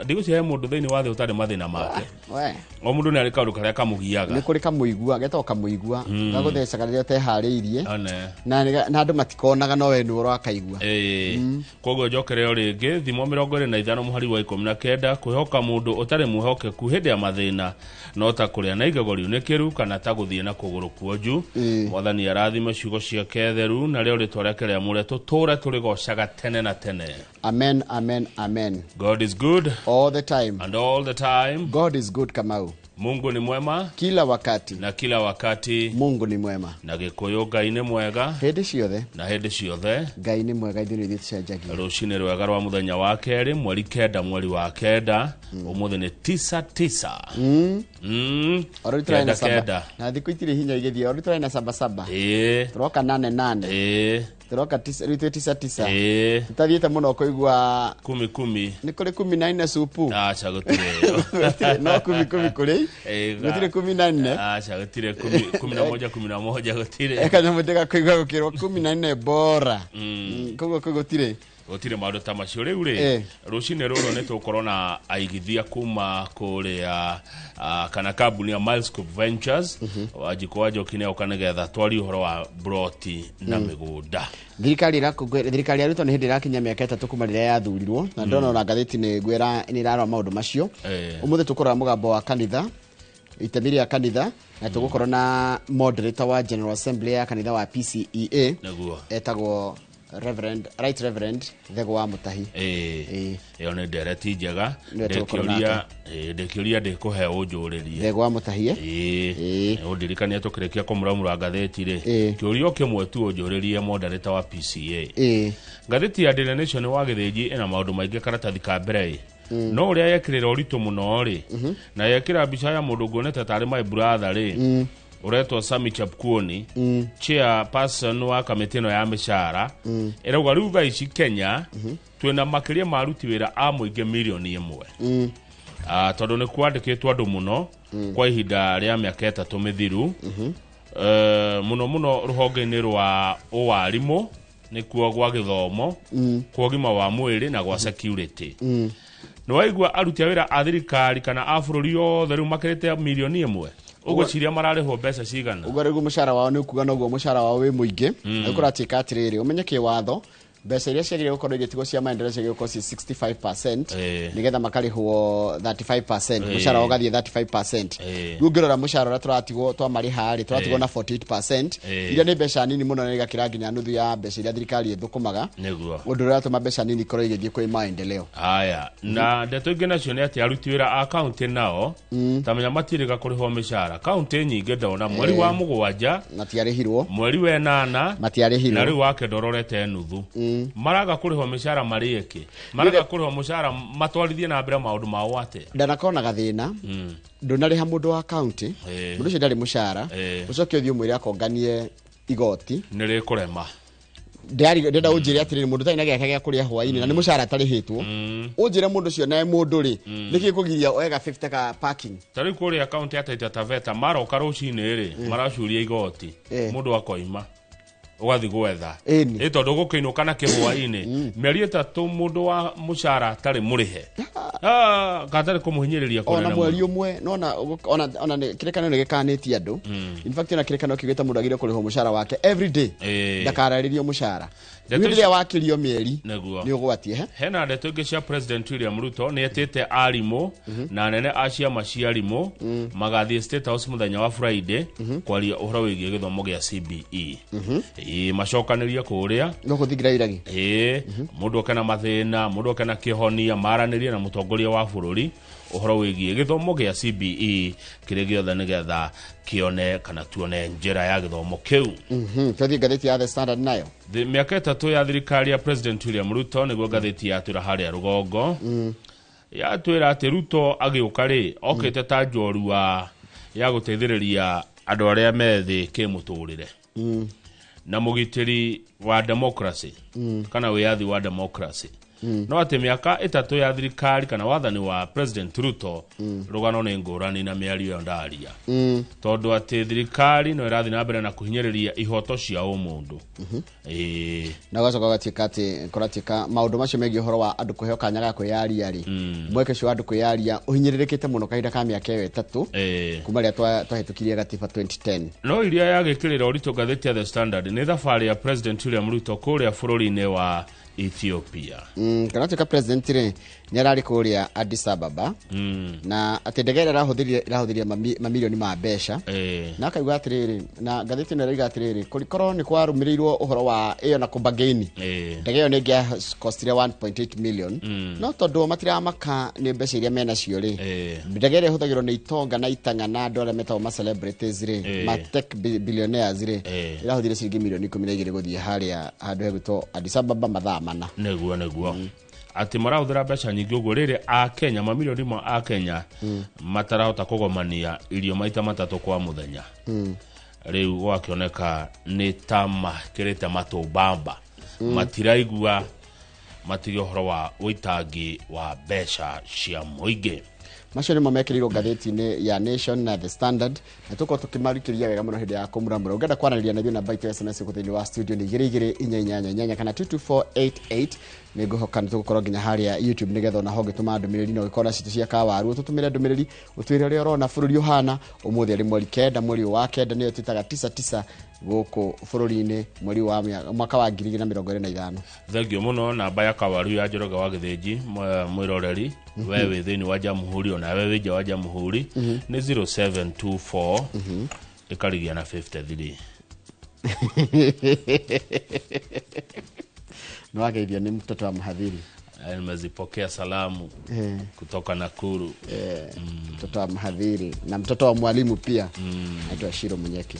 Mathĩna, ndigũcihe mũndũ thĩinĩ wa thĩ ũtarĩ mathĩna make. We. O mũndũ nĩ arĩ kaũndũ karĩa kamũgiaga. Nĩ kũrĩ kamũigua, getagwo kamũigua, gagũthecaga rĩrĩa ũteharĩirie. One. Na andũ matikonaga, no we nĩwe ũrakaigua. Ĩĩ. Koguo njokere o rĩngĩ Thimo 25 mũhari wa 19, kwĩhoka mũndũ ũtarĩ mwĩhokeku hĩndĩ ya mathĩna no ta kũrĩa na igego riunĩkĩru kana ta gũthiĩ na kũgũrũ kuonju. Mwathani arathime ciugo ciake theru, narĩo rĩtwa rĩake rĩamũre tũtũũre tũrĩgocaga tene na tene. Amen, amen, amen. God is good all the time and all the time. God is good, Kamau. Mungu ni mwema kila wakati na kila wakati. Mungu ni mwema. Na Gĩkũyũ, Ngai nĩ mwega hĩndĩ ciothe na hĩndĩ ciothe. Ngai nĩ mwega, ithuĩ nĩ ithuĩ tũcenjagia. Rũcinĩ rwega rwa mũthenya wa kerĩ, 9 mweri wa 9, ũmũthĩ nĩ 9 9. Orĩu tũrarĩ na 9 saba 9. Na thikũ itirĩ hinya igĩthiĩ, orĩu tũrarĩ na saba saba. Tũroka nane nane. Tũroka tisa, rĩu twĩ tisa tisa. Tũtathiĩte mũno kũigua 10 10. Nĩ kũrĩ 14 supu? Aca, gũtirĩ. Gũtirĩ, no 10 10 kũrĩ. Gũtirĩ 14. Aca, gũtirĩ 11 11 gũtirĩ. Kanyamũ ndĩgakũigua gũkĩrwo 14 bora. Koguo kũu gũtirĩ. Gũtirĩ maũndũ ta macio rĩu rĩ. Rũcinĩ rũrũ nĩ tũgũkorwo na aigithia kuma kũrĩa kana kambuni ya Milescope Ventures. Wanjikũ wa Njoki nĩ oka nĩgetha twarie ũhoro wa broti na mĩgũnda. Thirikari ya Ruto nĩ hĩndĩ ĩrakinya mĩaka 3 kuma rĩrĩa yathurirwo, na ndona ona ngathĩti nĩ ngwĩra nĩ ĩrarora maũndũ macio. Ũmũthĩ tũkũrora mũgambo wa kanitha, itemi rĩa kanitha, na tũgũkorwo na moderator wa General Assembly ya kanitha wa PCEA. Etagwo Reverend, Right Reverend Thego wa Mũtahi. Ĩyo nĩ ndereti njega. Nĩwe tũgũkorwo. Ndĩkĩũria, ndĩkĩũria ndĩkũhe ũnjũrĩrie. Thego wa Mũtahi, eh? Ũndirikania tũkĩrĩkia kũmuramura ngathĩti rĩ, kĩũria o kĩmwe tu ũnjũrĩrie moderator wa PCA. Ngathĩti ya Daily Nation wa Gĩthĩnji ĩna maũndũ maingĩ karatathi ka mbere ĩ, no ũrĩa yekĩrĩra ũritũ mũno rĩ, na yekĩra mbica ya mũndũ nguonete tarĩ my brother rĩ, ũretwo Sami Chapkuoni, chairperson wa kamĩtĩ ĩno ya mĩcara. Ĩrauga rĩu thaa ici Kenya twĩna makĩria ma aruti wĩra a mũingĩ mirioni 1. Tondũ nĩ kwandĩkĩtwo andũ mũno kwa ihinda rĩa mĩaka 3 mĩthiru. Mũno mũno rũhonge-inĩ rwa ũwarimũ, nĩkuo gwa gĩthomo, kwa ũgima wa mwĩrĩ na gwa security. Nĩ waigua aruti a wĩra a thirikari kana a bũrũri yothe rĩu makĩrĩte mirioni 1, ũgwĩciria mararĩhwo mbeca cigana? Ũguo rĩu mũcara wao nĩ ũkuga noguo mũcara wao wĩ mũingĩ. Rĩu kũratuĩka atĩrĩrĩ, ũmenye kĩwatho mbeca iria ciagĩrĩire gũkorwo igĩtigwo cia maendeleo ciagĩrĩire gũkorwo ci 65%, nĩgetha makarĩhwo 35%, mũcara wao ũgathiĩ 35%. Rĩu ũngĩrora mũcara ũrĩa tũratigwo twamarĩha rĩ, tũratigwo na 48%, iria nĩ mbeca nini mũno na igakĩra nginya nuthu ya mbeca iria thirikari ĩthũkũmaga, ũndũ ũrĩa ũratũma mbeca nini ikorwo igĩthiĩ kwĩ maendeleo. Haya, na ndeto ingĩ nacio nĩ atĩ aruti wĩra a kaunti nao tamenya matirĩga kũrĩhwo mĩcara. Kaunti nyingĩ ndona mweri wa 7 matiarĩhirwo. Mweri wa 8 matiarĩhirwo. Na rĩu wa 9 ũrorete nuthu. Maraga kũrĩhwo mĩcara marĩe kĩ? Maraga kũrĩhwo mũcara matwarithie na mbere maũndũ mao atĩa? Ndanakorwo na gathĩna, ndũnarĩha mũndũ wa kaunti, mũndũ ũcio ndarĩ mũcara, ũcoke ũthiĩ ũmwĩre akonganie igoti. Nĩ rĩkũrema. Ndĩrenda ũnjĩre atĩrĩrĩ, mũndũ ũtarĩ na gĩake gĩa kũrĩa hwainĩ na nĩ mũcara atarĩhĩtwo, ũnjĩre mũndũ ũcio nae mũndũ rĩ, nĩkĩ kũgiria oe ga 50 ka parking? Ta rĩu kũrĩa kaunti ya Taita Taveta maroka rũcinĩ rĩ, maracuria igoti. Mũndũ akoima ũgathiĩ gwetha. Ĩ tondũ gũkĩinũka na kĩhwainĩ mĩeri 3 mũndũ wa mũcara atarĩ mũrĩhe. Ah, gatarĩ kũmũhinyĩrĩria ona kũnene mweri mũno. ũmwe nona ona kĩrĩkanĩro nĩ gĩkanĩtie andũ. In fact, ona kĩrĩkanĩro kiugĩte mũndũ agĩrĩire kũrĩhwo mũcara wake every day, ndakararĩrio mũcara. Ndeto Rĩu rĩrĩa wakĩrio mĩeri nĩ ũgwati ehe. Hena ndeto ingĩ cia President William Ruto. Nĩ etĩte arimũ na anene a ciama cia arimũ magathiĩ State House mũthenya wa Friday kwaria ũhoro wĩgiĩ gĩthomo gĩa CBE. Ĩĩ, macokanĩrie kũrĩa. No gũthingira iragi. Ĩĩ, mũndũ oke na mathĩna, mũndũ oke na kĩhonia, maranĩrie na mũtongoria wa bũrũri ũhoro wĩgiĩ gĩthomo gĩa CBE kĩrĩ gĩothe, nĩgetha kĩone kana tuone njĩra ya gĩthomo kĩu. Twathiĩ ngathĩti ya The Standard nayo. Mĩaka 3 ya thirikari ya President William Ruto nĩguo ngathĩti yatwĩra harĩa rũgongo. Yatwĩra atĩ Ruto agĩũka rĩ, okĩte ta njorua ya gũteithĩrĩria andũ arĩa methĩ kĩmũtũrĩre na mũgitĩri wa democracy kana wĩyathi wa democracy. No atĩ mĩaka 3 ya thirikari kana wathani wa President Ruto rũgano nĩ ngũrani na mĩario ĩyo ndaria. Tondũ atĩ thirikari no ĩrathiĩ na mbere na kũhinyĩrĩria ihoto cia ũmũndũ. Na ũgacoka ũgatuĩka atĩ kũratuĩka maũndũ macio megiĩ ũhoro wa andũ kũheo kanya ga kwĩyaria rĩ, mweke ũcio wa andũ kwĩyaria ũhinyĩrĩrĩkĩte mũno kahinda ka mĩaka ĩyo 3 kuma rĩrĩa twahĩtũkirie gatiba 2010. No iria yagĩkĩrĩra ũritũ ngathĩti ya The Standard nĩ thabarĩ ya President William Ruto kũrĩa bũrũri-inĩ wa Ethiopia. Kana tuĩka president rĩ nĩ ararĩ kũrĩa Addis Ababa na atĩ ndege ĩrĩa ĩrahũthĩrire mamirioni ma mbeca na akauga atĩrĩrĩ, na ngathĩti ĩno ĩrauga atĩrĩrĩ, kũrĩkorwo nĩ kwarũmĩrĩirwo ũhoro wa ĩyo na kũmbangĩini ndege ĩyo nĩ ĩngĩacostire 1.8 million no tondũ matiramaka nĩ mbeca iria menacio rĩ, ndege ĩrĩa ĩhũthagĩrwo nĩ itonga na itang'a na andũ arĩa metagwo ma celebrities rĩ, ma tech billionaires rĩ, ĩrahũthĩrire ciringi milioni 12 gũthiĩ harĩa handũ hegwĩtwo Addis Ababa mathaa 4. Nĩguo atĩ marahũthĩra mbeca nyingĩ ũguo rĩrĩ a Kenya mamirioni ma a Kenya matarahota kũgomania irio maita 3 kwa mũthenya. Rĩu gwakĩoneka nĩ ta makĩrĩte matũmbamba, matiraigua matige ũhoro wa ũitangi wa mbeca cia mũingĩ. Macio nĩmo mekĩrĩirwo ngathĩti-inĩ ya Nation na The Standard, na tũkorwo tũkĩmarikĩria wega mũno hĩndĩ ya kũmuramura. Ũngĩenda kwaranĩria na ithuĩ namba itũ ya SMS gũkũ thĩinĩ wa studio nĩ 22488 kana 22488. Nĩngũhoka nĩ tũgũkorwo nginya harĩa YouTube nĩgetha ona ho ũngĩtũma ndũmĩrĩri na ũgĩkorwo na citũ cia kawaru, ũtũtũmĩre ndũmĩrĩri ũtwĩre ũrĩa ũrona bũrũri ũhana. Ũmũthĩ arĩ mweri 9 mweri wa 9 nĩyo twĩtaga 99 gũkũ bũrũri-inĩ mweri wa mwaka wa 2025. Thengio mũno. Namba ya kawaru ya Njoroge wa Gĩthĩnji mwĩroreri we wĩ thĩinĩ wa Jamhuri ona we wĩ nja wa Jamhuri nĩ 0724 ĩkarigia na 53. Nĩwageithio nĩ mtoto wa mhadhiri. Nimezipokea salamu kutoka Nakuru. Mtoto wa mhadhiri na mtoto wa mwalimu pia anaitwa Shiro Munyeki.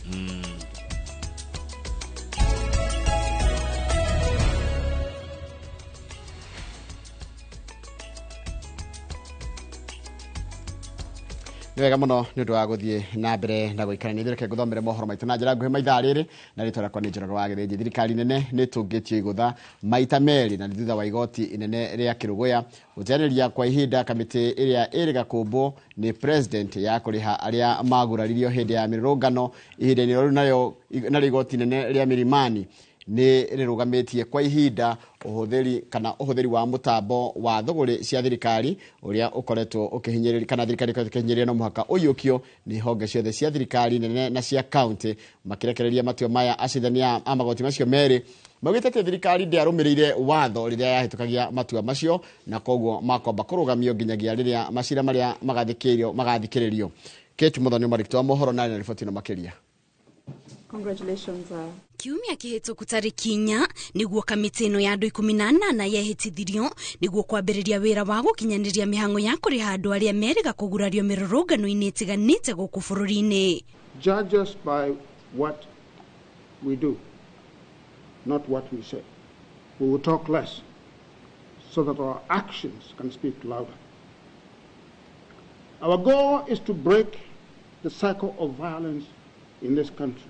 Nĩ wega mũno nĩ ũndũ wa gũthiĩ na mbere na gũikara nĩ reke ngũthomere mohoro maitũ na njĩra nguhĩ maithaa rĩrĩ, na rĩtwa rĩakwa nĩ Njoroge wa Gĩthĩnji. Thirikari nene nĩ ĩtũngĩtio igũtha maita 2 na nĩ thutha wa igoti inene rĩa Kĩrũgũya gũteanĩria kwa ihinda kamĩtĩ ĩrĩa ĩrĩga kũmbwo nĩ president ya kũrĩha arĩa maguraririo hĩndĩ ya mĩrũrũngano ihinda-inĩ rĩu, nayo narĩo igoti inene rĩa Milimani nĩ rĩrũgamĩtie kwa ihinda ũhũthĩri kana ũhũthĩri wa mũtambo wa thũgũrĩ cia thirikari ũrĩa ũkoretwo ũkĩhinyĩrĩria kana thirikari ĩkoretwo ĩkĩhinyĩrĩria no mũhaka ũiyũkio nĩ honge ciothe cia thirikari nene na cia county. Makĩrekereria matua maya acithania a magoti macio merĩ maugĩte atĩ thirikari ndĩarũmĩrĩire watho rĩrĩa yahĩtũkagia matua macio na koguo makwamba kũrũgamio nginyagia rĩrĩa macira marĩa magathikĩrĩrio. Kate Muthoni marĩkĩtwo wa mohoro na riboti ĩno makĩria. Congratulations. Kiumia kĩhĩtũku tarĩki 4 nĩguo kamĩtĩ ĩno ya andũ 18 yehĩtithirio nĩguo kwambĩrĩria wĩra wa gũkinyanĩria mĩhang'o ya kũrĩha andũ arĩa merĩga kũgurario mĩrũrũngano-inĩ ĩtiganĩte gũkũ bũrũri-inĩ. Judge us by what we do, not what we say. We will talk less so that our actions can speak louder. Our goal is to break the cycle of violence in this country.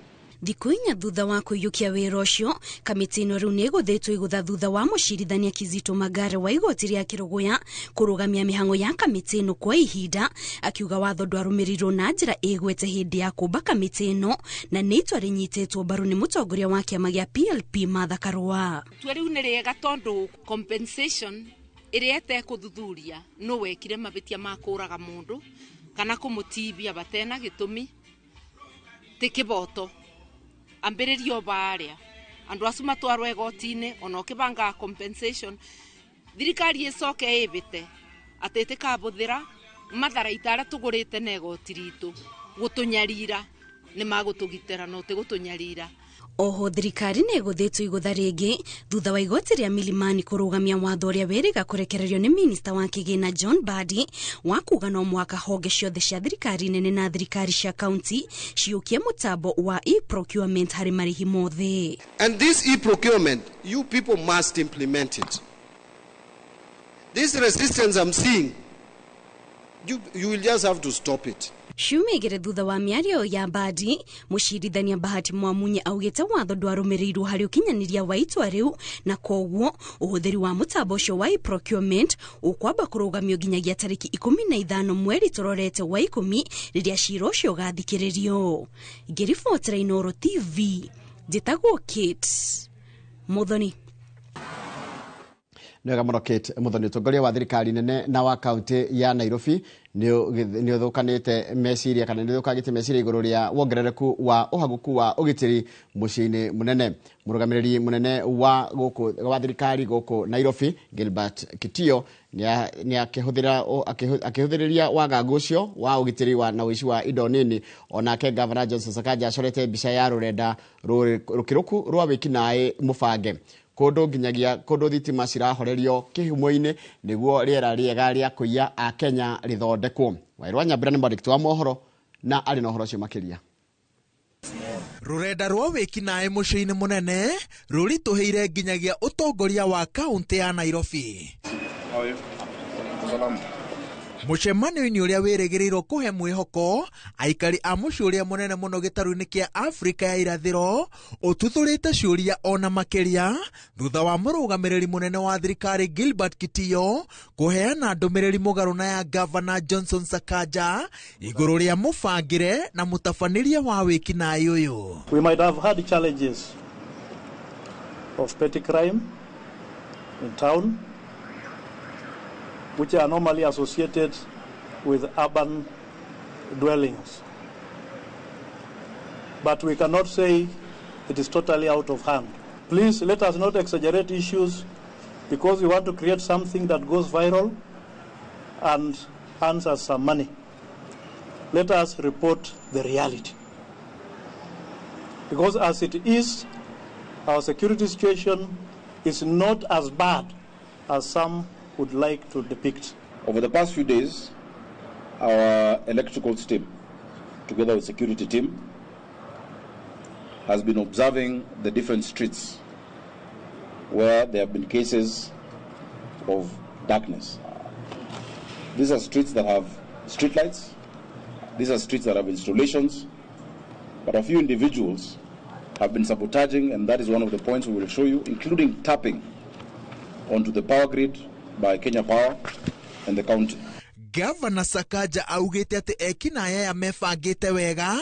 Thikũ 4 thutha wa kũiyũkia wĩra ũcio, kamĩtĩ ĩno rĩu nĩ ĩgũthĩtwo igũtha thutha wa mũcirithania Kizito Magare wa igoti rĩa Kĩrũgũya kũrũgamia mĩhang'o ya kamĩtĩ ĩno kwa ihinda, akiuga watho ndwarũmĩrĩirwo na njĩra ĩgwete hĩndĩ ya kũmba kamĩtĩ ĩno na nĩ itua rĩnyitĩtwo mbaru nĩ mũtongoria wa kĩama gĩa PLP Martha Karua. Itua rĩu nĩ rĩega tondũ compensation ĩrĩa ĩtekũthuthuria nũ wekire mabĩtia ma kũraga mũndũ kana kũmũtibia batena gĩtũmi ti kĩboto ambĩrĩrio baria andũ acu matwarwo igoti-inĩ ona ũkĩbanga compensation thirikari ĩcoke ĩbĩte atĩ ĩtĩkabũthĩra matharaita arĩa tũgũrĩte na igoti ritũ gũtũnyarira nĩ magũtũgitĩra no ti gũtũnyarira. Oho thirikari nĩ ĩgũthĩtwo igũtha rĩngĩ thutha wa igoti rĩa Milimani kũrũgamia watho ũrĩa wĩrĩga kũrekererio nĩ minista wa kĩgĩna John Mbadi wa kuga no mũhaka honge ciothe cia thirikari nene na thirikari cia kaunti ciũkie mũtambo wa e-procurement harĩ marĩhi mothe. And this e-procurement, you people must implement it. This resistance I'm seeing, you will just have to stop it. Ciumia igĩrĩ thutha wa mĩario ya Mbadi, mũcirithania Bahati Mwamunye augĩte watho ndwarũmĩrĩirwo harĩ ũkinyanĩria wa itua rĩu, na koguo ũhũthĩri wa mũtambo ũcio wa e-procurement ũkwamba kũrũgamio nginyagia tarĩki 15 mweri tũrorete wa 10 rĩrĩa cira ũcio ũgathikĩrĩrio. Ngĩribotera Inooro TV, njĩtagwo Kate Muthoni. Nĩwega mũno Kate Muthoni. Ũtongoria wa thirikari nene na wa kaunti ya Nairobi nĩ ũthũkanĩte meciria kana nĩ ũthũkangĩte meciria igũrũ rĩa wongerereku wa ũhagũku wa ũgitĩri mũciĩ-inĩ mũnene. Mũrũgamĩrĩri mũnene wa gũkũ wa thirikari gũkũ Nairobi Gilbert Kitio nĩ akĩhũthĩrĩria wagagu ũcio wa ũgitĩri wa na ũici wa indo nini. Onake Governor Johnson Sakaja acorete mbica ya rũrenda rũkĩrũku rwa wĩkinaĩ mũbange kũndũ nginyagia kũndũ thitima cirahorerio kĩhumo-inĩ nĩguo rĩera rĩega rĩa kũiya a Kenya rĩthondekwo. Wairwa Nyambura nĩ mwandĩki wa mohoro na arĩ na ũhoro ũcio makĩria. Rũrenda rwa wĩkinaĩ mũciĩ-inĩ mũnene rũritũhĩire nginyagia ũtongoria wa kaunti ya Nairobi. Mũcemanio-inĩ ũrĩa wĩrĩgĩrĩirwo kũhe mwĩhoko aikari a mũciĩ ũrĩa mũnene mũno gĩtarũ-inĩ kĩa Afrika ya irathĩro ũtuthũrĩte ciũria ona makĩria thutha wa mũrũgamĩrĩri mũnene wa thirikari Gilbert Kitio kũheana ndũmĩrĩri mũgarũ na ya Governor Johnson Sakaja igũrũ rĩa mũbangĩre na mũtabanĩrie wa wĩkinaĩ ũyũ. We might have had challenges of petty crime in town, which are normally associated with urban dwellings. But we cannot say it is totally out of hand. Please let us not exaggerate issues because we want to create something that goes viral and earns us some money. Let us report the reality. Because as it is, our security situation is not as bad as some would like to depict. Over the past few days, our electrical team, together with security team, has been observing the different streets where there have been cases of darkness. These are streets that have street lights. These are streets that have installations. But a few individuals have been sabotaging, and that is one of the points we will show you, including tapping onto the power grid by Kenya Power and the county. Governor Sakaja augĩte atĩ ekinaĩ aya mebangĩte wega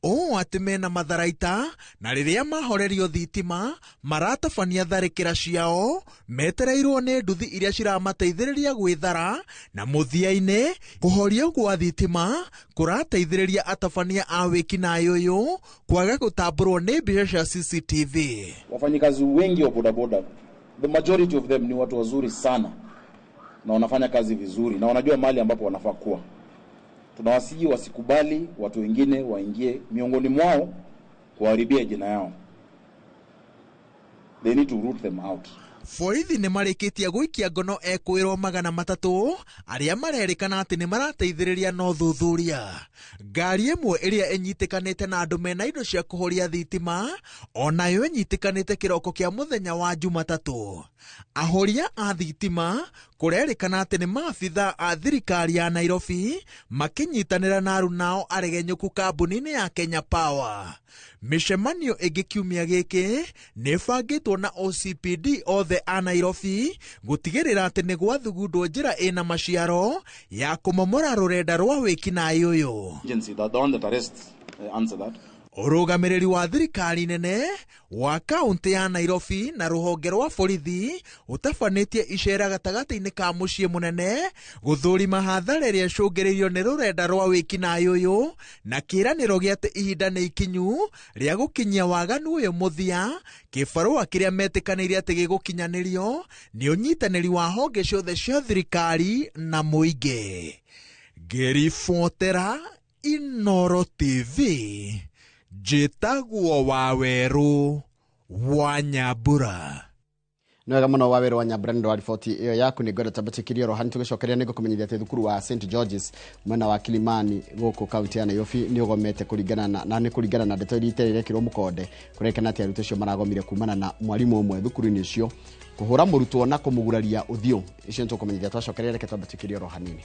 ũũ atĩ mena matharaita na rĩrĩa mahorerio thitima maratabania tharĩkĩra ciao metereirwo nĩ nduthi iria ciramateithĩrĩria gwĩthara na mũthia-inĩ kũhorio gwa thitima kũrateithĩrĩria atabania a wĩkinaĩ ũyũ kwaga gũtambũrwo nĩ mbica cia CCTV. Wafanyikazi wengi wa bodaboda, the majority of them ni watu wazuri sana na wanafanya kazi vizuri na wanajua mahali ambapo wanafaa kuwa. Tunawasihi wasikubali watu wengine waingie miongoni mwao kuharibia jina yao. They need to root them out. Borithi nĩ marĩkĩtie gũikia ngono ekwĩrwo 300 arĩa marerĩkana atĩ nĩ marateithĩrĩria na ũthuthuria. Ngari ĩmwe ĩrĩa ĩnyitĩkanĩte na andũ mena indo cia kũhoria thitima onayo ĩnyitĩkanĩte kĩroko kĩa mũthenya wa Jumatatũ. Ahoria a thitima kũrerĩkana atĩ nĩ maabitha a thirikari ya Nairobi makĩnyitanĩra na arunao aregenyũku kambuni-inĩ ya Kenya Power. Mĩcemanio ĩngĩ kiumia gĩkĩ nĩ ĩbangĩtwo na OCPD othe a Nairobi gũtigĩrĩra atĩ nĩ gwathugundwo njĩra ĩna maciaro ya kũmomora rũrenda rwa wĩkinaĩ ũyũ. Ũrũgamĩrĩri wa thirikari nene wa kaunti ya Nairobi na rũhonge rwa borithi ũtabanĩtie icera gatagatĩ-inĩ ka mũciĩ mũnene gũthũrima hathara ĩrĩa ĩcũngĩrĩirio nĩ rũrenda rwa wĩkinaĩ ũyũ na kĩĩranĩro gĩa atĩ ihinda nĩ ikinyu rĩa gũkinyia waganu ũyũ mũthia. Kĩbarũa kĩrĩa metĩkanĩire atĩ gĩgũkinyanĩrio nĩ ũnyitanĩri wa honge ciothe cia thirikari na mũingĩ. Ngĩribotera Inooro TV, njĩtagwo Wawerũ wa Nyambura. Nĩ wega mũno Wawerũ wa Nyambura nĩ wa riboti ĩyo yaku. Nĩ ngwenda tambatĩkĩrio rohani tũgĩcokeria nĩ ngũkũmenyithia atĩ thukuru wa St George's mwena wa Kilimani gũkũ kaunti ya Nairobi nĩ ũgomete kũringana na nĩ kũringana na ndeto iria irekĩrwo mũkonde kũrekana atĩ arutwo acio maragomire kumana na mwarimũ ũmwe thukuru-inĩ ũcio kũhũra mũrutwo na kũmũguraria ũthiũ. Icio nĩ tũkũmenyithia twacokeria, reke twambatĩkĩrio rohanini.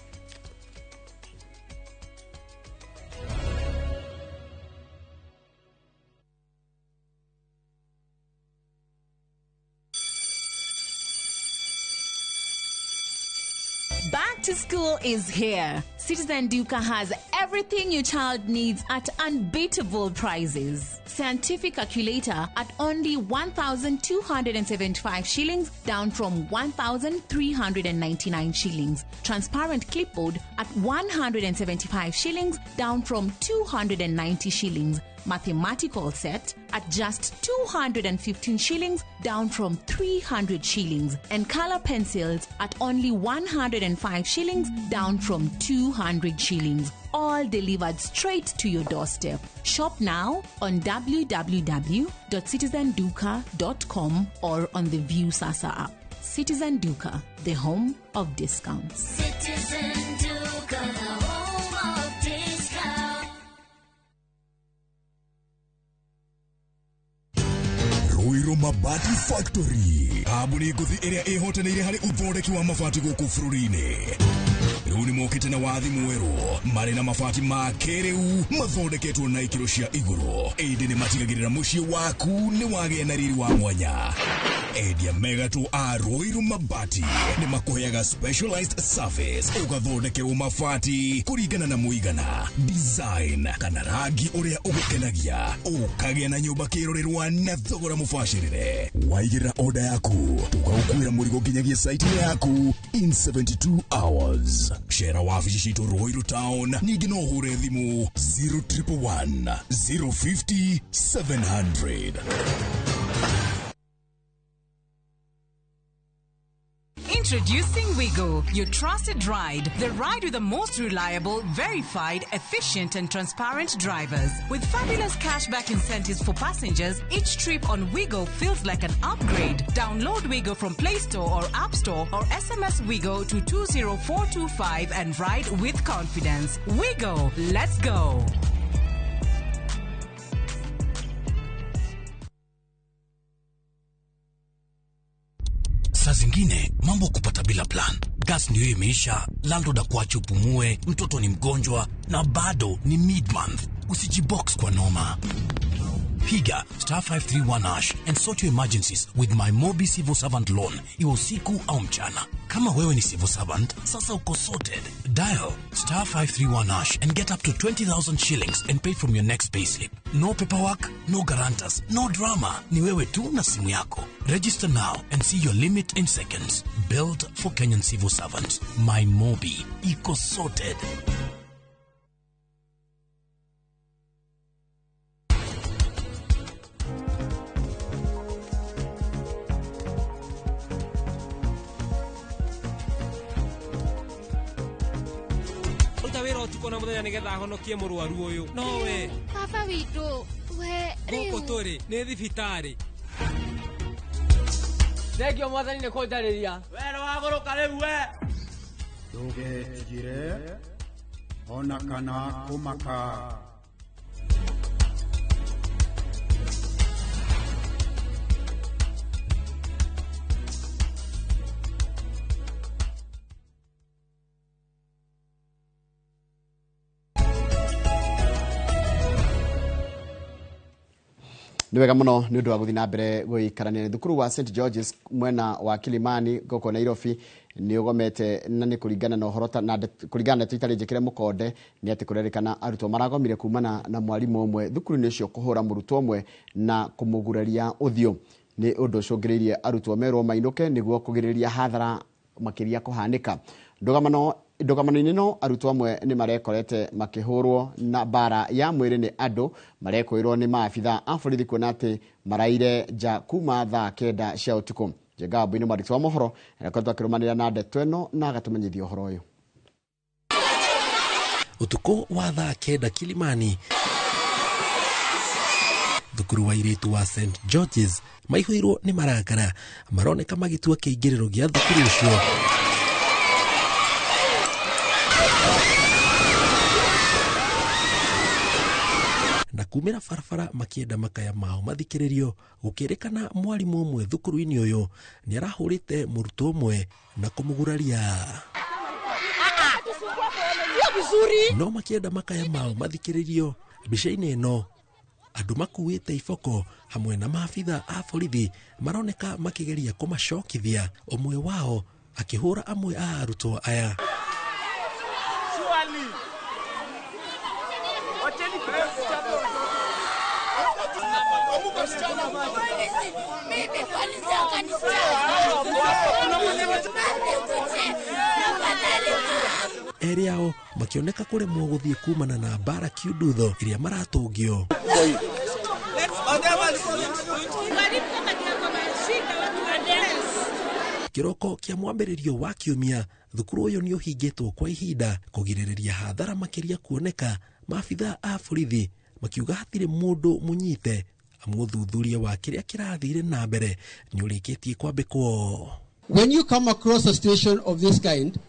school is here. Citizen Duka has everything your child needs at unbeatable prices. Scientific calculator at only 1,275 shillings, down from 1,399 shillings. Transparent clipboard at 175 shillings, down from 290 shillings. Mathematical set at just 215 shillings, down from 300 shillings. And color pencils at only 105 shillings, down from 200 shillings. All delivered straight to your doorstep. Shop now on www.citizenduka.com or on the Viusasa app. Citizen Duka, the home of discounts. Citizen Duka, the home of discounts. Ruiru Mabati Factory kambuni ngũthi ĩrĩa ĩhotanĩire harĩ ũthondeki wa mabati gũkũ bũrũri-inĩ. Rĩu nĩ mokĩte na wathi mwerũ marĩ na mabati ma kĩrĩu mathondeketwo na ikĩro cia igũrũ, ĩndĩ nĩ matigagĩrĩra mũciĩ waku nĩ wagĩa na riri wa mwanya. Endia mega tu a Ruiru Mabati nĩ makũheaga specialized service, ũgathondekerwo mabati kũringana na mũigana, design kana rangi ũrĩa ũgũkenagia, ũkagĩa na nyũmba kĩrorerwa na thogora mũbacĩrĩre. Waigĩrĩra order yaku tũgagũkuĩra mũrigo nginyagia site yaku in 72 hours. Cera wabici citũ Ruiru Town, ningĩ no ũhũre thimũ 0111 050 700. Introducing Wigo, your trusted ride. The ride with the most reliable, verified, efficient and transparent drivers. With fabulous cashback incentives for passengers, each trip on Wigo feels like an upgrade. Download Wigo from Play Store or App Store or SMS Wigo to 20425 and ride with confidence. Wigo, let's go. Saa zingine mambo kupata bila plan. Gas ndio imeisha, landlord akuache upumue, mtoto ni mgonjwa na bado ni mid-month. Usijibox kwa noma. Piga star 531 hash and sort your emergencies with my Mobi Civil Servant Loan, iwe usiku au mchana. Kama wewe ni civil servant, sasa uko sorted. Dial star 531 hash and get up to 20,000 shillings and pay from your next payslip. No paperwork, no guarantors, no drama. Ni wewe tu na simu yako. Register now and see your limit in seconds. Built for Kenyan civil servants. My Mobi. Iko sorted. Utuko na muthenya nigetha honokie mũrwaru ũyũ. No we. Baba witũ, we rĩu. Gũkũ tũrĩ nĩ thibitarĩ. Thengio mwathani nĩ kũnjarĩria. We nĩ wagũrũka rĩu we. Ndũgetigĩre ona kana kũmaka. Nĩ wega mũno nĩ ũndũ wa gũthiĩ na mbere gũikarania nĩ thukuru wa St George's mwena wa Kilimani gũkũ Nairobi nĩ ũgomete na nĩ kũringana na ũhoro na kũringana na itarĩ njĩkĩre mũkonde nĩ atĩ kũrerĩkana arutwo maragomire kumana na mwarimũ ũmwe thukuru-inĩ ũcio kũhũra mũrutwo ũmwe na kũmũguraria ũthiũ. Nĩ ũndũ ũcũngĩrĩirie arutwo merwo mainũke nĩguo kũgirĩrĩria hathara makĩria kũhanĩka. Ndũgamano-inĩ no arutwo amwe nĩ marekorete makĩhũrwo na mbara ya mwĩrĩ nĩ andũ marekwĩrwo nĩ maabitha a borithi kuona atĩ maraire nja kuma thaa 9 cia ũtukũ. Njenga Wambui nĩ mwandĩki wa mohoro akoretwo akĩrũmanĩrĩra na ndeto ĩno na agatũmenyithia ũhoro ũyũ. Ũtukũ wa thaa 9 Kilimani, thukuru wa irĩtu wa St George's maihũirwo nĩ marakara maroneka magĩtua kĩingĩrĩro gĩa thukuru ũcio. Na kumĩra barabara makĩenda makaya mao mathikĩrĩrio gũkĩrĩkana mwarimũ ũmwe thukuru-inĩ ũyũ nĩ arahũrĩte mũrutwo ũmwe na kũmũguraria. No makĩenda makaya mao mathikĩrĩrio mbica-inĩ ĩno andũ makuĩte iboko hamwe na maabitha a borithi maroneka makĩgeria kũmacokithia, ũmwe wao akĩhũra amwe a arutwo aya. Surely. Wacheni Mimi polisi akanichapa. Erĩ ao makĩoneka kũremwo gũthiĩ kumana na mbara kiundutho iria maratũngio. Kĩroko kĩa mwambĩrĩrio wa kiumia thukuru ũyũ nĩ ũhingĩtwo kwa ihinda kũgirĩrĩria hathara makĩria kuoneka. Maabithaa a borithi makiuga hatirĩ mũndũ mũnyite amu ũthuthuria wa kĩrĩa kĩrathire na mbere nĩ ũrĩkĩtie kwambĩkwo. When you come across a situation of this kind,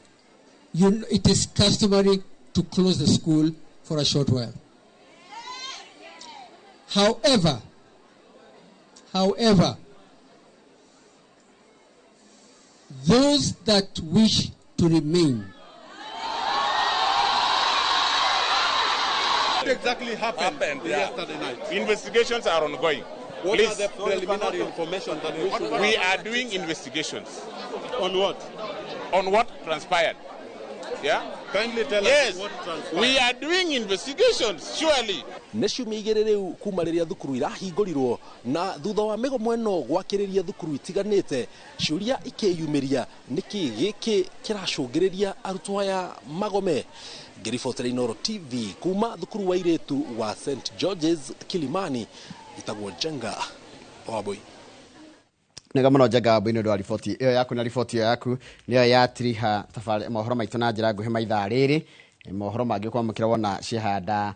it is customary to close the school for a short while. However, those that wish to remain. What exactly happened yesterday night? Investigations are ongoing. What Please. Are the preliminary information that we should We are doing investigations. On what? On what transpired. Yeah? Kindly tell us what transpired. We are doing investigations, surely. Nĩ ciumia igĩrĩ rĩu kuma rĩrĩa thukuru irahingũrirwo na thutha wa mĩgomo ĩno gwakĩrĩria thukuru itiganĩte ciũria ikĩyumĩria nĩkĩ gĩkĩ kĩracũngĩrĩria arutwo aya magome. Ngĩribotera Inooro TV kuma thukuru wa irĩtu wa St George's Kilimani, ĩtagwo Njenga Wambui. Nega mũno Njenga Wambui nĩ ũndũ wa riboti ĩyo yaku, na riboti ĩyo yaku nĩyo yatiriha tabarĩra mohoro maitũ na njĩra nguhĩ maithaa rĩrĩ. Mohoro mangĩ kwamũkĩra wona cihanda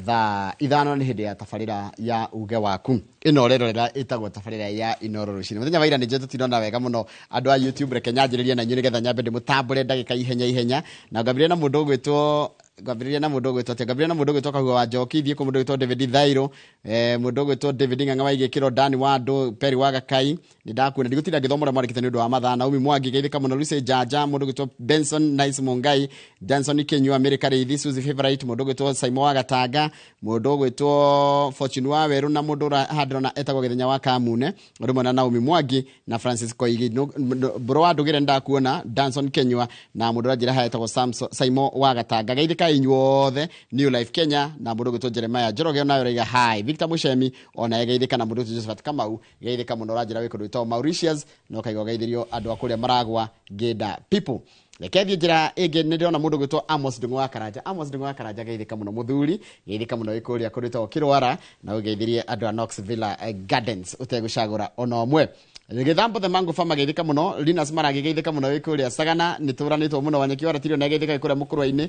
thaa 5 nĩ hĩndĩ ya tabarĩra ya uge waku ĩno ũrerorera ĩtagwo tabarĩra ya Inooro rũcinĩ. Mũthenya wa ira nĩ njũĩ tũtinona wega mũno andũ a YouTube, reke nyanjĩrĩrie na inyuĩ nĩgetha nyambe ndĩmũtambũre ndagĩka ihenya ihenya, na ngambĩrĩria na mũndũ ũgwĩtwo ngambĩrĩria na mũndũ ũgwĩtwo atĩa, ngambĩrĩria na mũndũ ũgwĩtwo Kahua wa Njoki, thiĩ kwĩ mũndũ ũgwĩtwo David Thairo, mũndũ ũgwĩtwo David Ng'ang'a wa Igĩkĩro, Dani wa Andũ, Perry wa Gakai, nĩ ndakuona ndigũtinda ngĩthoma ũrĩa mwandĩkĩte nĩ ũndũ wa mathaa. Naomi Mwangi geithĩka mũno, Lucy Janja, mũndũ ũgwĩtwo Benson Nice Mungai, Johnson Kinyua, Mary Karĩithi, Suzy Favorite, mũndũ ũgwĩtwo Simon wa Gatanga, mũndũ ũgwĩtwo Fortune wa Werũ, na mũndũ ũrĩa handĩrona etagwo Gĩthenya wa Kamune, ũndũ ũmwe na Naomi Mwangi na Francis Koigi, Mbũrũ wa Ndũgĩre nĩndakuona, Danson Kinyua, na mũndũ ũrĩa njĩra haha etagwo Simon wa Gatanga. Geithĩka inyuothe New Life Kenya, na mũndũ ũgwĩtwo Jeremiah Njoroge onawe ũraiga hi, Victor Mushemi onaye geithĩka, na mũndũ ũgwĩtwo Josephat Kamau geithĩka mũno, ũranjĩra wĩ kũndũ gwĩtagwo Mauritius, na ũkaigua geithĩrio andũ a kũrĩa maragwa Ngĩnda people. Reke thiĩ njĩra ĩngĩ, nĩ ndĩrona mũndũ ũgwĩtwo Amos Ndung'u wa Karanja. Amos Ndung'u wa Karanja geithĩka mũno mũthuri, geithĩka mũno wĩ kũrĩa kũndũ gwĩtagwo Kĩrwara, na ũgeithirie andũ a Knox Villa Gardens ũtegũcagũra ona ũmwe. Gĩthambo the Mango Farmer geithĩka mũno, Linus Maragi geithĩka mũno wĩ kũrĩa Sagana, nĩ tũranĩtwo mũno, Wanyeki wa Ratirio na geithĩka kũrĩa mũkũrwa-inĩ,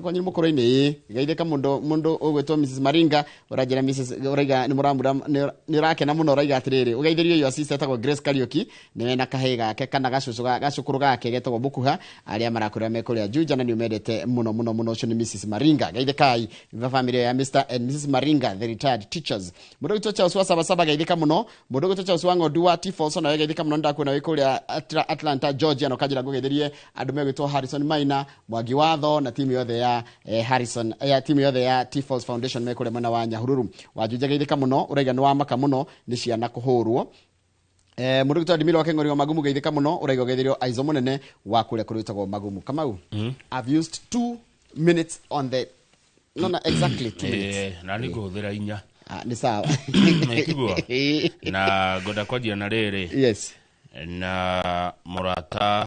kwanyu mũkũrwa-inĩ, geithĩka mũndũ ũgwĩtwo Mrs Maringa, ũranjĩra Mrs ũraiga nĩ mũramura nĩ ũrakena mũno, ũraiga atĩrĩrĩ ũgeithĩrio your sister etagwo Grace Kariuki, nĩ na kahĩĩ gake kana gacũcũ gacũkũrũ gake getagwo Mũkuha, arĩa marakũrĩra me kũrĩa Juja, na nĩ ũmendete mũno mũno mũno, ũcio nĩ Mrs Maringa. Geithĩkai family ya Mr and Mrs Maringa, the retired teachers. Mũndũ ũgwĩtwo Charles wa Sabasaba geithĩka mũno, mũndũ ũgwĩtwo Charles wa Ng'ondu wa T-Force nawe geithĩka mũno, ndakuona wĩ kũrĩa Atlanta Georgia, na ũkanjĩra ngũgeithĩrie andũ megwĩtwo Harrison Maina, Mwangi Watho, na timu yothe ya Harrison, ya timu yothe ya T-Force Foundation me kũrĩa mwena wa Nyahururu. Wanjunja geithĩka mũno, ũraiga nĩ wa maka mũno nĩ ciana kũhũrwo. Mũndũ ũgwĩtwo Adimiro wa Keng'ori wa Magumu geithĩka mũno, ũraiga ũgeithĩrio Aizo mũnene wa kũrĩa kũrĩa gwĩtagwo Magumu. Kamau, I've used 2 minutes on the no no exactly 2 minutes. Na nĩ ngũhũthĩra 4. Nĩ sawa. Nĩtiguo. Na ngwenda kwanjia na rĩrĩ. Yes. Na mũrata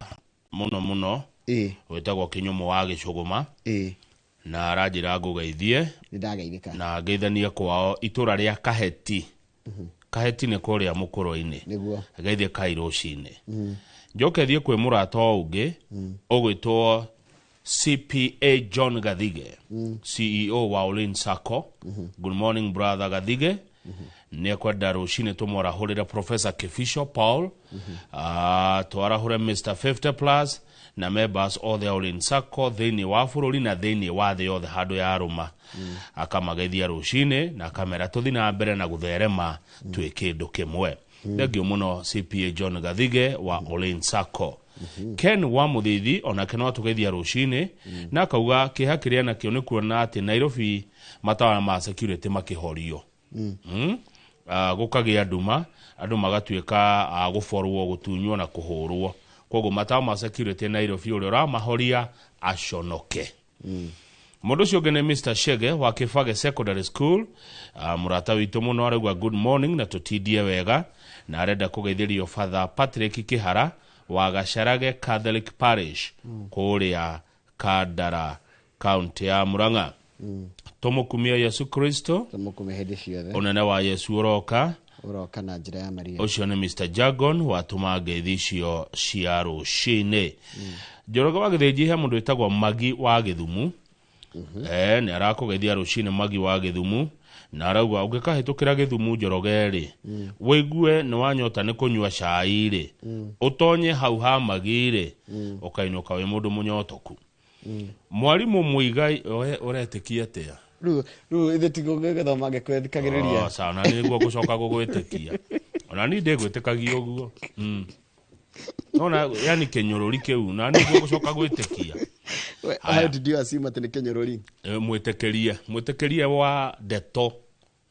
mũno mũno wĩtagwo Kĩnyũmũ wa Gĩcũgũma. Na aranjĩra ngũgeithie. Nĩndageithĩka. Na ngeithanie kwao itũra rĩa Kaheti. Kaheti nĩ kũrĩa mũkũrũ-inĩ. Nĩguo. Geithie kai rũcinĩ. Njoke thiĩ kwĩ mũrata ũngĩ ũgwĩtwo CPA John Gathige, CEO wa Olin Sacco. Good morning brother Gathige. Nĩ ekwenda rũcinĩ tũmwarahũrĩre Professor Kifisho Paul, twarahũre Mr 50 plus na members othe a Olin Sacco thĩinĩ wa bũrũri na thĩinĩ wa thĩ yothe handũ ya rũma. Akamageithia rũcinĩ na akamera tũthiĩ na mbere na gũtherema twĩ kĩndũ kĩmwe. Thengio mũno CPA John Gathige wa Olin Sacco. Ken wa Mũthithi onake no atũgeithia rũcinĩ na akauga kĩeha kĩrĩa nakĩo nĩ kuona atĩ Nairobi matawa ma security makĩhorio. Gũkagĩa nduma, andũ magatuĩka a gũborwo, gũtunywo na kũhũrwo. Koguo matawa ma security Nairobi ũrĩa ũramahoria aconoke. Mũndũ ũcio ũngĩ nĩ Mr Shege wa Kĩbage Secondary School, mũrata witũ mũno, arauga good morning na tũtindie wega, na arenda kũgeithĩrio Father Patrick Kĩhara wa Gacarage Catholic Parish kũrĩa Kandara, kaunti ya Murang'a. Tũmũkumie Yesu Kristo. Tũmũkumie hĩndĩ ciothe. Ũnene wa Yesu ũroka. Ũroka na njĩra ya Maria. Ũcio nĩ Mr Jagon watũma ngeithi icio cia rũcinĩ. Njoroge wa Gĩthĩnji, he mũndũ wĩtagwo Magi wa Gĩthumu. Nĩ arakũgeithia rũcinĩ Magi wa Gĩthumu, na arauga ũngĩkahĩtũkĩra Gĩthumu Njoroge rĩ, wĩigue nĩ wanyota nĩ kũnyua cai rĩ, ũtonye hau ha Magi rĩ, ũkainũka wĩ mũndũ mũnyotoku. Mwarimũ Mũigai, we ũretĩkia atĩa? Rĩu ithe tigũgĩthoma ngĩkwĩthikagĩrĩria. Oh, sawa, na nĩguo ngũcoka gũgwĩtĩkia. Ona niĩ ndĩgwĩtĩkagia ũguo. Nona yani kĩnyũrũri kĩu, na nĩguo ngũcoka gwĩtĩkia. How did you assume atĩ nĩ kĩnyũrũri? Mwĩtĩkĩrie wa ndeto.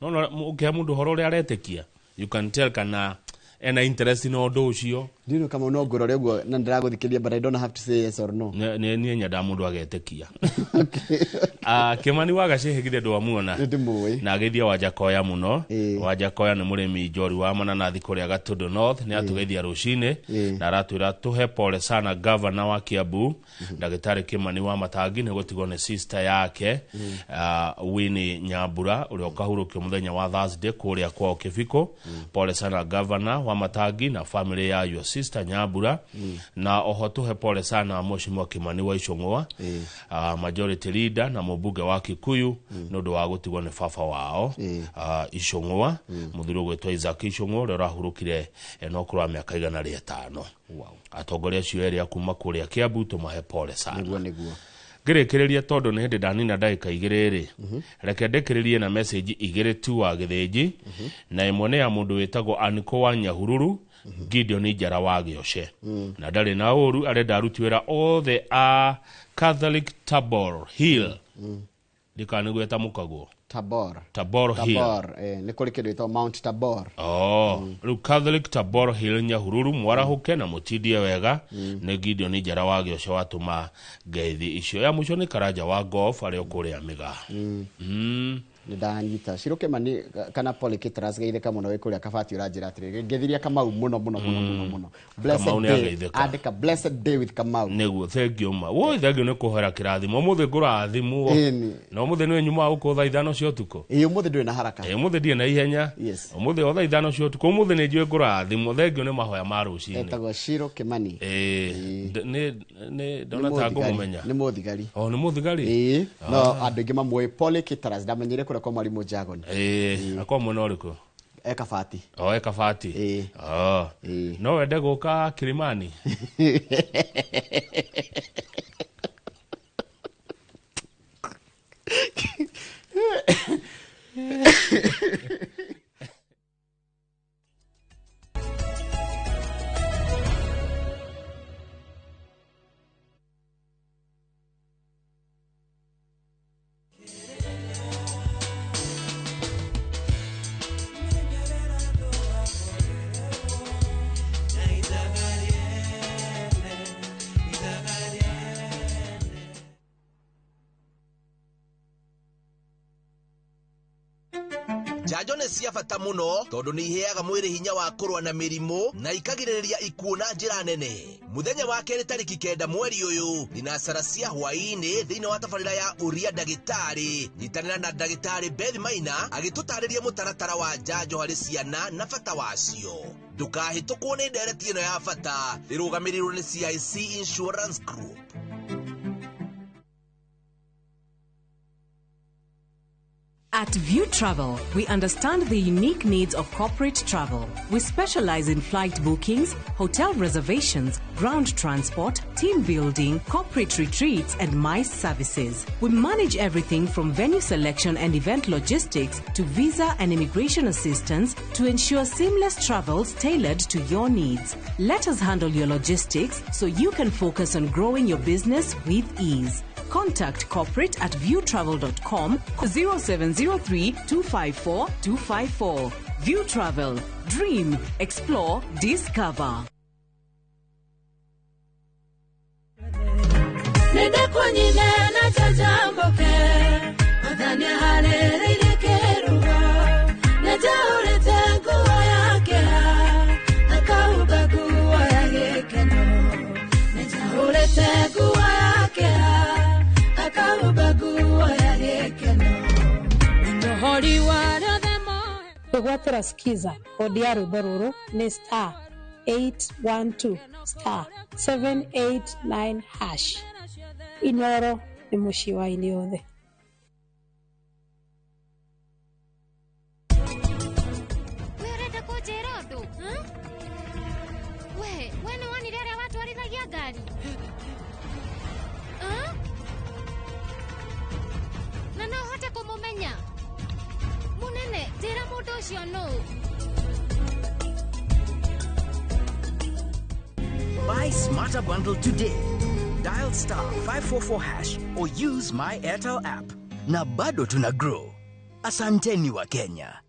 Nona ũkĩhe mũndũ ũhoro ũrĩa aretĩkia, you can tell kana ena interest na ũndũ ũcio. Ndiũĩ kama no ngũrore ũguo na ndĩragũthikĩrĩria, but I don't have to say yes or no. Niĩ nyendaga mũndũ agetĩkia. Kĩmani wa Gacĩhĩ githĩ ndwamuona? Nĩndĩmũĩ. Na ageithia Wanjakoya mũno. Wanjakoya nĩ mũrĩmi njorua wa mananathi kũrĩa Gatũndũ North, nĩ atũgeithia rũcinĩ na aratwĩra tũhe pole sana governor wa Kiambu ndagĩtarĩ Kĩmani wa Matangi nĩ gũtigwo nĩ sister yake Winnie Nyambura ũrĩa ũkahurũkio mũthenya wa Thursday kũrĩa kwao Kĩbiko. Pole sana governor wa Matangi na family ya your sister Nyambura, na oho tũhe pole sana Mheshimiwa Kĩmani wa Icũng'wa, majority leader na mũmbunge wa Kikuyu nĩ ũndũ wa gũtigwo nĩ baba wao Icũng'wa, mũthuri ũgwĩtwo Isaac Icũng'wa ũrĩa ũrahurũkire ena ũkũrũ wa mĩaka 105. Atongoria acio erĩ a kuma kũrĩa Kiambu tũmahe pole sana. Nĩguo. Ngĩrĩkĩrĩria tondũ nĩ hĩndĩ ndanina ndagĩka 2 rĩ, reke ndĩkĩrĩrie na message 2 tu wa Gĩthĩnji, na ĩmwe nĩ ya mũndũ wĩtagwo Aniko wa Nyahururu, Gideon Njara wa Gĩoce, na ndarĩ na ũru, arenda aruti wĩra othe a Catholic Tabor Hill. Ndikana nĩguo ĩtamũkagwo. Tabor. Tabor Hill. Tabor, nĩ kũrĩ kĩndũ gĩtagwo Mount Tabor. Rĩu Catholic Tabor Hill Nyahururu, mwarahũke na mũtindie wega. Nĩ Gideon Njara wa Gĩoce watũma ngeithi icio. Ya mũico nĩ Karanja wa golf arĩa kũrĩa Mĩgaa. Nĩ ndanyita Shiro Kĩmani kana Paul Kitras geithĩka mũno wĩ kũrĩa Kabati, ũranjĩra atĩrĩrĩ ngethiria Kamau mũno mũno mũno mũno mũno. Blessed Kamau nĩ day. ageithĩka. Andĩka blessed day with Kamau. Nĩguo, thank you ma. Woi, thank you nĩ kũhera kĩrathimo. Ũmũthĩ ngũrathimwo. Ĩni. Na ũmũthĩ nĩ nyuma gũkũ thaa 5 cia ũtukũ. Ĩĩ, ũmũthĩ ndũrĩ na haraka. Ĩĩ, ũmũthĩ ndirĩ na ihenya. Ũmũthĩ o thaa 5 cia ũtukũ. Ũmũthĩ nĩ njũĩ ngũrathimwo. Thank you nĩ mahoya ma rũcinĩ. Etagwo Shiro Kĩmani. Ĩĩ, nĩ ndona ta ngũmũmenya. Nĩ mũthigari. O, nĩ mũthigari? Ĩĩ, no andũ aingĩ mamũĩ Paul Kitras, ndamenyire kũrĩa kwa mwarimũ Jagon. Ĩĩ, akorwo mwena ũrĩkũ? E Kabati. O, e Kabati. Ĩĩ. O. No wende gũka Kilimani? Njanjo nĩ cia bata mũno tondũ nĩ iheaga mwĩrĩ hinya wa kũrũa na mĩrimũ na ikagirĩrĩria ikuũ na njĩra nene. Mũthenya wa kerĩ tarĩki 9 mweri ũyũ thinacara cia hwaĩ-inĩ thĩinĩ wa tabarĩra ya Ũria Ndagĩtarĩ. Nyitanĩra na ndagĩtarĩ Beth Maina agĩtũtarĩria mũtaratara wa njanjo harĩ ciana na bata wacio. Ndũkahĩtũkwo nĩ ndereti ĩno ya bata ĩrũgamĩrĩirwo nĩ CIC Insurance Group. At View Travel, we understand the unique needs of corporate travel. We specialize in flight bookings, hotel reservations, ground transport, team building, corporate retreats, and MICE services. We manage everything from venue selection and event logistics to visa and immigration assistance to ensure seamless travels tailored to your needs. Let us handle your logistics so you can focus on growing your business with ease. Contact corporate at viewtravel.com 0703 254 254. View Travel. Dream, explore, discover. Nenda kwa nyina na jajamboke Wathani aharĩrĩirie kĩrugo Nĩnjaũrĩte nguo ya kĩeha Akahumba nguo ya gĩkeno Nĩnjaũrĩte nguo ya kĩeha Akahumba nguo ya gĩkeno Nĩnjohori wa rĩothe Kwĩgwatĩra skiza kodi ya rwĩmbo rũrũ nĩ star 812 star 789 hash. Inoro nĩ mũciĩ wa aini othe. We ũrenda kũnjĩra ũndũ? We nĩ wonire ũrĩa watwarithagia ngari? Na no ũhote kũmũmenya? Munene, njĩra mũndũ ũcio nũ? Buy Smarter Bundle today. Dial star 544 hash or use my Airtel app. Na bado tuna grow. Asanteni wa Kenya.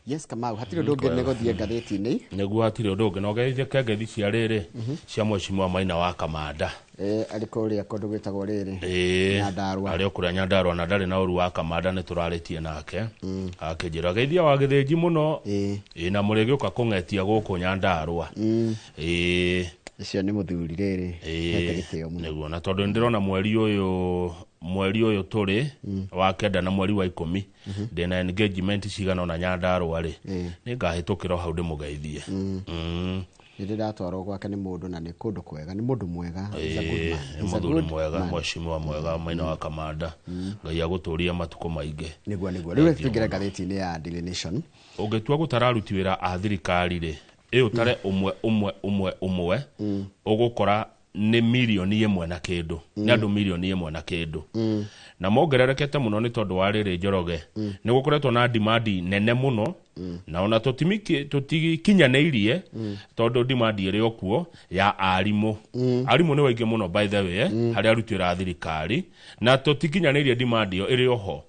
Yes, Kamau, hatirĩ ũndũ ũngĩ nĩ gũthiĩ ngathĩti-inĩ. Nĩguo hatirĩ ũndũ ũngĩ na ũgeithie kengethi cia rĩrĩ cia mheshimiwa Maina wa Kamanda. Arĩ kũrĩa kũndũ gwĩtagwo rĩrĩ Nyandarua. Arĩ o kũrĩa Nyandarua na ndarĩ na ũru wa Kamanda nĩ tũrarĩtie nake. Akĩnjĩra geithia wa Gĩthĩnji mũno. Na mũrĩgĩũka kũng'etia gũkũ Nyandarua. Ũcio nĩ mũthuri rĩrĩ. Hete gĩtĩo mũno. Nĩguo na tondũ nĩndĩrona mweri ũyũ tũrĩ wa 9 na mweri wa 10 ndĩna engagement cigana ona Nyandarua rĩ nĩngahĩtũkĩra hau ndĩmũgeithie. Nĩ ndatwarwo gwake nĩ mũndũ na nĩ kũndũ kwega, nĩ mũndũ mwega. Nĩ mũthuri mwega, mheshimiwa mwega Maina wa Kamanda. Ngai agũtũrie matukũ maingĩ. Nĩguo nĩguo. Rĩu tũingĩre ngathĩti-inĩ ya Daily Nation. Ũngĩtua gũtara aruti wĩra a thirikari rĩ, ĩ ũtare ũmwe ũmwe ũmwe ũmwe ũgũkora nĩ mirioni ĩmwe na kĩndũ. Nĩ andũ mirioni ĩmwe na kĩndũ. Na mongererekete mũno nĩ tondũ wa rĩrĩ Njoroge. Nĩ gũkoretwo na demand nene mũno na ona tũtikinyanĩirie tondũ demand ĩrĩ o kuo ya arimũ. Arimũ nĩ waingĩ mũno by the way harĩ aruti wĩra a thirikari na tũtikinyanĩirie demand ĩyo ĩrĩ oho.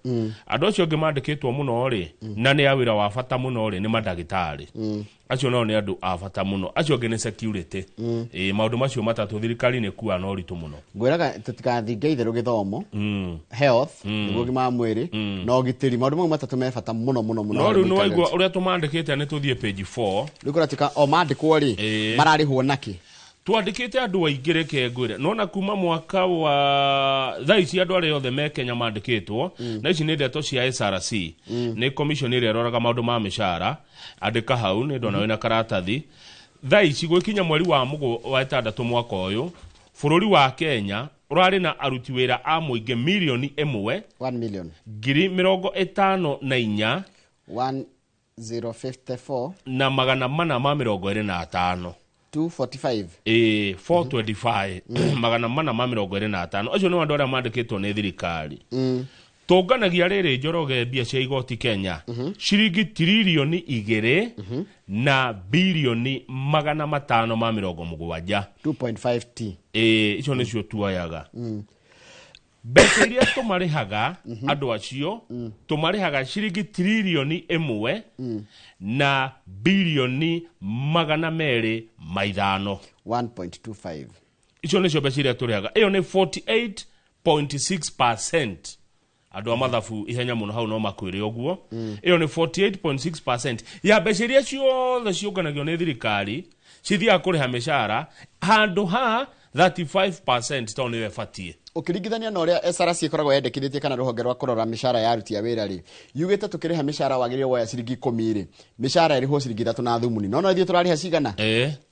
Andũ acio angĩ mandĩkĩtwo mũno rĩ na nĩ a wĩra wa bata mũno rĩ nĩ mandagĩtarĩ. Acio nao nĩ andũ a bata mũno. Acio angĩ nĩ security. Maũndũ macio matatũ thirikari nĩ kuoya na ũritũ mũno. Ngwĩraga tũtikathinge itherũ gĩthomo, health, nĩguo ũgima wa mwĩrĩ, na ũgitĩri. Maũndũ mau matatũ me bata mũno mũno mũno. No rĩu nĩ waigua ũrĩa tũmandĩkĩte nĩ tũthiĩ page 4. Rĩu kũratuĩka o mandĩkwo rĩ, mararĩhwo nakĩ? Twandĩkĩte andũ aingĩ reke ngwĩre. Nona kuma mwaka wa thaa ici andũ arĩa othe me Kenya mandĩkĩtwo, na ici nĩ ndeto cia SRC. Nĩ commission ĩrĩa ĩroraga maũndũ ma mĩcara. Andĩka hau nĩ ndona wĩna karatathi. Thaa ici gwĩkinya mweri wa 6 mwaka ũyũ, bũrũri wa Kenya ũrarĩ na aruti wĩra a mũingĩ mirioni ĩmwe 1 million 54,054 1054 na 425 245 425 425. Acio nĩ andũ arĩa mandĩkĩtwo nĩ thirikari. Tũnganagia rĩrĩ Njoroge mbia cia igoti Kenya ciringi tiririoni 2 na bilioni 570 2.5 T. Icio nĩcio tuoyaga. Mbeca iria tũmarĩhaga andũ acio tũmarĩhaga ciringi tiririoni 1 na bilioni 205 1.25. Icio nĩcio mbeca iria tũrĩhaga. Ĩyo nĩ 48.6%. Andũ a mathabu ihenya mũno hau no makwĩre ũguo. Ĩyo nĩ 48.6% ya mbeca iria ciothe ciũnganagio nĩ thirikari cithiaga kũrĩha mĩcara handũ ha 35% tondũ nĩyo ĩbatiĩ. Ũkĩringithania na ũrĩa SRC ĩkoragwo yendekithĩtie kana rũhonge rwa kũrora mĩcara ya aruti a wĩra rĩ, yugĩte tũkĩrĩha mĩcara wagĩrĩirwo woya ciringi 10 rĩ, mĩcara ĩrĩhwo ciringi 3 na thumuni. No no ithuĩ tũrarĩha cigana?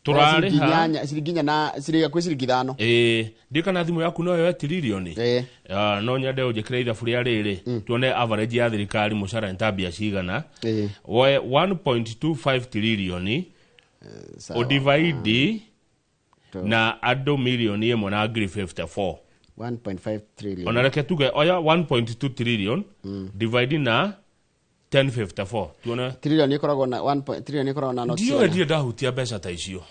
Tũrarĩha ciringi 4 na ciringi kwĩ ciringi 5. Ndiũ kana thimũ yaku no yoe tiririoni. No nyende ũnjĩkĩre ithabu rĩa rĩrĩ tuone average ya thirikari mũcara nĩ ta mbia cigana. Woe 1.25 tiririoni ũdivide na andũ mirioni 1 na 54 1.5 trillion. Ona reke tuge oya 1.2 trillion divide na 1054 tuone trillion ikoragwo na 1. Trillion ikoragwo na noti. Ndiyo ndiye ndahutia mbeca ta icio.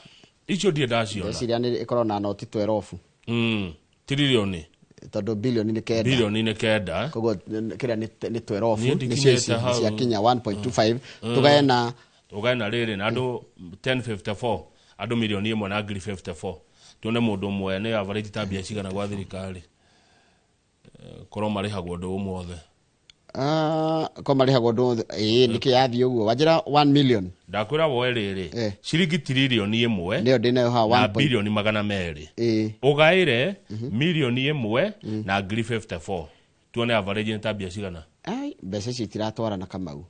Icio ndiye ndaciona. Ndeciria nĩ ikoragwo na noti 12. Trillion tondu bilioni nĩ 9. Bilioni nĩ 9. Koguo kĩrĩa nĩ 12 nĩcio ciakinya 1.25 tugaye na Ũgae na rĩrĩ na andũ 1054, andũ 1,054,000, tuone mũndũ ũmwe nĩ average ta mbia cigana gwa thirikari. Korwo marĩhagwo ũndũ ũmwe othe. Ko marĩhagwo ũndũ othe, ĩĩ, nĩkĩ yathiĩ ũguo wanjĩra 1 million? Ndakwĩra woe rĩrĩ, ciringi 1 trillion Nĩyo ndĩnayo haha. na 1 point 200 billion, ũgaĩre 1,054,000, tuone average nĩ ta mbia cigana. Ai, mbeca icio itiratwarana, Kamau.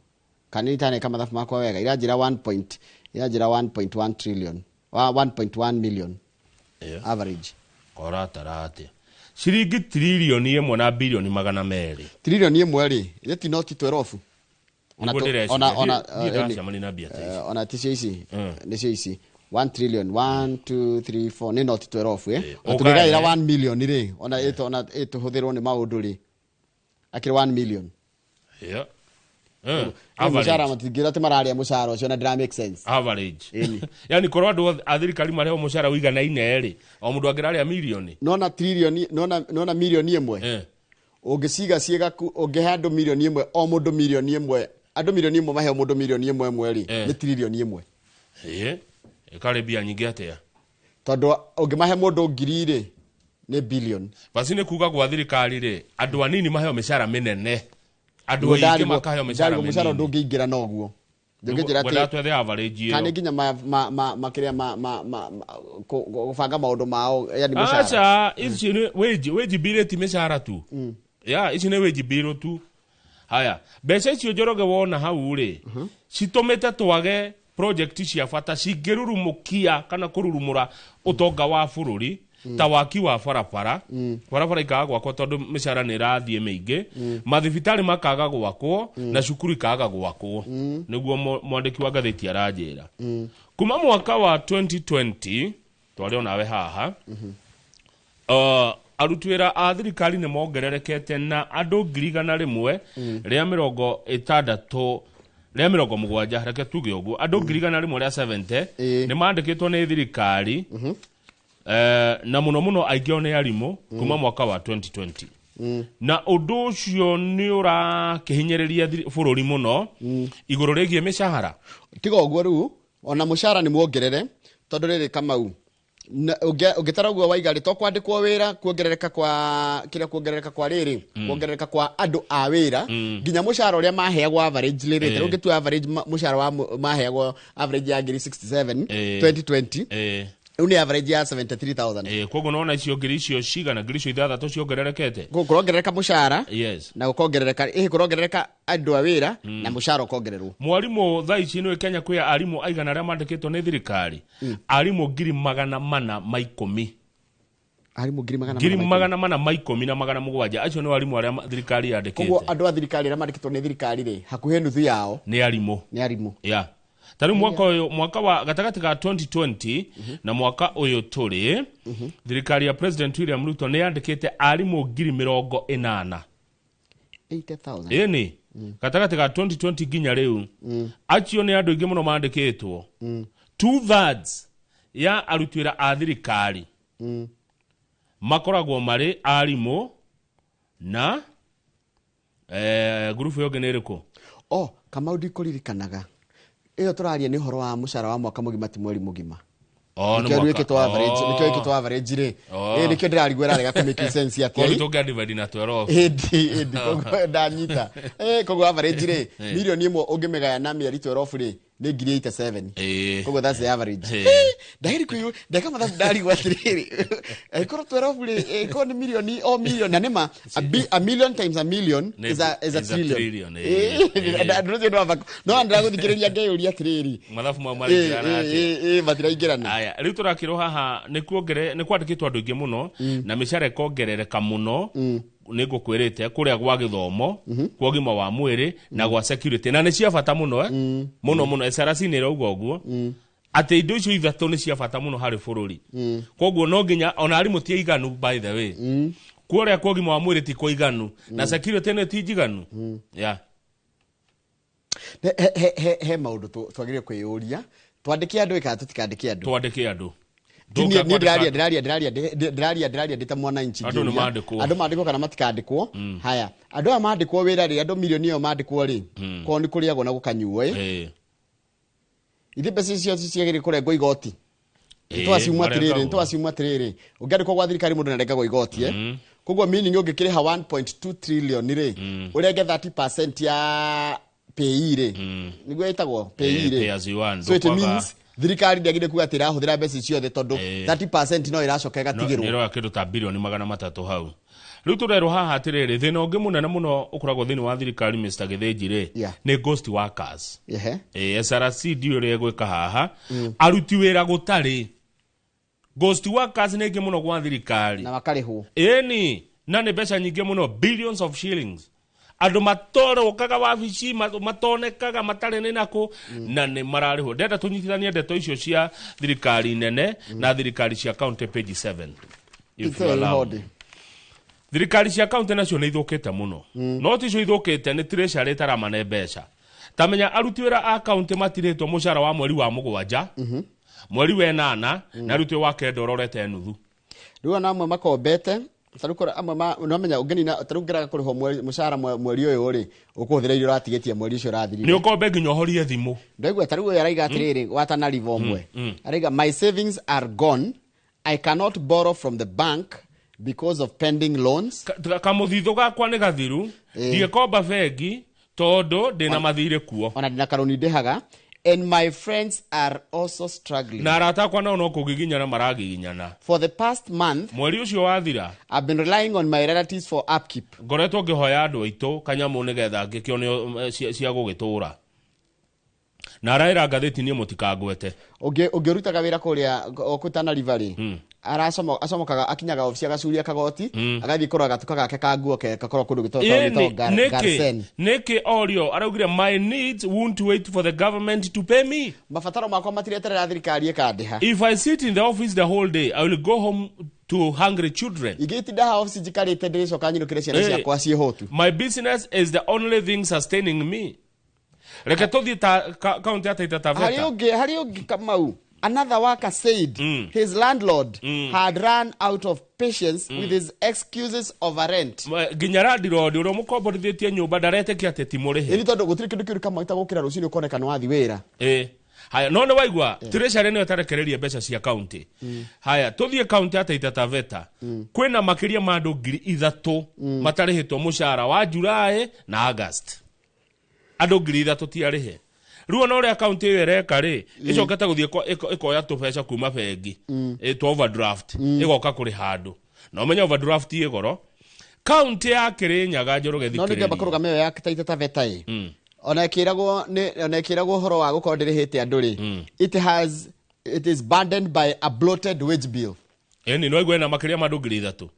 Kana itaneka mathabu makwa wega, iranjĩra 1 point, iranjĩra 1.1 trillion, wa 1.1 million average. Koratara atĩa? Ciringi 1,200 billion. 1 trillion rĩ, ithĩ ti noti 12? Ona Nĩguo ndĩreciria. ona Niĩ ndĩracemania na mbia ta ici. Ona ticio ici, nĩcio ici, 1 trillion, 1 2 3 4, nĩ noti 12, eh. Na Ũgae. tũngĩgaĩra 1 million rĩ, ona ĩtũ ona ĩtũhũthĩrwo nĩ maũndũ rĩ, akĩrĩ 1 million. Nĩ mũcara, matingĩra atĩ mararĩa mũcara ũcio, na ndĩra make sense. Average, yani korwo andũ othe a thirikari marĩhwo mũcara ũiganaine rĩ, o mũndũ angĩrarĩa mirioni. Nona trillion, nona 1 million ũngĩciga ciĩgaku, ũngĩhe andũ 1 million, o mũndũ 1 million, andũ 1 million maheo mũndũ 1 million ĩmwe rĩ, nĩ 1 trillion. Ĩ ĩkarĩ mbia nyingĩ atĩa? Tondũ ũngĩmahe mũndũ ngiri rĩ, nĩ billion. Basi nĩ kuga gwa thirikari rĩ, andũ anini maheo mĩcara mĩnene, andũ aingĩ makaheo mĩcara Ndarigwo mũcara mĩnini. ndũngĩingĩra noguo, ndũngĩnjĩra Ngwendaga atĩ twethe average kana ĩyo. nginya makĩria gũbanga maũndũ mao, yani mũcara. Aca, ici nĩ wage bill, ti mĩcara tu ya, ici nĩ wage bill tu. Haya, mbeca icio, Njoroge, wona hau rĩ, citũmĩte twage project cia bata cingĩrurumũkia kana kũrurumũra ũtonga wa bũrũri, ta waki wa barabara. Barabara ikaga gwakwo tondũ mĩcara nĩ ĩrathiĩ mĩingĩ, mathibitarĩ makaga gwakwo na cukuru ikaga gwakwo. Nĩguo mwandĩki wa ngathĩti aranjĩra kuma mwaka wa 2020 twarĩ onawe haha, aruti wĩra a thirikari nĩ mongererekete na andũ 160,170, reke tuge ũguo, andũ 170,000 nĩ mandĩkĩtwo nĩ thirikari, na mũno mũno aingĩ ao nĩ arimũ, kuma mwaka wa 2020. Na ũndũ ũcio nĩ ũrakĩhinyĩrĩria bũrũri mũno igũrũ rĩgiĩ mĩcahara. Tiga ũguo rĩu, ona mũcara nĩ muongerere, tondũ rĩrĩ, Kamau, ũngĩtara ũguo waiga rĩ, to kwandĩkwo wĩra, kuongerereka kwa kĩrĩa, kuongerereka kwa rĩrĩ, kuongerereka kwa andũ a wĩra, nginya mũcara ũrĩa maheagwo average rĩrĩ, ta rĩu ũngĩtua average mũcara wa maheagwo average ya ngiri 67 2020, rĩu nĩ average ya 73,000. Koguo nona icio ngiri icio cigana, ngiri icio ithathatũ ciongererekete. Kũrongerereka mũcara na gũkongerereka, ĩhĩ, kũrongerereka andũ a wĩra na mũcara ũkongererwo. Mwarimũ thaa ici nĩ Kenya kwĩ arimũ aigana arĩa mandĩkĩtwo nĩ thirikari? Arimũ 410,000. Arimũ ngiri magana ngiri mana ma ikũmi. 417,700, acio nĩ arimũ arĩa thirikari Koguo yandĩkĩte. andũ a thirikari arĩa mandĩkĩtwo nĩ thirikari rĩ, hakuhĩ nuthu yao nĩ arimũ. Nĩ arimũ. Ya, ta rĩu mwaka ũyũ, mwaka wa gatagatĩ ga 2020 na mwaka ũyũ tũrĩ, thirikari ya President William Ruto nĩ yandĩkĩte arimũ 80,000. 80,000. Ĩni, gatagatĩ ga 2020 nginya rĩu, acio nĩ andũ aingĩ mũno mandĩkĩtwo. Two thirds ya aruti wĩra a thirikari makoragwo marĩ arimũ na ngurubu ĩyo ĩngĩ nĩ ĩrĩkũ? Oh, Kamau, ndikũririkanaga ĩyo tũraria nĩ ũhoro wa mũcara wa mwaka mũgima, ti mweri mũgima. Oh, nĩ Nĩkĩo mwaka. rĩu ĩkĩtwo average, nĩkĩo ĩkĩtwo average rĩ. Ĩ nĩkĩo ndĩrarigwo ĩrarega kũ make sense atĩa. Koguo tũngĩa divide na 12. Ĩndi koguo ndanyita. Koguo average rĩ, 1 million ũngĩmĩgaya na mĩeri 12 rĩ, nĩ ngiri 87. Koguo that's the average. Ndagĩrĩ kwĩyũ ndeka mathabu, ndarigwo atĩrĩrĩ, angĩkorwo 12 rĩ, ĩkorwo nĩ milioni o milioni, na nĩma a million times a million is a is a trillion. trillion. Andũ ũcio no ndĩragũthikĩrĩria ngeyũria atĩrĩrĩ, Mathabu mau maraingĩrana atĩa? Matiraingĩrana. Aya, rĩu tũrakĩrwo haha nĩ kuongere nĩ kwandĩkĩtwo andũ aingĩ mũno na mĩcara ĩkongerereka mũno. Nĩ ngũkwĩrĩte kũrĩa gwa gĩthomo, kwa ũgima wa mwĩrĩ na gwa security, na nĩ cia bata mũno, mũno mũno. SRC nĩ ĩrauga ũguo atĩ indo icio ithatũ nĩ cia bata mũno harĩ bũrũri. Koguo no nginya ona arimũ ti aiganu, by the way, kũrĩa kwa ũgima wa mwĩrĩ ti kũiganu na security nĩ ti njiganu, yeah. He maũndũ twagĩrĩire kwĩyũria, twandĩke andũ ĩkaa tũtikandĩke andũ? Twandĩke andũ. Niĩ ndĩraria ndĩ ta mwananchi. Andũ nĩ Ngĩũria, mandĩkwo. Andũ mandĩkwo kana matikandĩkwo? Haya, andũ aya mandĩkwo wĩra rĩ, andũ milioni ĩyo mandĩkwo rĩ, korwo nĩ kũrĩagwo na gũkanyuo ĩ. Ithe mbeca icio ciagĩrĩire kũrengwo igoti. Nĩtwaciuma atĩrĩrĩ, nĩtwaciuma atĩrĩrĩ, ũngĩandĩkwo gwa thirikari mũndũ nĩarengagwo igoti, eh? Koguo meaning ũngĩkĩrĩha 1.2 trillion rĩ, ũrenge 30% ya PAYE rĩ, nĩguo ĩtagwo PAYE rĩ. Pay as you earn, So it ndũkwaga- means thirikari ndĩagĩrĩire kuga atĩ ĩrahũthĩra mbeca ciothe tondũ 30% no ĩracoka ĩgatigĩrwo. Nĩroya kĩndũ ta 300 bilioni hau. Rĩu tũrerwo haha atĩrĩrĩ, thĩna ũngĩ mũnene mũno ũkoragwo thĩinĩ wa thirikari, Mr. Gĩthĩnji rĩ, nĩ ghost workers. SRC ndiũ ũrĩa ĩgwĩka haha, aruti wĩra gũtarĩ, ghost workers nĩ aingĩ mũno gwa thirikari. Na makarĩhwo. Ĩni, na nĩ mbeca nyingĩ mũno, billions of shillings, andũ matorokaga wabici, matonekaga, matarĩ nĩ nakũ, na nĩ mararĩhwo. Ndenda tũnyitithanie ndeto icio cia thirikari nene na thirikari cia county, page 7, if you allow. Hodi. Thirikari cia county nacio nĩ ithũkĩte mũno, no ticio ithũkĩte, nĩ treasury ĩtaramane mbeca. Tamenya aruti wĩra a county matirĩtwo mũcara wa mweri wa 7, mweri wa 8, na aruti wa 9 ũrorete nuthu. Rĩu ona amwe makombete, tarĩu kũrĩ amwe nĩwamenya ũngĩnina, tarĩu ũngĩraga kũrĩhwo mũcara mweri ũyũ rĩ, ũkũhũthĩra iria ũratigĩtie mweri ũcio ũrathirire. Nĩ ũkombe nginya ũhorie thimũ. Ndaigua tarĩu ũyũ araiga atĩrĩrĩ, wa Tana River ũmwe araiga, "My savings are gone. I cannot borrow from the bank because of pending loans." Kamũthithũ gakwa nĩ gathiru, ndiĩkomba bengi tondũ ndĩna mathirĩ kuo. Ona ndĩna karũni ndĩhaga, "and my friends are also struggling." Na arata akwa nao no kũgiginyana maragiginyana. "For the past month," mweri ũcio wathira, "I've been relying on my relatives for upkeep." Ngoretwo ngĩhoya andũ aitũ kanyamũ nĩgetha ngĩkĩone cia gũgĩtũra, na araĩra ngathĩti niĩ mũtikangwete. Ũngĩrutaga wĩra kũrĩa o kũ Tana River rĩ, aracomokaga, akinyaga obici, agacuria kagoti, agathiĩ kũrora gatuka gake ka nguo ke gakorwo kũndũ Ĩni, gĩtagwo nĩkĩ Garsen. Nĩkĩ orio araugire, "My needs won't wait for the government to pay me." Mabataro makwa matireterera thirikari ĩkandĩha. "If I sit in the office the whole day, I will go home to hungry children." Ingĩtinda haha obici njikarĩte, ndĩrĩcoka nyinũkĩre ciana ciakwa ciĩ hũtu. "My business is the only thing sustaining me." Reke tũthiĩ ta kaunti ya Taita Harĩ Taveta. ũngĩ, harĩ ũngĩ Kamau, another worker said his landlord had run out of patience with his excuses over rent. Nginya landlord ũrĩa mũkomborithĩtie nyũmba ndaretĩkia atĩ ti mũrĩhe. Ĩni tondũ gũtirĩ kĩndũ kĩũru Kamau ta gũkĩra rũcinĩ ũkoneka nĩ wathi wĩra. Ĩ haya, no nĩ waigua treasury nĩyo ĩtarekereria mbeca cia kaunti. Haya, tũthiĩ kaunti ya Taita Taveta. Kwĩna makĩria ma andũ 3,000 matarĩhĩtwo mũcara wa July na August. Andũ 3,000 ti arĩhe. Rĩu ona ũrĩa kaunti ĩyo ĩreka rĩ, ĩcokete gũthiĩ ĩkoya tũbeca kuma bengi, twa overdraft, ĩgoka kũrĩha andũ, na ũmenye overdraft ĩ goro. Kaunti ya Kĩrĩnyaga, Njoroge, No nĩ ngĩamba thikĩrĩria. kũrũgama ĩyo ya Taita Taveta ĩ, ona ĩkĩragwo nĩ ona ĩkĩragwo ũhoro wa gũkorwo ndĩrĩhĩte andũ rĩ, it is burdened by a bloated wage bill. Ĩni no ĩna makĩria ma andũ 3,000.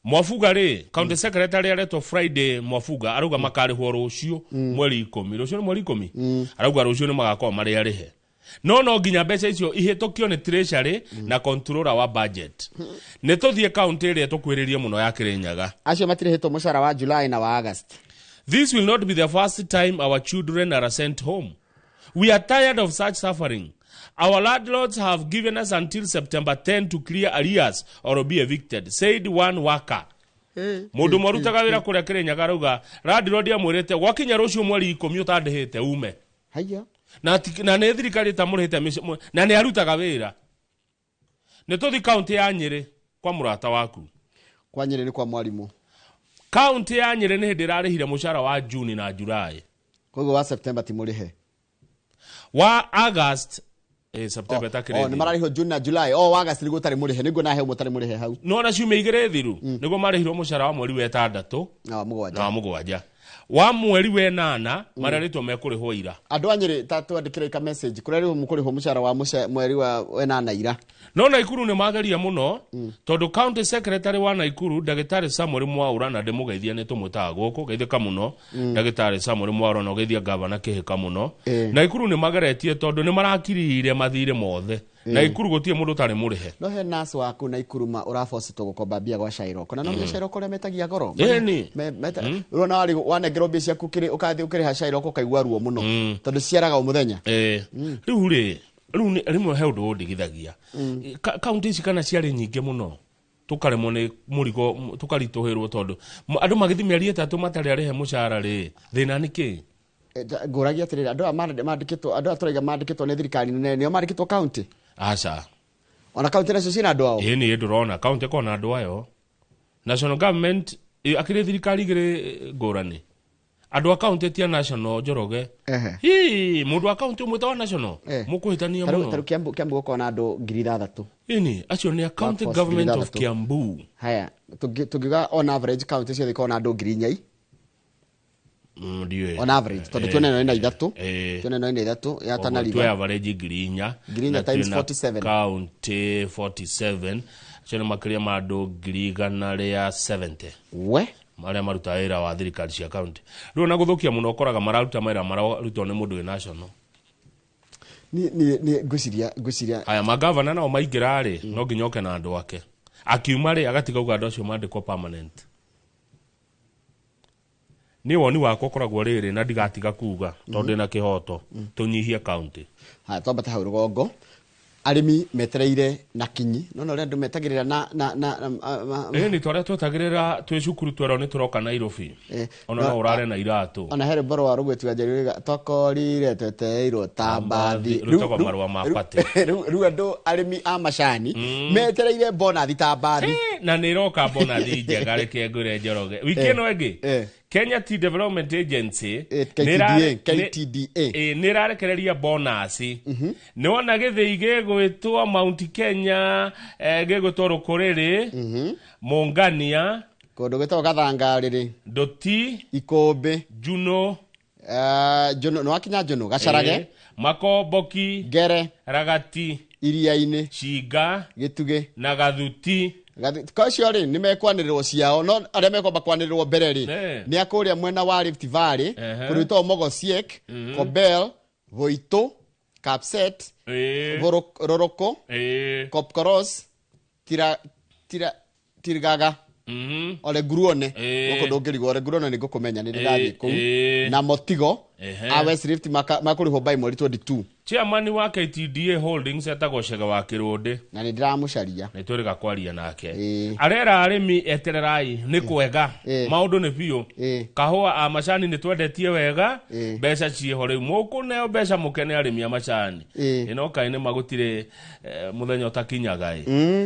Mwabuga rĩ, county secretary aretwo Friday Mwabuga, arauga makarĩhwo rũciũ mweri 10. Rũciũ nĩ mweri 10. Arauga rũciũ nĩ magakorwo marĩ arĩhe, no nginya mbeca icio ihĩtũkio nĩ treasury na controller wa budget. Nĩ tũthiĩ kaunti ĩrĩa tũkwĩrĩrie mũno ya Kĩrĩnyaga. Acio matirĩhĩtwo mũcara wa July na wa August. "This will not be the first time our children are sent home. We are tired of such suffering. Our landlords have given us until September 10 to clear arrears or be evicted," said one worker. Mũndũ ũmwe ũrutaga wĩra kũrĩa Kĩrĩnyaga arauga landlord amwĩrĩte gwakinya rũciũ mweri 10 ũtandĩhĩte ume. Haya. Na nĩ thirikari ĩtamũrĩhĩte na nĩ arutaga wĩra. Nĩ tũthi kaunti ya Nyĩrĩ kwa mũrata waku. Kwa Nyĩrĩ nĩ kwa mwarimũ. Kaunti ya Nyĩrĩ nĩ hĩndĩ ĩrarĩhire mũcara wa Juni na Julai. Koguo wa September ti mũrĩhe. Wa August, September ĩtakĩrĩ Oh, nĩ mararĩhwo June na July. Oh, wa August nĩguo ũtarĩ mũrĩhe, nĩguo nahe ũmwe ũtarĩ mũrĩhe hau. No na ciumia 2 thiru nĩguo marĩhirwo mũcara wa mweri wa 6 na wa 7 na wa 7. Wa mweri wa 8 mararĩtwo mekũrĩhwo ira. Andũ a Nyĩrĩ, ta twandĩkĩre ka message kũrĩa rĩu mũkũrĩhwo mũcara wa mweri wa 8 ira. No Naikuru nĩ mageria mũno, tondũ county secretary wa Naikuru, ndagĩtarĩ Samuel Mwaura, na ndĩmũgeithia, nĩ tũmwĩtaga gũkũ, geithĩka mũno ndagĩtarĩ Samuel Mwaura, na ũgeithia gavana Kĩhĩka mũno. Naikuru nĩ mageretie tondũ nĩ marakirire mathirĩ mothe. Naikuru gũtirĩ mũndũ ũtarĩ mũrĩhe. No he nurse waku Naikuru ma ũrabocetwo gũkomba mbia gwa Shairoko, na no mm. Shairoko ũrĩa metagia goro. Ĩni. Ũrona warĩ wanengerwo mbia ciaku kĩrĩ ũkathiĩ ũkĩrĩha Shairoko ũkaigua ruo mũno tondũ ciaraga o mũthenya. Rĩu rĩ, rĩu rĩmwe he ũndũ ũndigithagia. Kaunti ici kana ciarĩ nyingĩ mũno, tũkaremwo nĩ mũrigo, tũkaritũhĩrwo tondũ andũ magĩthiĩ mĩeri 3 matarĩ arĩhe mũcara rĩ, thĩna nĩ kĩ? Ngũragia atĩrĩrĩ, andũ aya mandĩkĩtwo, andũ aya tũraiga mandĩkĩtwo nĩ thirikari nene, nĩo mandĩkĩtwo county? Aca. Ona county nacio ciĩna andũ ao? Ĩĩ, nĩ ndũrona county ĩkoragwo na andũ ayo. National government akĩrĩ thirikari igĩrĩ ngũrani. Andũ a county ti a national, Njoroge. Hi, mũndũ wa county ũmwe ta wa national mũkũhĩtania mũno. Tarĩu Kiambu gũkorwo na andũ 6,000. Ĩni, acio nĩ a county Workforce government of 6,000. Kiambu. Haya, tũngiuga on average county ciothe ikorwo na andũ 4,000. Ndiũĩ. On average, tondũ tuone ĩno ĩna 3. Tuone ĩno ĩna 3 ya Tana Koguo River. tuoe average 4,000. 4,000 Na times twĩna 47. County 47. Acio nĩ makĩria ma andũ 170,000. We? Marĩa marutaga wĩra wa thirikari cia county. Rĩu ona gũthũkia mũno ũkoraga mararuta mawĩra mararutwo nĩ mũndũ wĩ national. Ni ngwĩciria. Haya, magavana nao maingĩra rĩ, no nginya oke na andũ ake. Akiuma rĩ, agatiga uga andũ acio mandĩkwo permanent. Nĩ woni wakwa ũkoragwo rĩrĩ na ndigatiga kuga tondũ ndĩna kĩhoto, tũnyihie county. Haya, twambate hau rũgongo. Arĩmi metereire na kinyi. No ũrĩa andũ metagĩrĩra na Ĩĩ, nĩ twarĩa twetagĩrĩra twĩ cukuru twerwo nĩ tũroka Nairobi. Ona no ũrare na iratũ. Ona he rwĩmbo rwa Rũgwĩti wa Njeri ruiga, twakorire twetereirwo ta mbathi. Rwĩtagwo marũa ma party. Rĩu andũ arĩmi a macani metereire bonathi ta mbathi. Na nĩ ĩroka bonathi njega, reke ngwĩre Njoroge. Wiki ĩno ĩngĩ, Kenya Tea Development Agency KTDA, KTDA. Nĩ ĩrarekereria bonus. Nĩ wona gĩthĩi gĩgwĩtwo Mount Kenya, gĩgwĩtwo Rũkũrĩrĩ, Mũngania, kũndũ gwĩtagwo Gathangarĩrĩ, Ndũti, Ikũmbĩ, Juno, Juno, nĩ wakinya Juno, Gacarage, Makomboki, Ngere, Ragati, Iria-inĩ, Cinga, Gĩtugĩ na Gathuti. Kacio rĩ nĩ mekwanĩrĩrwo ciao, no arĩa mekwamba kwanĩrĩrwo mbere rĩ nĩ a kũrĩa mwena wa Rift Valley, kũndũ gwĩtagwo Mogosiek, Kobel, Voitũ, Kapset, Roroko, Kopkoros, Tirgaga, Ole Nguruone. Gũkũ ndũngĩrigwo, Ole Nguruone nĩ ngũkũmenya, nĩ ndĩrathiĩ kũu. Na Motigo, a West Rift makũrĩhwo by mweri 22. Chairman wa KTDA Holdings etagwo Chege wa Kĩrũndĩ. Na nĩ ndĩramũcaria. Nĩ twĩrĩga kwaria nake. Arera arĩmi etererai nĩ kwega. Maũndũ nĩ biũ. Kahũa a macani nĩ twendetie wega. Mbeca ciĩho rĩu. Mũkũneo mbeca mũkene arĩmi a macani. Ĩno kaĩ nĩ magũtirĩ mũthenya ũtakinyaga ĩ.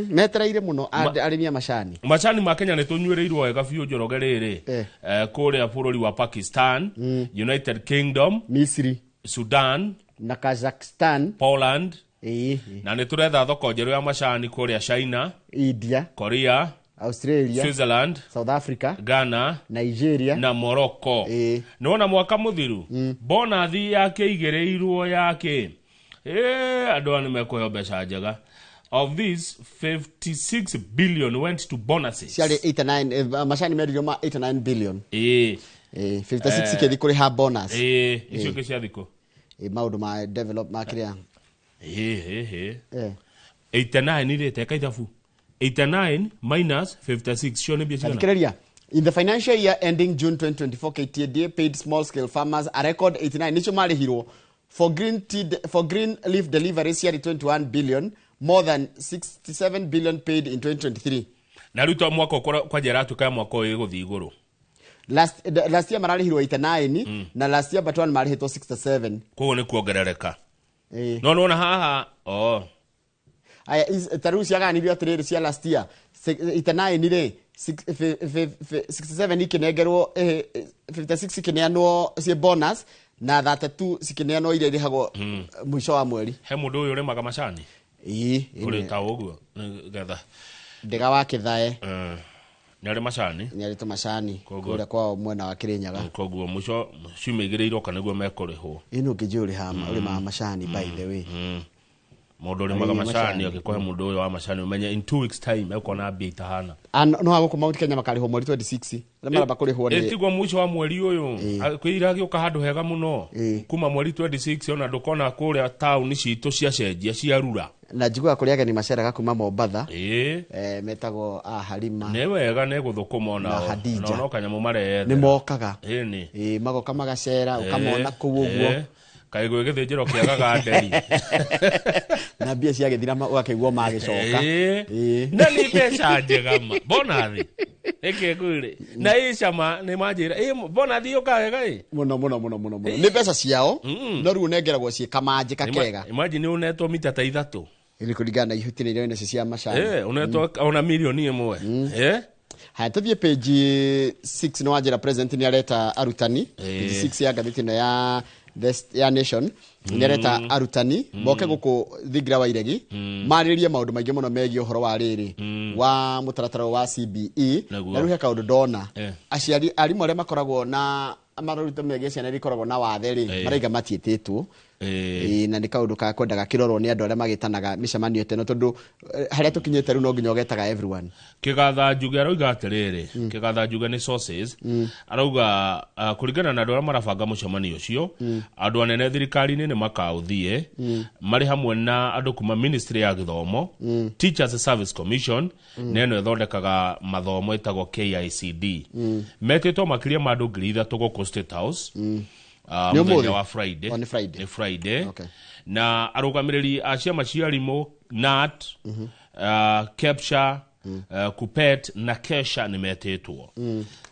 Metereire mũno arĩmi a macani. Macani ma Kenya nĩ tũnyuĩrĩirwo wega biũ Njoroge rĩrĩ. Kũrĩa bũrũri wa Pakistan, United Kingdom, Misri, Sudan, na Kazakhstan, Poland, na nĩ tũretha thoko njerũ ya macani kũrĩa China, India, Korea, Australia, Switzerland, South Africa, Ghana, Nigeria na Morocco. Nĩ wona mwaka mũthiru bonathi yake igĩrĩirwo yake andũ aya nĩ mekũheo mbeca njega. Of these, 56 billion went to bonuses. Ciarĩ 89, macani mendirio ma 89 billion. 56 ikĩthiĩ kũrĩha bonus. Icio ingĩ cia thikũ. Maũndũ ma develop ma kĩrĩa. 89 rĩ, teka ithabu. 89 minus 56 cio nĩ mbia cigana? Thikĩrĩria. In the financial year ending June 2024, KTDA paid small scale farmers a record 89 nicio marĩhirwo for green tea, for green leaf delivery ciarĩ 21 billion, more than 67 billion paid in 2023. Na rĩu to mwaka kwanja ĩratuĩka ya mwaka ũyũ ĩgũthiĩ igũrũ. Last year mararĩhirwo 89 na last year but one marĩhĩtwo 67. Koguo nĩ kuongerereka. No nĩwona haha, Aya, ta rĩu ciaganirio atĩrĩrĩ cia last year 89 rĩ, 67 ikĩnengerwo, 56 ikĩneanwo ciĩ bonus na 32 cikĩneanwo iria irĩhagwo mũico wa mweri. He mũndũ ũyũ ũrĩmaga macani? Ĩĩ, Ũrĩ ta ũguo, nĩgetha. Ndega wa Kĩthae. Nĩ arĩ macani? Nĩ arĩ tũmacani kũrĩa kwao mwena wa Kĩrĩnyaga. Koguo mũico ciumia igĩrĩ iroka nĩguo mekũrĩhwo. Ĩĩ, nũ ũngĩnjũĩ ũrĩmaga macani by the way. Mũndũ ũrĩmaga macani akĩkũhe mũndũ ũyũ wa macani ũmenye in 2 weeks time ekũona mbia itahana. No gũkũ Mount Kenya makarĩhwo mweri 26. Arĩa maramba kũrĩhwo nĩ Tiguo mũico wa mweri ũyũ. Kwĩ iragĩũka handũ hega mũno. Kuma mweri 26 ona ndũkona kũrĩa taũni citũ ciacenjia ciarura. Na njiguaga kũrĩ ageni maceraga kuma Mombatha. Metagwo Halima. Nĩ wega nĩ gũthũkũma onao. Na Hadija. Na no kanyamũ mareyethera. Nĩ mokaga. Ĩni. Magoka magacera, ũkamona kũu ũguo. Kaĩ gwĩ gĩthĩnjĩro kĩagaga nderi. Na mbia ciagĩthira ũgakĩigua magĩcoka. Na nĩ mbeca njega ma. Bonathi. Reke ngwĩre. Na ĩ cama nĩ manjĩra. Ĩ bonathi yũkaga wega ĩ. Mũno mũno mũno mũno mũno. Nĩ mbeca ciao no rĩu ũnengeragwo ciĩ kamanjĩ kakega. Imagine ũnetwo mita ta 3. Nĩ kũringana na ihuti iria wĩnacio cia macani. Ũnetwo ona milioni 1. Haya tũthiĩ page 6 nĩ wanjĩra president nĩ areta arutani. Page 6 ya ngathĩti ĩno ya Nation nĩ areta arutani moke gũkũ Thingira wa Iregi marĩrĩrie maũndũ maingĩ mũno megiĩ ũhoro wa rĩrĩ wa mũtaratara wa CBE. Na rĩu he kaũndũ ndona aciari arimũ arĩa makoragwo na maruta megiĩ ciana iria ikoragwo na wathe rĩ maraiga matiĩtĩtwo. Na nĩ kaũndũ ka kwendaga kĩrorwo nĩ andũ arĩa magĩtanaga mĩcemanio teno tondũ harĩa tũkinyĩte rĩu no nginya ũgetaga everyone. Kĩgatha Njuge arauga atĩrĩrĩ, Kĩgatha Njuge nĩ sources arauga kũringana na andũ arĩa marabanga mũcemanio ũcio andũ anene thirikari-inĩ nĩ makaũthiĩ marĩ hamwe na andũ kuma ministry ya gĩthomo, Teachers Service Commission na ĩno ĩthondekaga mathomo ĩtagwo KICD. Metĩtwo makĩria ma andũ 3,000 gũkũ State House. Mũthenya wa Friday. Nĩ Friday. Na arũgamĩrĩri a ciama cia arimũ NAT, KEPSHA, KUPPET na KESHA nĩ metĩtwo.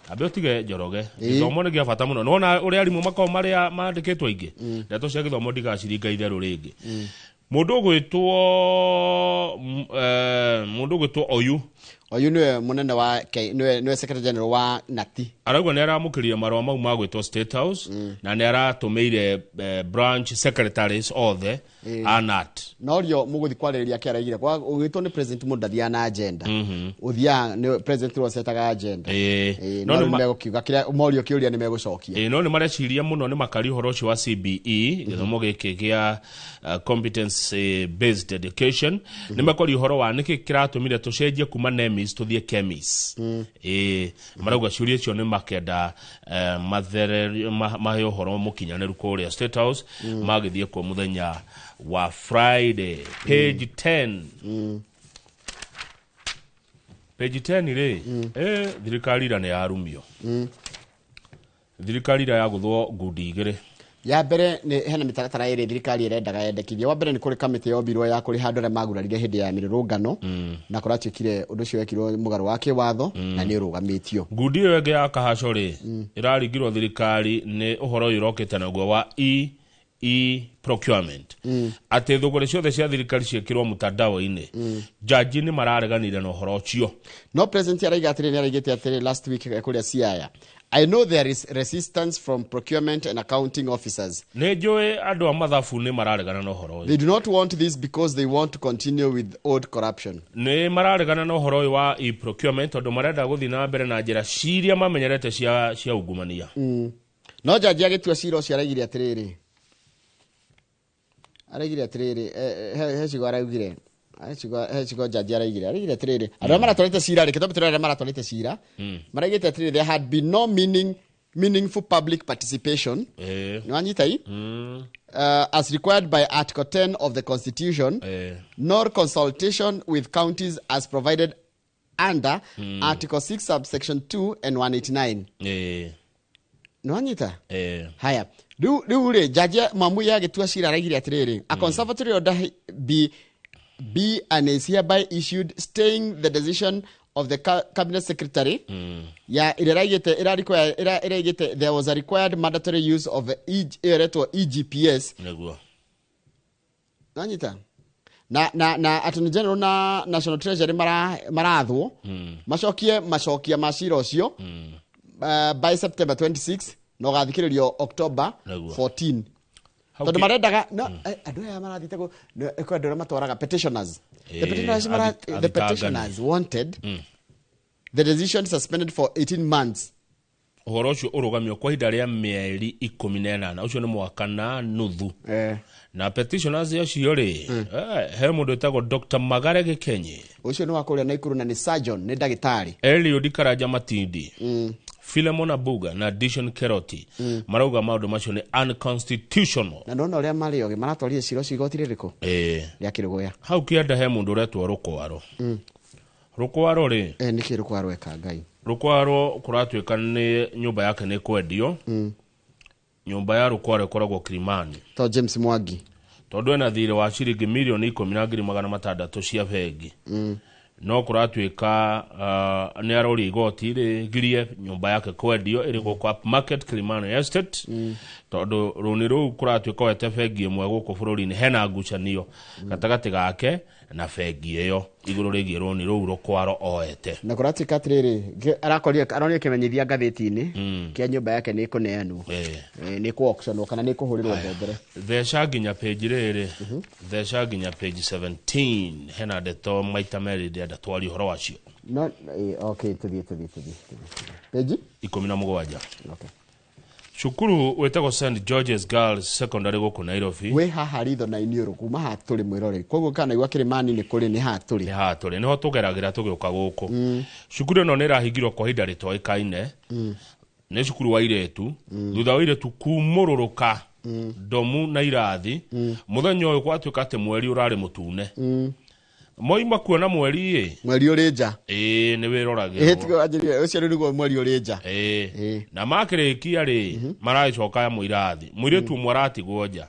Ambe ũtige Njoroge, gĩthomo nĩ gĩa bata mũno. Nĩwona ũrĩa arimũ makoragwo marĩa mandĩkĩtwo aingĩ, ndeto cia gĩthomo ndigaciringa itherũ rĩngĩ. Mũndũ ũgwĩtwo Oyu. Oyu nĩwe mũnene wa nĩwe secretary general wa NATI. Arauga nĩ aramũkĩrire marũa mau ma gwĩtwo State House na nĩ aratũmĩire branch secretaries othe a NAT. Norio mũgũthi kwarĩrĩria kĩaraigire kwa ũgĩtwo nĩ president mũndũ ndathiaga na agenda. Ũthiaga nĩ president wacetaga agenda. No nĩ megũkiuga kĩrĩa morio kĩũria nĩ megũcokia. No nĩ mareciria mũno nĩ makari ũhoro ũcio wa CBE gĩthomo gĩkĩ gĩa competence based education. Nĩ mekwaria ũhoro wa nĩkĩ kĩratũmire tũcenjie kuma NEMIS tũthiĩ KEMIS. Marauga ciũria icio nĩ makenda mahe ũhoro mũkinyanĩru kũrĩa State House magĩthiĩ kuo mũthenya wa Friday. Page 10. Page 10 rĩ, thirikari ira nĩ yarumio. Thirikari ira yagũthwo ngundi 2. Ya mbere nĩ hena mĩtaratara ĩrĩ thirikari ĩrendaga yendekithie. Wa mbere nĩ kũrĩ kamĩtĩ yombirwo ya kũrĩha andũ arĩa magurarire hĩndĩ ya mĩrũrũngano na kũratuĩkire ũndũ ũcio wekirwo mũgarũ wa kĩwatho na nĩ ũrũgamĩtio. Ngundi ĩyo ĩngĩ ya kahaco rĩ ĩraringirwo thirikari nĩ ũhoro ũyũ ũrokĩte naguo wa e-procurement. Atĩ thũgũrĩ ciothe cia thirikari ciĩkĩrwo mtandao-inĩ. Jaji nĩ marareganire na ũhoro ũcio. No president araiga atĩrĩ, nĩ araigĩte atĩrĩ last week kũrĩa Siaya. I know there is resistance from procurement and accounting officers. Nĩ njũĩ andũ a mathabu nĩ mararegana na ũhoro ũyũ. They do not want this because they want to continue with old corruption. Nĩ mararegana na ũhoro ũyũ wa e-procurement tondũ marenda gũthiĩ na mbere na njĩra ciria mamenyerete cia ungumania. No jaji agĩtua cira ũcio araigire atĩrĩrĩ. Araigire atĩrĩrĩ, he ciugo araugire. He ciugo jaji araigire. Araigire atĩrĩrĩ, andũ arĩa maratwarĩte cira rĩ, kĩtũmi tũrĩa arĩa maratwarĩte cira, maraigĩte atĩrĩrĩ, there had been no meaningful public participation. Nĩ wanyita i? As required by Article 10 of the Constitution, nor consultation with counties as provided under Article 6 subsection 2 and 189. Nĩ wanyita? Haya. Rĩu rĩ, jaji Mwamuye agĩtua cira araigire atĩrĩrĩ, a conservatory order be and is hereby issued staying the decision of the cabinet secretary. Ya iraigite iraigite there was a required mandatory use of EGPS. Nĩguo. Nanyita. Na Attorney General na National Treasury marathwo macokie macokia ma cira ũcio by September 26 no gathikĩrĩrio October 14. Tondũ marendaga no andũ aya marathiĩte kũ andũ arĩa matwaraga petitioners. The petitioners wanted the decision suspended for 18 months. Ũhoro ũcio ũrũgamio kwa ihinda rĩa mĩeri 18, ũcio nĩ mwaka na nuthu. Na petitioners acio rĩ, he mũndũ wĩtagwo Dr. Magare Gĩkenyi. Ũcio nĩ wa kũrĩa Naikuru na nĩ surgeon, nĩ ndagĩtarĩ. Eliud Karanja Matindi. Philemon Abuga na Dishon Keroti marauga maũndũ macio nĩ unconstitutional. Na ndona ũrĩa marĩ ogĩ maratwarire cira ũcio igoti rĩrĩkũ? Rĩa Kĩrũgũya. Hau kĩanda he mũndũ ũretwo Rũkwaro. Rũkwaro rĩ? Nĩkĩ Rũkwaro eka Ngai? Rũkwaro kũratuĩka nĩ nyũmba yake nĩ kwendio. Nyũmba ya Rũkwaro ĩkoragwo Kilimani. To James Mwangi. Tondũ ena thirĩ wa ciringi mirioni 10,600 cia bengi. No kũratuĩka nĩ aroria igoti rĩgirie nyũmba yake kwendio ĩrĩ gũkũ Upmarket Kilimani Estate. Tondũ rũni rũu kũratuĩka wete bengi ĩmwe gũkũ bũrũri-inĩ hena ngucanio gatagatĩ gake na bengi ĩyo igũrũ rĩgiĩ rũni rũu Rũkwaro oete. Na kũratuĩka atĩrĩrĩ, arakoria aronio kĩmenyithia ngathĩti-inĩ kĩa nyũmba yake nĩ ĩkũneanwo. Nĩ kũ auctionwo kana nĩ kũhũrĩrwo thengere. Theca nginya page rĩrĩ, theca nginya page 17 hena ndeto maita merĩ ndĩrenda twarie ũhoro wacio. No, okay, tũthiĩ. Page 17. Okay. Cukuru wĩtagwo St George's Girls Secondary gũkũ Nairobi. Wĩ haha ritho na iniũrũ kuma haha tũrĩ mwĩroreri. Koguo kana igua Kĩrĩmani nĩ kũrĩ nĩ haha tũrĩ. Nĩ haha tũrĩ, nĩho tũgeragĩra tũgĩũka gũkũ. Cukuru ĩno nĩ ĩrahingirwo kwa ihinda rĩtoĩkaine. Nĩ cukuru wa airĩtu. Thutha wa airĩtu kumũrũrũka ndomu na irathi. Mũthenya ũyũ gwatuĩka atĩ mweri ũrarĩ mũtune. Moima kuona mweri ĩ. Mweri ũrĩ nja. Ĩĩ nĩ wĩroragĩrwo. Ĩĩ tiga wanjĩrire ũcio rĩu nĩguo mweri ũrĩ nja. Ĩĩ. Na makĩrĩkia rĩ maragĩcoka ya mũirathi. Mũirĩtu ũmwe aratigwo nja.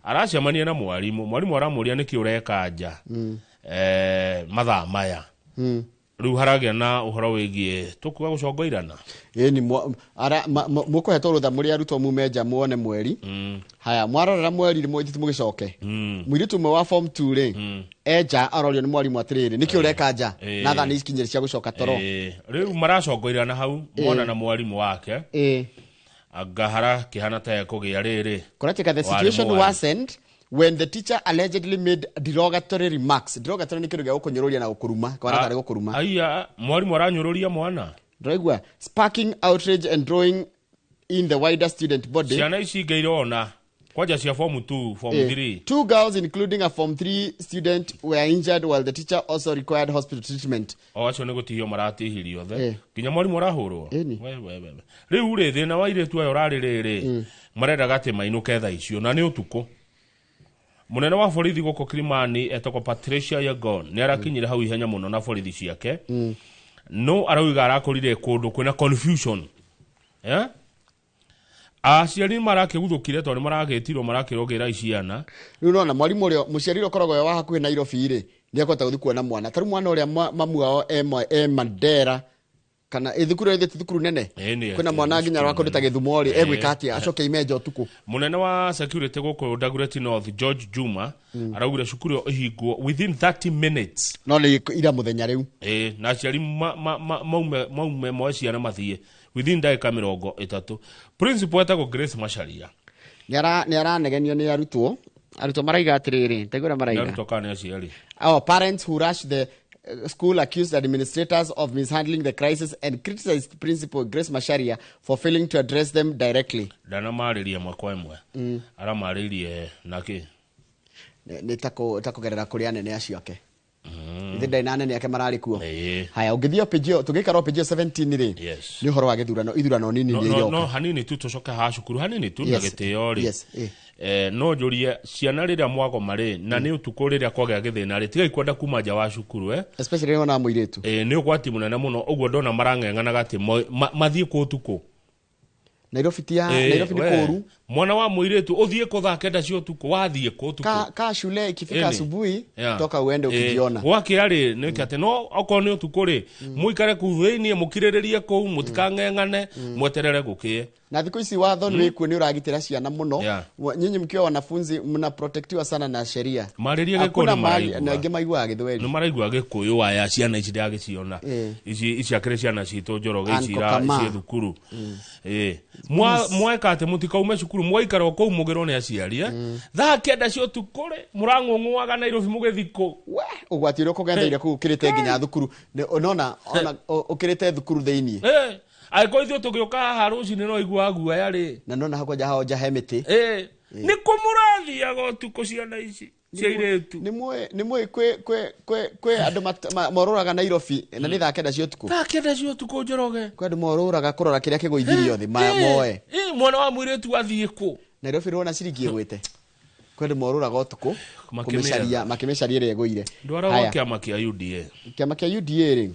Aracemania na mwarimũ. Mwarimũ aramũria nĩkĩ ũreka nja. Mathaa maya. Rĩu haragĩa na ũhoro wĩgiĩ tũkuga gũcongoirana. Ĩĩ ni mũkũhetwo rũtha mũrĩ arutwo mume nja muone mweri. Haya mwarorera mweri rĩmwe mũgĩcoke. Mũirĩtu ũmwe wa form 2 rĩ enja arorio nĩ mwarimũ atĩrĩrĩ nĩkĩ ũreka nja na thaa nĩ ikinyire cia gũcoka toro. Rĩu maracongoirana hau mwana na mwarimũ wake. Angahara kĩhana ta ekũgĩa rĩrĩ. Kũratuĩka the situation worsened when the teacher allegedly made derogatory remarks. Derogatory nĩ kĩndũ gĩa gũkũnyũrũria na gũkũruma, kwana tarĩ gũkũruma. Aiya, mwarimũ aranyũrũria mwana. Ndĩraigua sparking outrage and drawing in the wider student body. Ciana ici ingĩ irona kwanja cia form 2, form 3. Two girls including a form 3 student were injured while the teacher also required hospital treatment. O acio nĩ gũtihio maratihirio othe. Nginya mwarimũ arahũrwo. We. Rĩu rĩ thĩna wa airĩtu aya ũrarĩ rĩrĩ marendaga atĩ mainũke thaa icio na nĩ ũtukũ. Munene wa borithi gũkũ Kilimani etagwo Patricia Yegon nĩ arakinyire hau ihenya mũno na borithi ciake. No arauga arakorire kũndũ kwĩna confusion. Aciari marakĩguthũkire tondũ maragĩtirwo marakĩrogera ciana. Rĩu nona mwarimũ ũrĩa mũciari ũrĩa ũkoragwo wa hakuhĩ Nairobi rĩ nĩ akũhota gũthiĩ kuona mwana. Ta rĩu mwana ũrĩa mamu wao e Mandera kana thukuru ĩrĩa thukuru nene kwĩna mwana nginya wa kũndũ ta Gĩthumo rĩ egwĩka atĩa acoke ime nja ũtukũ. Munene wa security gũkũ Dagoretti North George Juma araugire cukuru ĩyo ĩhingwo within 30 minutes. No nĩ ira mũthenya rĩu. Na aciari maume moe ciana mathiĩ within ndagĩka 30. Principal etagwo Grace Macharia. Nĩ aranegenio nĩ arutwo. Arutwo maraiga atĩrĩrĩ, taigua maraiga. Arutwo kana nĩ aciari. Our parents who rushed the school accused administrators of mishandling the crisis and criticized Principal Grace Macharia for failing to address them directly. Ndanamarĩria ĩmwe kwa ĩmwe. Aramarĩirie nakĩ? Nĩ ta kũgerera kũrĩ anene acio ake. Ithe ndarĩ na anene ake mararĩ kuo. Haya ũngĩthiĩ page ĩyo tũgĩikara page 17 rĩ. Nĩ ũhoro wa gĩthurano ithurano nini iria iroka. No hanini tu tũcoke haha cukuru hanini tu na gĩtĩo rĩ. No njũrie ciana rĩrĩa mwagoma rĩ na nĩ ũtukũ rĩrĩa kwagĩa gĩthĩna rĩ tigai kwenda kuma nja wa cukuru especially rĩrĩa wona mũirĩtu. Nĩ ũgwati mũnene mũno ũguo ndona marang'eng'anaga atĩ mathiĩ kũ ũtukũ. Nairobi ti ya Nairobi ni kũũru. Mwana wa mũirĩtu ũthiĩ kũ thaa 9 cia ũtukũ wathiĩ kũ ũtukũ. Ka shule ikifika asubuhi toka uende ukijiona. Gwakĩa rĩ nĩ atĩ no okorwo nĩ ũtukũ rĩ mũikare kũu thĩinĩ mũkirĩrĩrie kũu mũtikang'eng'ane mweterere gũkĩe. Na thikũ ici watho nĩ wĩkuo nĩ ũragitĩra ciana mũno. Nyinyi mkiwa wanafunzi mnaprotectiwa sana na sheria. Marĩrie Gĩkũyũ nĩ maraigua. Na angĩ maiguaga Gĩthweri. Nĩ maraigua Gĩkũyũ aya ciana ici ndagĩciona. Ici akĩrĩ ciana citũ Njoroge ici ciĩ thukuru. Mweka atĩ mũtikaume cukuru mwaikara o kũu mũgĩrwo nĩ aciari. Thaa 9 cia ũtukũ rĩ mũrang'ũng'ũaga Nairobi mũgĩthiĩ kũ. Ũgwati ũrĩa ũkũgetheire kũu ũkĩrĩte nginya thukuru. Ũnona ũkĩrĩte thukuru thĩinĩ. Angĩkorwo ithuĩ tũgĩũka haha rũcinĩ no iguaga guoya rĩ. Na nona hakwa nja hao nja he mĩtĩ. Nĩ kũ mũrathiaga ũtukũ ciana ici cia airĩtu? Nĩ mũĩ kwĩ andũ morũraga Nairobi na nĩ thaa 9 cia ũtukũ. Thaa 9 cia ũtukũ Njoroge. Kwĩ andũ morũraga kũrora kĩrĩa kĩgũithirio thĩ moe. Mwana wa mũirĩtu athiĩ kũ? Nairobi rwona ciringi ĩgwĩte. Kwĩ andũ morũraga ũtukũ kũmĩcaria makĩmĩcaria ĩrĩa ĩgũire. Ndwara gwa kĩama kĩa UDA. Kĩama kĩa UDA rĩ.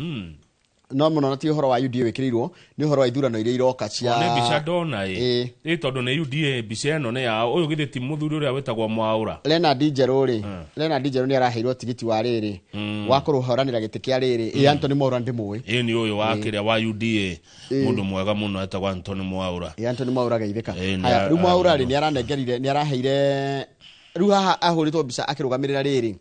No mũno na ti ũhoro wa UDA wĩkĩrĩirwo, nĩ ũhoro wa ithurano iria iroka cia Nĩ mbica ndona ĩ. Ĩ tondũ nĩ UDA mbica ĩno nĩ yao. Ũyũ githĩ ti mũthuri ũrĩa wĩtagwo Mwaũra? Leonard Njerũ rĩ, Leonard Njerũ nĩ araheirwo tigiti wa rĩrĩ wa kũrũhoranĩra gĩtĩ kĩa rĩrĩ. Ĩ Anthony Mwaũra ndĩmũĩ. Ĩ nĩ ũyũ wa kĩrĩa wa UDA, mũndũ mwega mũno etagwo Anthony Mwaũra. Ĩ Anthony Mwaũra geithĩka. Haya, rĩu Mwaũra rĩ, nĩ aranengerire, nĩ araheire, rĩu haha ahũrĩtwo mbica akĩrũgamĩrĩra rĩrĩ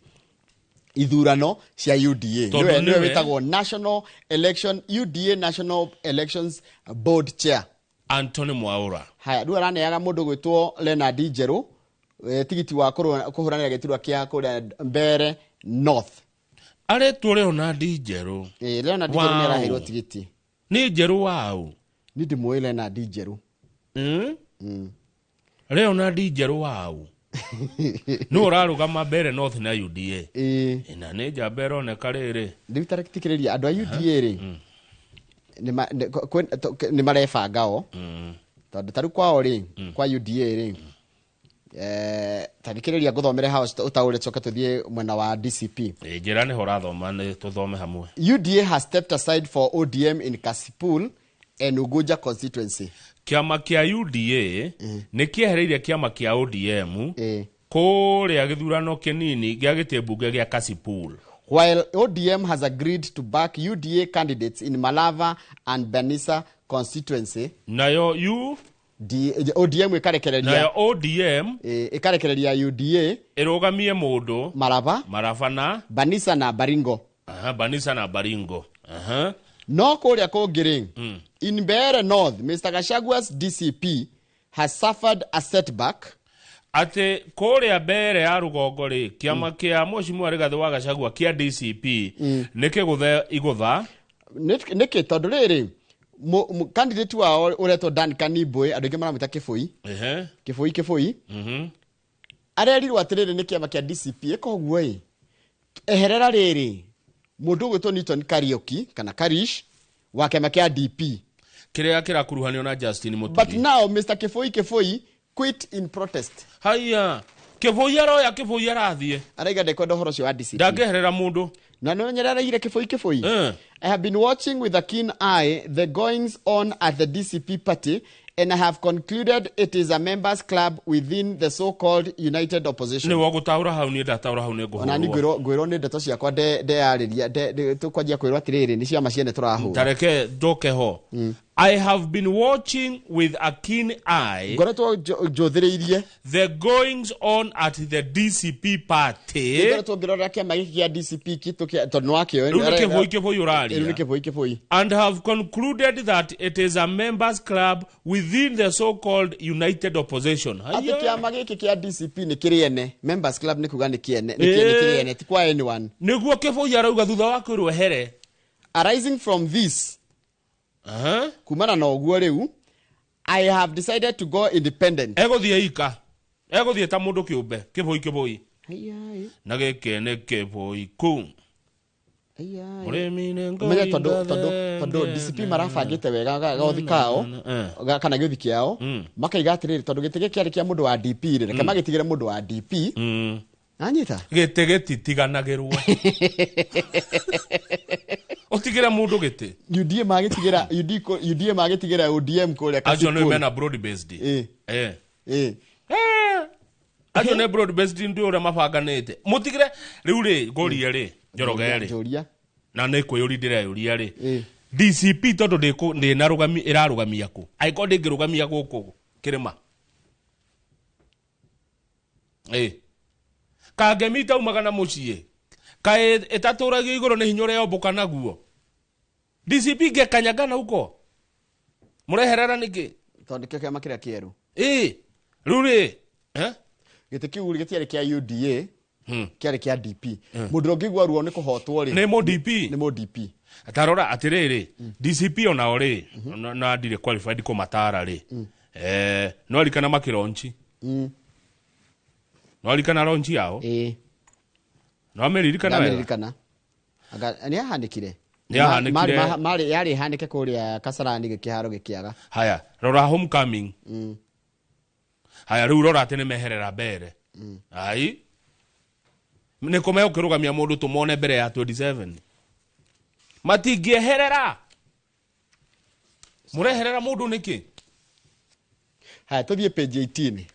ithurano cia UDA. Tondũ Nĩwe nĩwe- wĩtagwo National Election UDA National Elections Board Chair Anthony Mwaũra. Haya, rĩu araneaga mũndũ gwĩtwo Leonard Njerũ tigiti wa kũhũranĩra gĩturwa kĩa kũrĩa Mbeere North. Aretwo Leonard Njerũ. Leonard Njerũ nĩ araheirwo tigiti. Nĩ Njerũ waũ? Nĩ ndĩmũĩ Leonard Njerũ. Leonard Njerũ waũ? Nĩ ũrarũgama Mbeere North na UDA. Na nĩ njamba ĩroneka rĩrĩ. Rĩu taretikĩrĩria andũ a UDA rĩ, nĩ marebanga o. Tondũ tarĩu kwao rĩ, kwa UDA rĩ, tathikĩrĩria ngũthomere hau ũtaũre coke tũthiĩ mwena wa DCP. Njĩra nĩho ũrathoma, nĩ tũthome hamwe. UDA has stepped aside for ODM in Kasipul and Ugunja constituency. Kĩama kĩa UDA nĩ kĩehereirie kĩama kĩa ODM kũrĩa gĩthurano kĩnini gĩa gĩtĩ mbunge gĩa Kasipul. While ODM has agreed to back UDA candidates in Malava and Banisa constituency. Nayo U D, ODM ĩkarekereria. Nayo ODM ĩkarekereria UDA ĩrũgamie mũndũ Malava, Malava na Banisa na Baringo. Aha, Banisa na Baringo. Aha. No kũrĩa kũngĩ rĩ, in Mbeere North, Mr. Gachagua's DCP has suffered a setback. Atĩ kũrĩa Mbeere ya rũgongo rĩ, kĩama kĩa Mheshimiwa Rigathĩ wa Gachagua kĩa DCP nĩ kĩgũthe igũtha. Nĩkĩ? Tondũ rĩrĩ, candidate wao ũretwo Dan Kanibwe, andũ aingĩ maramwĩta Kĩbũi. Kĩbũi, Kĩbũi. Arerirwo atĩrĩrĩ nĩ kĩama kĩa DCP, ĩka ũguo ĩ, eherera rĩrĩ mũndũ ũgwĩtwo Newton Kariuki kana Karish wa kĩama kĩa DP kĩrĩa kĩrakuruhanio na Justin Muturi. But now Mr. Kĩbũi Kĩbũi quit in protest. Haya, Kĩbũi aroya, Kĩbũi arathiĩ. Araiga ndekwenda ũhoro ũcio wa DCP. Ndangĩeherera mũndũ. Na nĩ nyerareire Kĩbũi Kĩbũi. I have been watching with a keen eye the goings on at the DCP party, and I have concluded it is a members club within the so-called united opposition. Nĩ wagũtaũra hau, niĩ ndataũra hau nĩ ngũhũrwo. Ona niĩ ngwĩrwo nĩ ndeto ciakwa ndeyarĩria, tũkwanjia kwĩrwo atĩrĩrĩ, nĩ ciama ciene tũrahũra. Tareke njoke ho. I have been watching with a keen eye. Ngoretwo njũthĩrĩirie. The goings on at the DCP party. Ngoretwo ngĩrora kĩama gĩkĩ kĩa DCP kitũ kĩa, tondũ nĩ wakĩoĩ. Rĩu nĩ Kĩbũi Kĩbũi ũraria. Rĩu nĩ Kĩbũi Kĩbũi. And have concluded that it is a members club within the so-called united opposition. Atĩ kĩama gĩkĩ kĩa DCP nĩ kĩrĩ ene. Members club nĩ kuga nĩ kĩene, nĩ kĩrĩ ene, ti kwa anyone. Nĩguo Kĩbũi arauga thutha wa kwĩrwo ehere. Arising from this, kumana na ũguo rĩu, I have decided to go independent. Egũthiĩ ika. Egũthiĩ ta mũndũ kĩũmbe, Kĩbũi Kĩbũi. Na gĩkĩ nĩ Kĩbũi kũ. Mũrĩmi nĩ ngoi. Menye tondũ DCP marabangĩte wega gothi kao, kana gĩũthi kĩao, makaiga atĩrĩrĩ, tondũ gĩtĩ gĩkĩ kĩarĩ kĩa mũndũ wa DP rĩ, reke magĩtigĩre mũndũ wa DP. Anyita? Gĩtĩ gĩtitiganagĩrwo. Ũtigĩre mũndũ gĩtĩ. UDA magĩtigĩra, UDA magĩtigĩra ODM kũrĩa Acio nĩ Kasipul. mena broad based. Acio nĩ broad based ndi ũrĩa mabanganĩte. Mũtigĩre rĩu rĩ, ngũrie rĩ, Njoroge rĩ. Njũria. Na nĩ kwĩyũria ndĩreyũria rĩ. DCP tondũ ndĩnarũgamia, ĩrarũgamia kũ? Angĩkorwo ndĩngĩrũgamia gũkũ kĩrĩma. Kangemi taumaga na mũciĩ. Kaĩ ĩtatũragio igũrũ nĩ hinya ũrĩa yombũka naguo. DCP ngekanyangana huko. Mũreherera nĩkĩ? Tondũ nĩkĩo kĩama kĩrĩa kĩerũ. Rĩu rĩ, Gĩtĩ kĩu gĩtiarĩ kĩa UDA, kĩarĩ kĩa DP. Mũndũ ũrĩa ũngĩigua ruo nĩ kũhotwo rĩ. Nĩ mũ DP. Nĩ mũ DP. Tarora atĩrĩrĩ, DCP onao rĩ, na ndirĩ qualified kũmatara rĩ. No arikana makĩronchi. No arikana launch yao. No ameririkana wega. Ameririkana. Anga nĩ ahanĩkire. Nĩ ahanĩkire. Marĩ yarĩ hanĩke kũrĩa Kasarani gĩkĩharo gĩkĩaga. Haya, rora homecoming. Haya, rĩu rora atĩ nĩ meherera mbere. Ai. Nĩ kũ megũkĩrũgamia mũndũ tũmone mbere ya 27. Matingĩeherera. Mũreherera mũndũ nĩkĩ? Haya tũthiĩ page 18.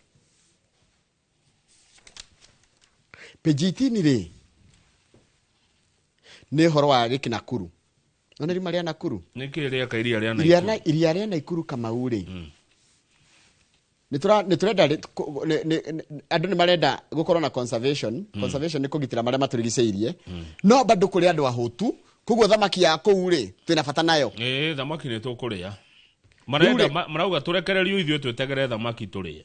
Page 18 rĩ nĩ ũhoro wa gĩkĩ Nakuru. Nona rima rĩa Nakuru. Nĩkĩ rĩaka iria rĩa Nakuru? Iria rĩa Nakuru Kamau rĩ. Nĩ tũrenda andũ nĩ marenda gũkorwo na conservation. Conservation nĩ kũgitĩra marĩa matũrigicĩirie. No bado kũrĩ andũ ahũtu, koguo thamaki ya kũu rĩ twĩna bata nayo. Thamaki nĩ tũkũrĩa. Marenda marauga tũrekererio ithuĩ twĩtegere thamaki tũrĩe.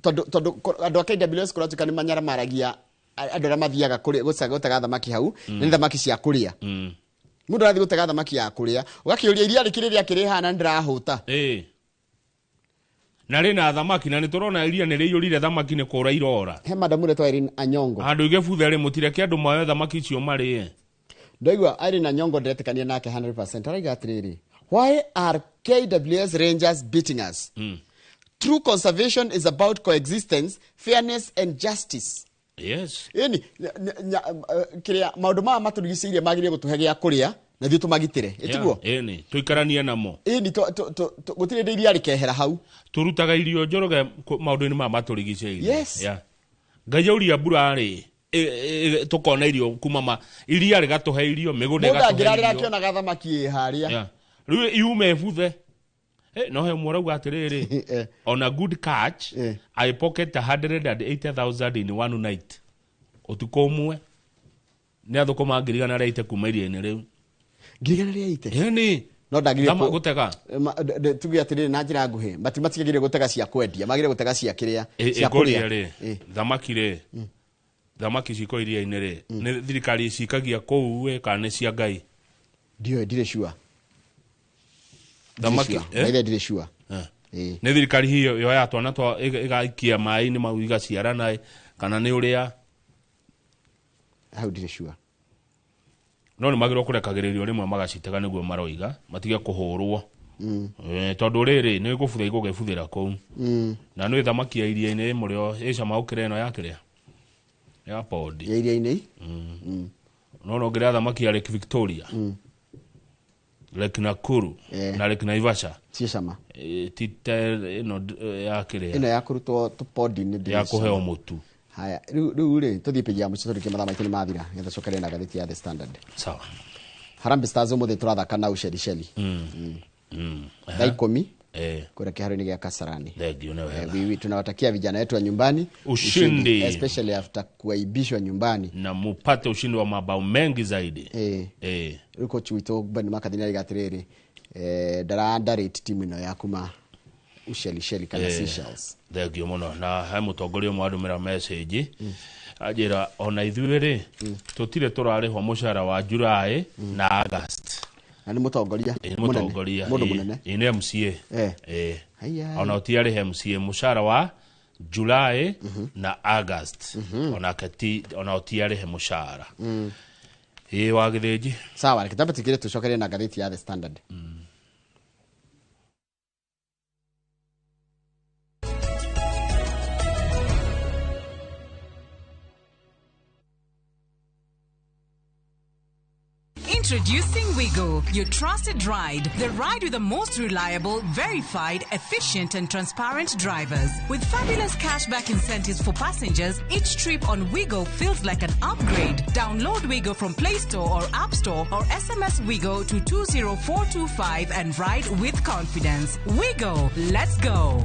Tondũ andũ a KWS kũratuĩka nĩ manyaramaragia andũ arĩa mathiaga gũtega thamaki hau, nĩ thamaki cia kũrĩa. Mũndũ arathiĩ gũtega thamaki ya kũrĩa, ũgakĩũria iria rĩkĩrĩ rĩa kĩrĩhana ndĩrahũta. Na rĩna thamaki na nĩtũrona iria nĩ rĩiyũrire thamaki nĩ kũra irora. He madamu ũretwo Irene Anyongo. Handũ igĩbuthe rĩ mũtireke andũ moe thamaki icio marĩe. Ndaigua Irene Anyongo ndĩretĩkania nake 100%. Araiga atĩrĩrĩ, why are KWS Rangers beating us? True conservation is about coexistence, fairness and justice. Yes. Ĩni kĩrĩa maũndũ maya matũrigicĩirie magĩrĩire gũtũhe gĩa kũrĩa na ithuĩ tũmagitĩre. Ĩtiguo? Ĩni, tũikaranie namo. Ĩni gũtirĩ hĩndĩ iria rĩkehera hau. Tũrutaga irio njoroge maũndũ-inĩ maya matũrigicĩirie. Yes. Yeah. Ngai auria mbura rĩ tũkona irio kuma iria rĩgatũhe irio, mĩgũnda Mũndũ ĩgatũhe angĩrarĩra irio. akĩonaga thamaki ĩ harĩa. Yeah. Rĩu yume ĩbuthe. No he ũmwe ũrauga atĩrĩrĩ, on a good catch, I pocket 180,000 in one night. Ũtukũ ũmwe nĩ athũkũma 180,000 kuma iria-inĩ rĩu. 180,000? Ĩni. No ndagĩrĩire gũtega. Tuge atĩrĩrĩ na njĩra nguhĩ, matigagĩrĩire gũtega cia kwendia, magĩrĩire gũtega cia kĩrĩa, cia kũrĩa. Rĩ, thamaki rĩ, thamaki ciko iria-inĩ rĩ, nĩ thirikari cikagia kũu kana nĩ cia Ngai? Ndiũĩ, ndirĩ sure. Thamaki, Ndirĩ ndirĩ sure. Nĩ thirikari hiyo yoya twana twa ĩgaikia maĩ-inĩ mau igaciarana kana nĩ ũrĩa? Hau ndirĩ sure. No nĩ magĩrĩirwo kũrekagĩrĩrio rĩmwe magacitega nĩguo maroiga matige kũhũrwo. Tondũ rĩrĩ nĩ gũbutha igũgĩbuthĩra kũu. Na nĩ thamaki ya iria-inĩ mũrĩo ĩcama gũkĩra ĩno ya kĩrĩa? Ya podi. Ya iria-inĩ? No no ngĩrĩa thamaki ya Lake Victoria. Lake Nakuru na Lake Naivasha. Ciĩcama. Ti ta ĩno ya kĩrĩa. Ĩno ya kũrutwo tũpodi nĩ ndĩrĩ ya kũheo sure. mũtu. Haya, rĩu rĩ tũthiĩ page ya mũico tũrĩkie mathaa maitũ nĩ mathira nĩgetha tũcokererie na ngathĩti ya The Standard. Sawa. Harambee Stars ũmũthĩ tũrathaka na Ushelisheli. Thaa 10 kũrĩa kĩharo-inĩ gĩa Kasarani. Thank you, nĩ wega. Tunawatakia vijana wetu wa nyumbani ushindi, especially after kuaibishwa nyumbani, na mupate ushindi wa mabao mengi zaidi. Rĩu coach witũ Ben McCarthy nĩarauga atĩrĩrĩ, ndara underrate timu ĩno ya kuma Ushelisheli kana Seychelles. Thank you mũno. Na he mũtongoria ũmwe andũmĩra message anjĩra ona ithuĩ rĩ tũtirĩ tũrarĩhwo mũcara wa July na August. Na nĩ mũtongoria mũtongoria mũndũ mũnene. Nĩ MCA. Ona ũtiarĩhe MCA mũcara wa July na August. Onake ti ona ũtiarĩhe mũcara. Wa Gĩthĩnji. Sawa, reke tambe tũkire tũcokerie na ngathĩti ya The Standard. Introducing Wigo, your trusted ride. The ride with the most reliable, verified, efficient and transparent drivers. With fabulous cashback incentives for passengers, each trip on Wigo feels like an upgrade. Download Wigo from Play Store or App Store or SMS Wigo to 20425 and ride with confidence. Wigo, let's go.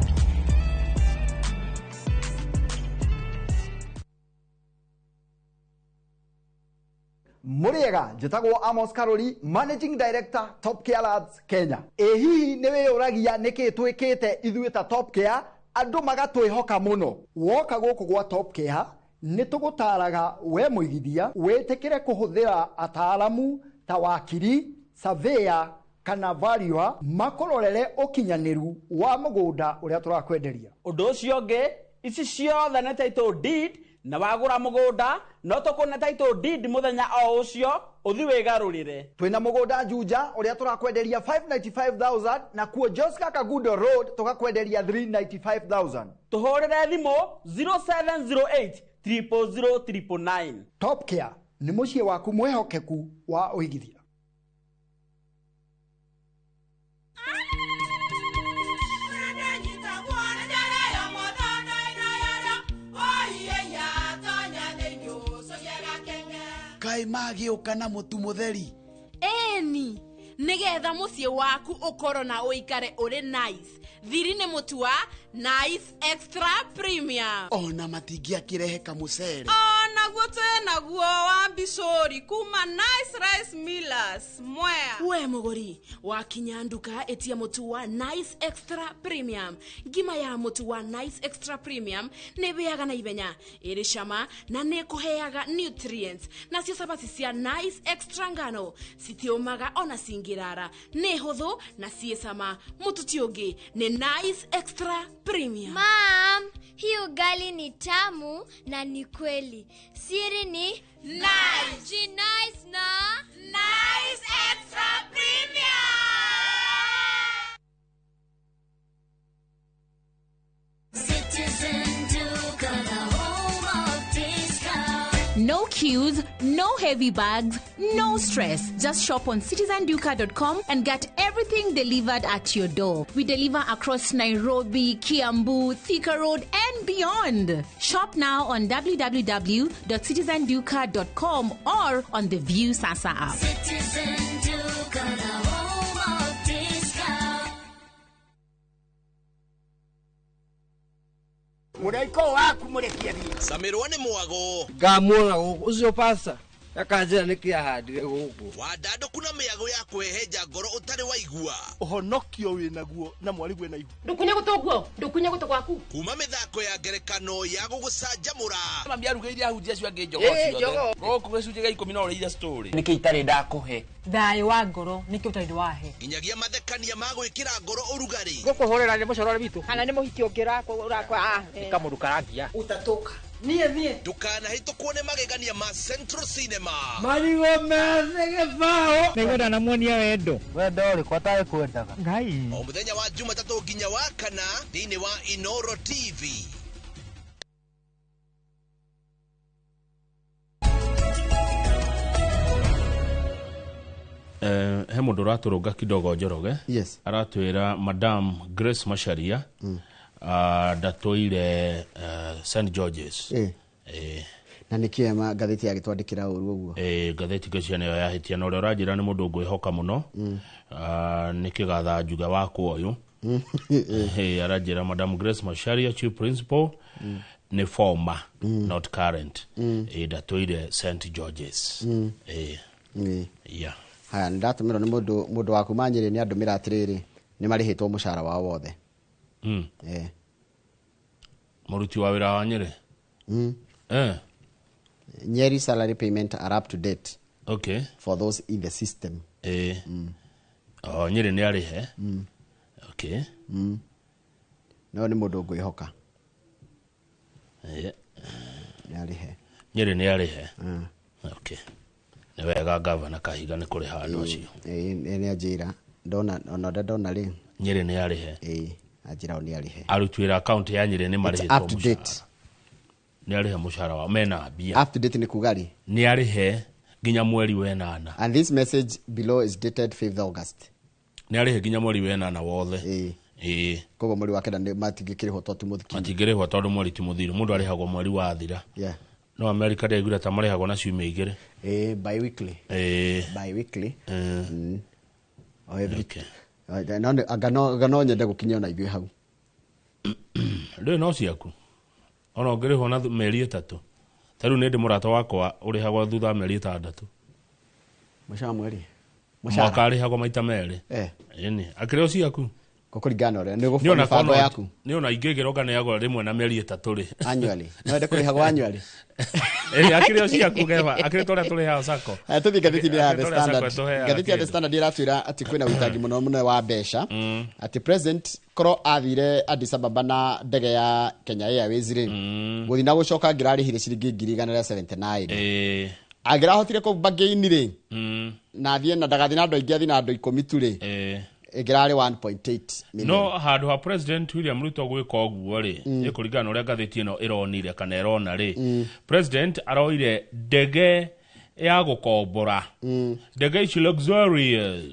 Muriega njĩtagwo Amos Karori, Managing Director Top Care Labs Kenya. Ĩ hihi nĩ wĩyũragia nĩkĩ twĩkĩte ithuĩ ta Top Care andũ magatwĩhoka mũno. Woka gũkũ gwa Top Care nĩ tũgũtaraga we mũigithia wĩtĩkĩre kũhũthĩra ataaramu ta wakiri, surveyor kana valuer makũrorere ũkinyanĩru wa mũgũnda ũrĩa tũrakwenderia. Ũndũ ũcio ũngĩ, ici ciothe nĩ title deed, na wagũra mũgũnda no tũkũne title deed mũthenya o ũcio ũthi wĩgarũrĩre. Twĩna mũgũnda Juja ũrĩa tũrakwenderia 595,000 na kuo Joska Kagudo Road tũgakwenderia 395,000. Tũhũrĩre thimũ 0708 000 999. Top Care nĩ mũciĩ waku mwĩhokeku wa ũigithia. Kaĩ magĩũka na mũtu mũtheri. Eni nigetha muciĩ waku ũkorwo na ũikare ũrĩ nice. Thiri nĩ mũtu wa Nice Extra Premium. Ona matingĩakĩrehe kamũcere. Onaguo twĩ naguo wa mbicũri kuma Nice Rice Millers Mwea. We mũgũri wakinya nduka ĩtia mũtu wa Nice Extra Premium. Ngima ya mũtu wa Nice Extra Premium nĩ ĩhĩaga na ihenya, ĩrĩ cama na nĩ ĩkũheaga nutrients. Nacio cabaci cia Nice Extra ngano citiũmaga ona cingĩrara, nĩ hũthũ na ciĩ cama. Mũtu ti ũngĩ nĩ Nice Extra Premium. Mam, hii ugali ni tamu na ni kweli. Siri ni Nice. Nice na Nice Extra Premium. Citizen Duka, the home of discount. No queues, no heavy bags, no stress. Just shop on citizenduka.com and get everything delivered at your door. We deliver across Nairobi, Kiambu, Thika Road, and beyond. Shop now on www.citizenduka.com or on the View Sasa app. Citizen Duka, the home of discount. Mũraiko waku mũrekie thiĩ. Samirwo nĩ mwago. Ngamuona gũkũ ũcio pasta akanjĩra nĩkĩ ahandire gũkũ. Wandandũku na mĩago ya kwĩhenja ngoro ũtarĩ waigua. Ũhonokio wĩnaguo na mwarigwe na ihu. Ndũkunye gũtũ guo, ndũkunye gũtũ gwaku. Kuma mĩthako ya ngerekano ya gũgũcanjamũra. Mami arugĩire ahunjia acio angĩ njogoo ciothe. Gũkũ gĩcunjĩ gĩa 10 no ũrĩire story. Nĩkĩ itarĩ ndakũhe? Thayũ wa ngoro nĩkĩ ũtarĩ wahe. Nginyagia mathekania ma gwĩkĩra ngoro ũrugarĩ. Gũkũhũrĩra nĩ mũcorore witũ. Kana nĩ mũhiki ũngĩ ũrakwa. Nĩ kamũndũ karangia. Utatoka. Niĩ niĩ. Ndũkanahĩtũkwo nĩ magegania ma Central Cinema. Marigũ methĩ gĩbaũ. Nĩngwenda namuonia wendo. Wendo ũrĩkũ atarĩ kwendaga. Ngai. O mũthenya wa Jumatatũ nginya wa kana thĩinĩ wa Inoro TV. He mũndũ ũratũrũnga kidogo Njoroge. Yes. Aratwĩra Madam Grace Macharia ndatũire St George's. Na nĩkĩo ngathĩti yagĩtwandĩkĩra ũru ũguo. Ngathĩti ngĩcia nĩyo yahĩtia na ũrĩa ũranjĩra nĩ mũndũ ngwĩhoka mũno. Nĩ kĩgatha njuga wakwa ũyũ. Aranjĩra Madam Grace Macharia Chief Principal nĩ former not current. Ndatũire St George's. Yeah. Haya ndatũmĩrwo nĩ mũndũ wa kuma Nyĩrĩ nĩ andũmĩra atĩrĩrĩ nĩ marĩhĩtwo mũcara wao wothe. Mũruti wa wĩra wa Nyĩrĩ? Nyeri salary payment are up to date. Okay. For those in the system. Oh, Nyĩrĩ nĩ arĩhe. Okay. No nĩ mũndũ ngwĩhoka. Nĩ arĩhe. Nyĩrĩ nĩ arĩhe. Okay. Nĩ wega gavana Kahiga nĩ kũrĩha andũ acio. Nĩ anjĩra ndona ona ndona rĩ. Nyĩrĩ nĩ arĩhe. Anjĩra nĩ arĩhe. Aruti wĩra account ya Nyĩrĩ nĩ marĩhĩtwo up to date. Nĩ arĩhe mũcara wao mena mbia. Up to date nĩ kuga rĩ? Nĩ arĩhe nginya mweri wa 8. And this message below is dated 5th August. Nĩ arĩhe nginya mweri wa 8 wothe. Koguo mweri wa 9 nĩ matingĩkĩrĩhwo tondũ ti mũthiru. Matingĩrĩhwo tondũ mweri ti mũthiru. Mũndũ arĩhagwo mweri wathira. Yeah. No America ndĩaiguire ta marĩhagwo na ciumia 2. Bi-weekly. Bi-weekly. O every. Okay. Anga no nyende gũkinya ona ithuĩ hau. Rĩu no ciaku. Ona ũngĩrĩhwo na mĩeri 3. Ta rĩu nĩ ndĩ mũrata wakwa ũrĩhagwo thutha wa mĩeri 6. Mũcara mweri. Mwaka arĩhagwo maita 2. Ĩni, akĩrĩ o ciaku. Gũkũringana na ũrĩa nĩ gũbanga mĩbango yaku. Nĩ ona ingĩgĩra ũkaneagwo rĩmwe na mĩeri 3 rĩ. Annually. No wende kũrĩhagwo annually. Akĩrĩ o ciaku Geba, akĩrĩ tũrĩa tũrĩhaga sacco. Tũthiĩ ngathĩti-inĩ ya The Standard. Ngathĩti ya The Standard ĩratwĩra atĩ kwĩna ũitangi mũno mũno wa mbeca. Atĩ president korwo athire Addis Ababa na ndege ya Kenya Airways rĩ, gũthiĩ na gũcoka angĩrarĩhire ciringi 179. Angĩrahotire kũbangĩini rĩ, na athiĩ na ndagathiĩ na andũ aingĩ, athiĩ na andũ 10 tu rĩ, ĩngĩrarĩ 1.8 million. No handũ ha President William Ruto gwĩka ũguo rĩ, nĩ kũringana na ũrĩa ngathĩti ĩno ĩronire kana ĩrona rĩ, President aroire ndege ya gũkombora. Ndege ici luxurious.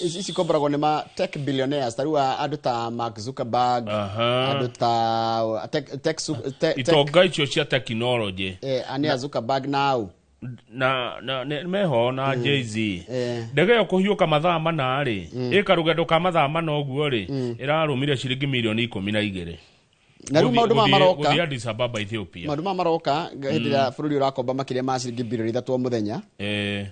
Ici ikomboragwo nĩ ma tech billionaires, ta rĩu andũ ta Mark Zuckerberg, andũ ta tech itonga icio cia technology. Anĩa Zuckerberg nau. Na meho na Jay-Z. Ndege ĩyo kũhiũka mathaa 4 rĩ, ĩka rũgendo ka mathaa 4 ũguo rĩ, ĩrarũmire ciringi milioni 12. Na rĩu maũndũ maya maroka gũthiĩ Addis Ababa, Ethiopia. Maũndũ maya maroka hĩndĩ ĩrĩa bũrũri ũrakomba makĩria ma ciringi bilioni 3 o mũthenya.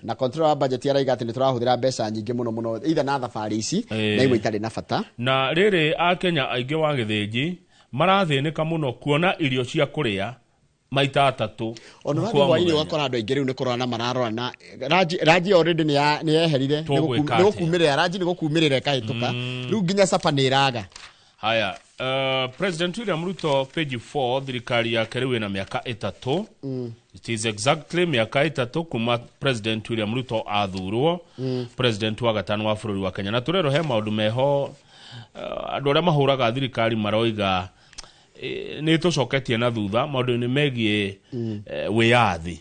Na controller wa budget araiga atĩ nĩ tũrahũthĩra mbeca nyingĩ mũno mũno either na thabarĩ ici na imwe itarĩ na bata. Na rĩrĩ Akenya aingĩ wa gĩthĩnji marathĩnĩka mũno kuona irio cia kũrĩa maita 3. Ona ũrathiĩ hwaĩ-inĩ ũgakora andũ aingĩ rĩu nĩ kũrorana mararorana. Ranji already nĩ yeherire, nĩ gũkumĩrĩra, ranji nĩ gũkumĩrĩra ĩkahĩtũka. Rĩu nginya capa nĩ ĩraga. Haya, President William Ruto page 4, thirikari yake rĩu ĩna mĩaka 3. It is exactly mĩaka 3 kuma President William Ruto athurwo president wa gatano wa bũrũri wa Kenya. Na tũrerwo he maũndũ meho andũ arĩa mahũraga thirikari maroiga nĩ tũcoketie na thutha maũndũ-inĩ megiĩ wĩyathi.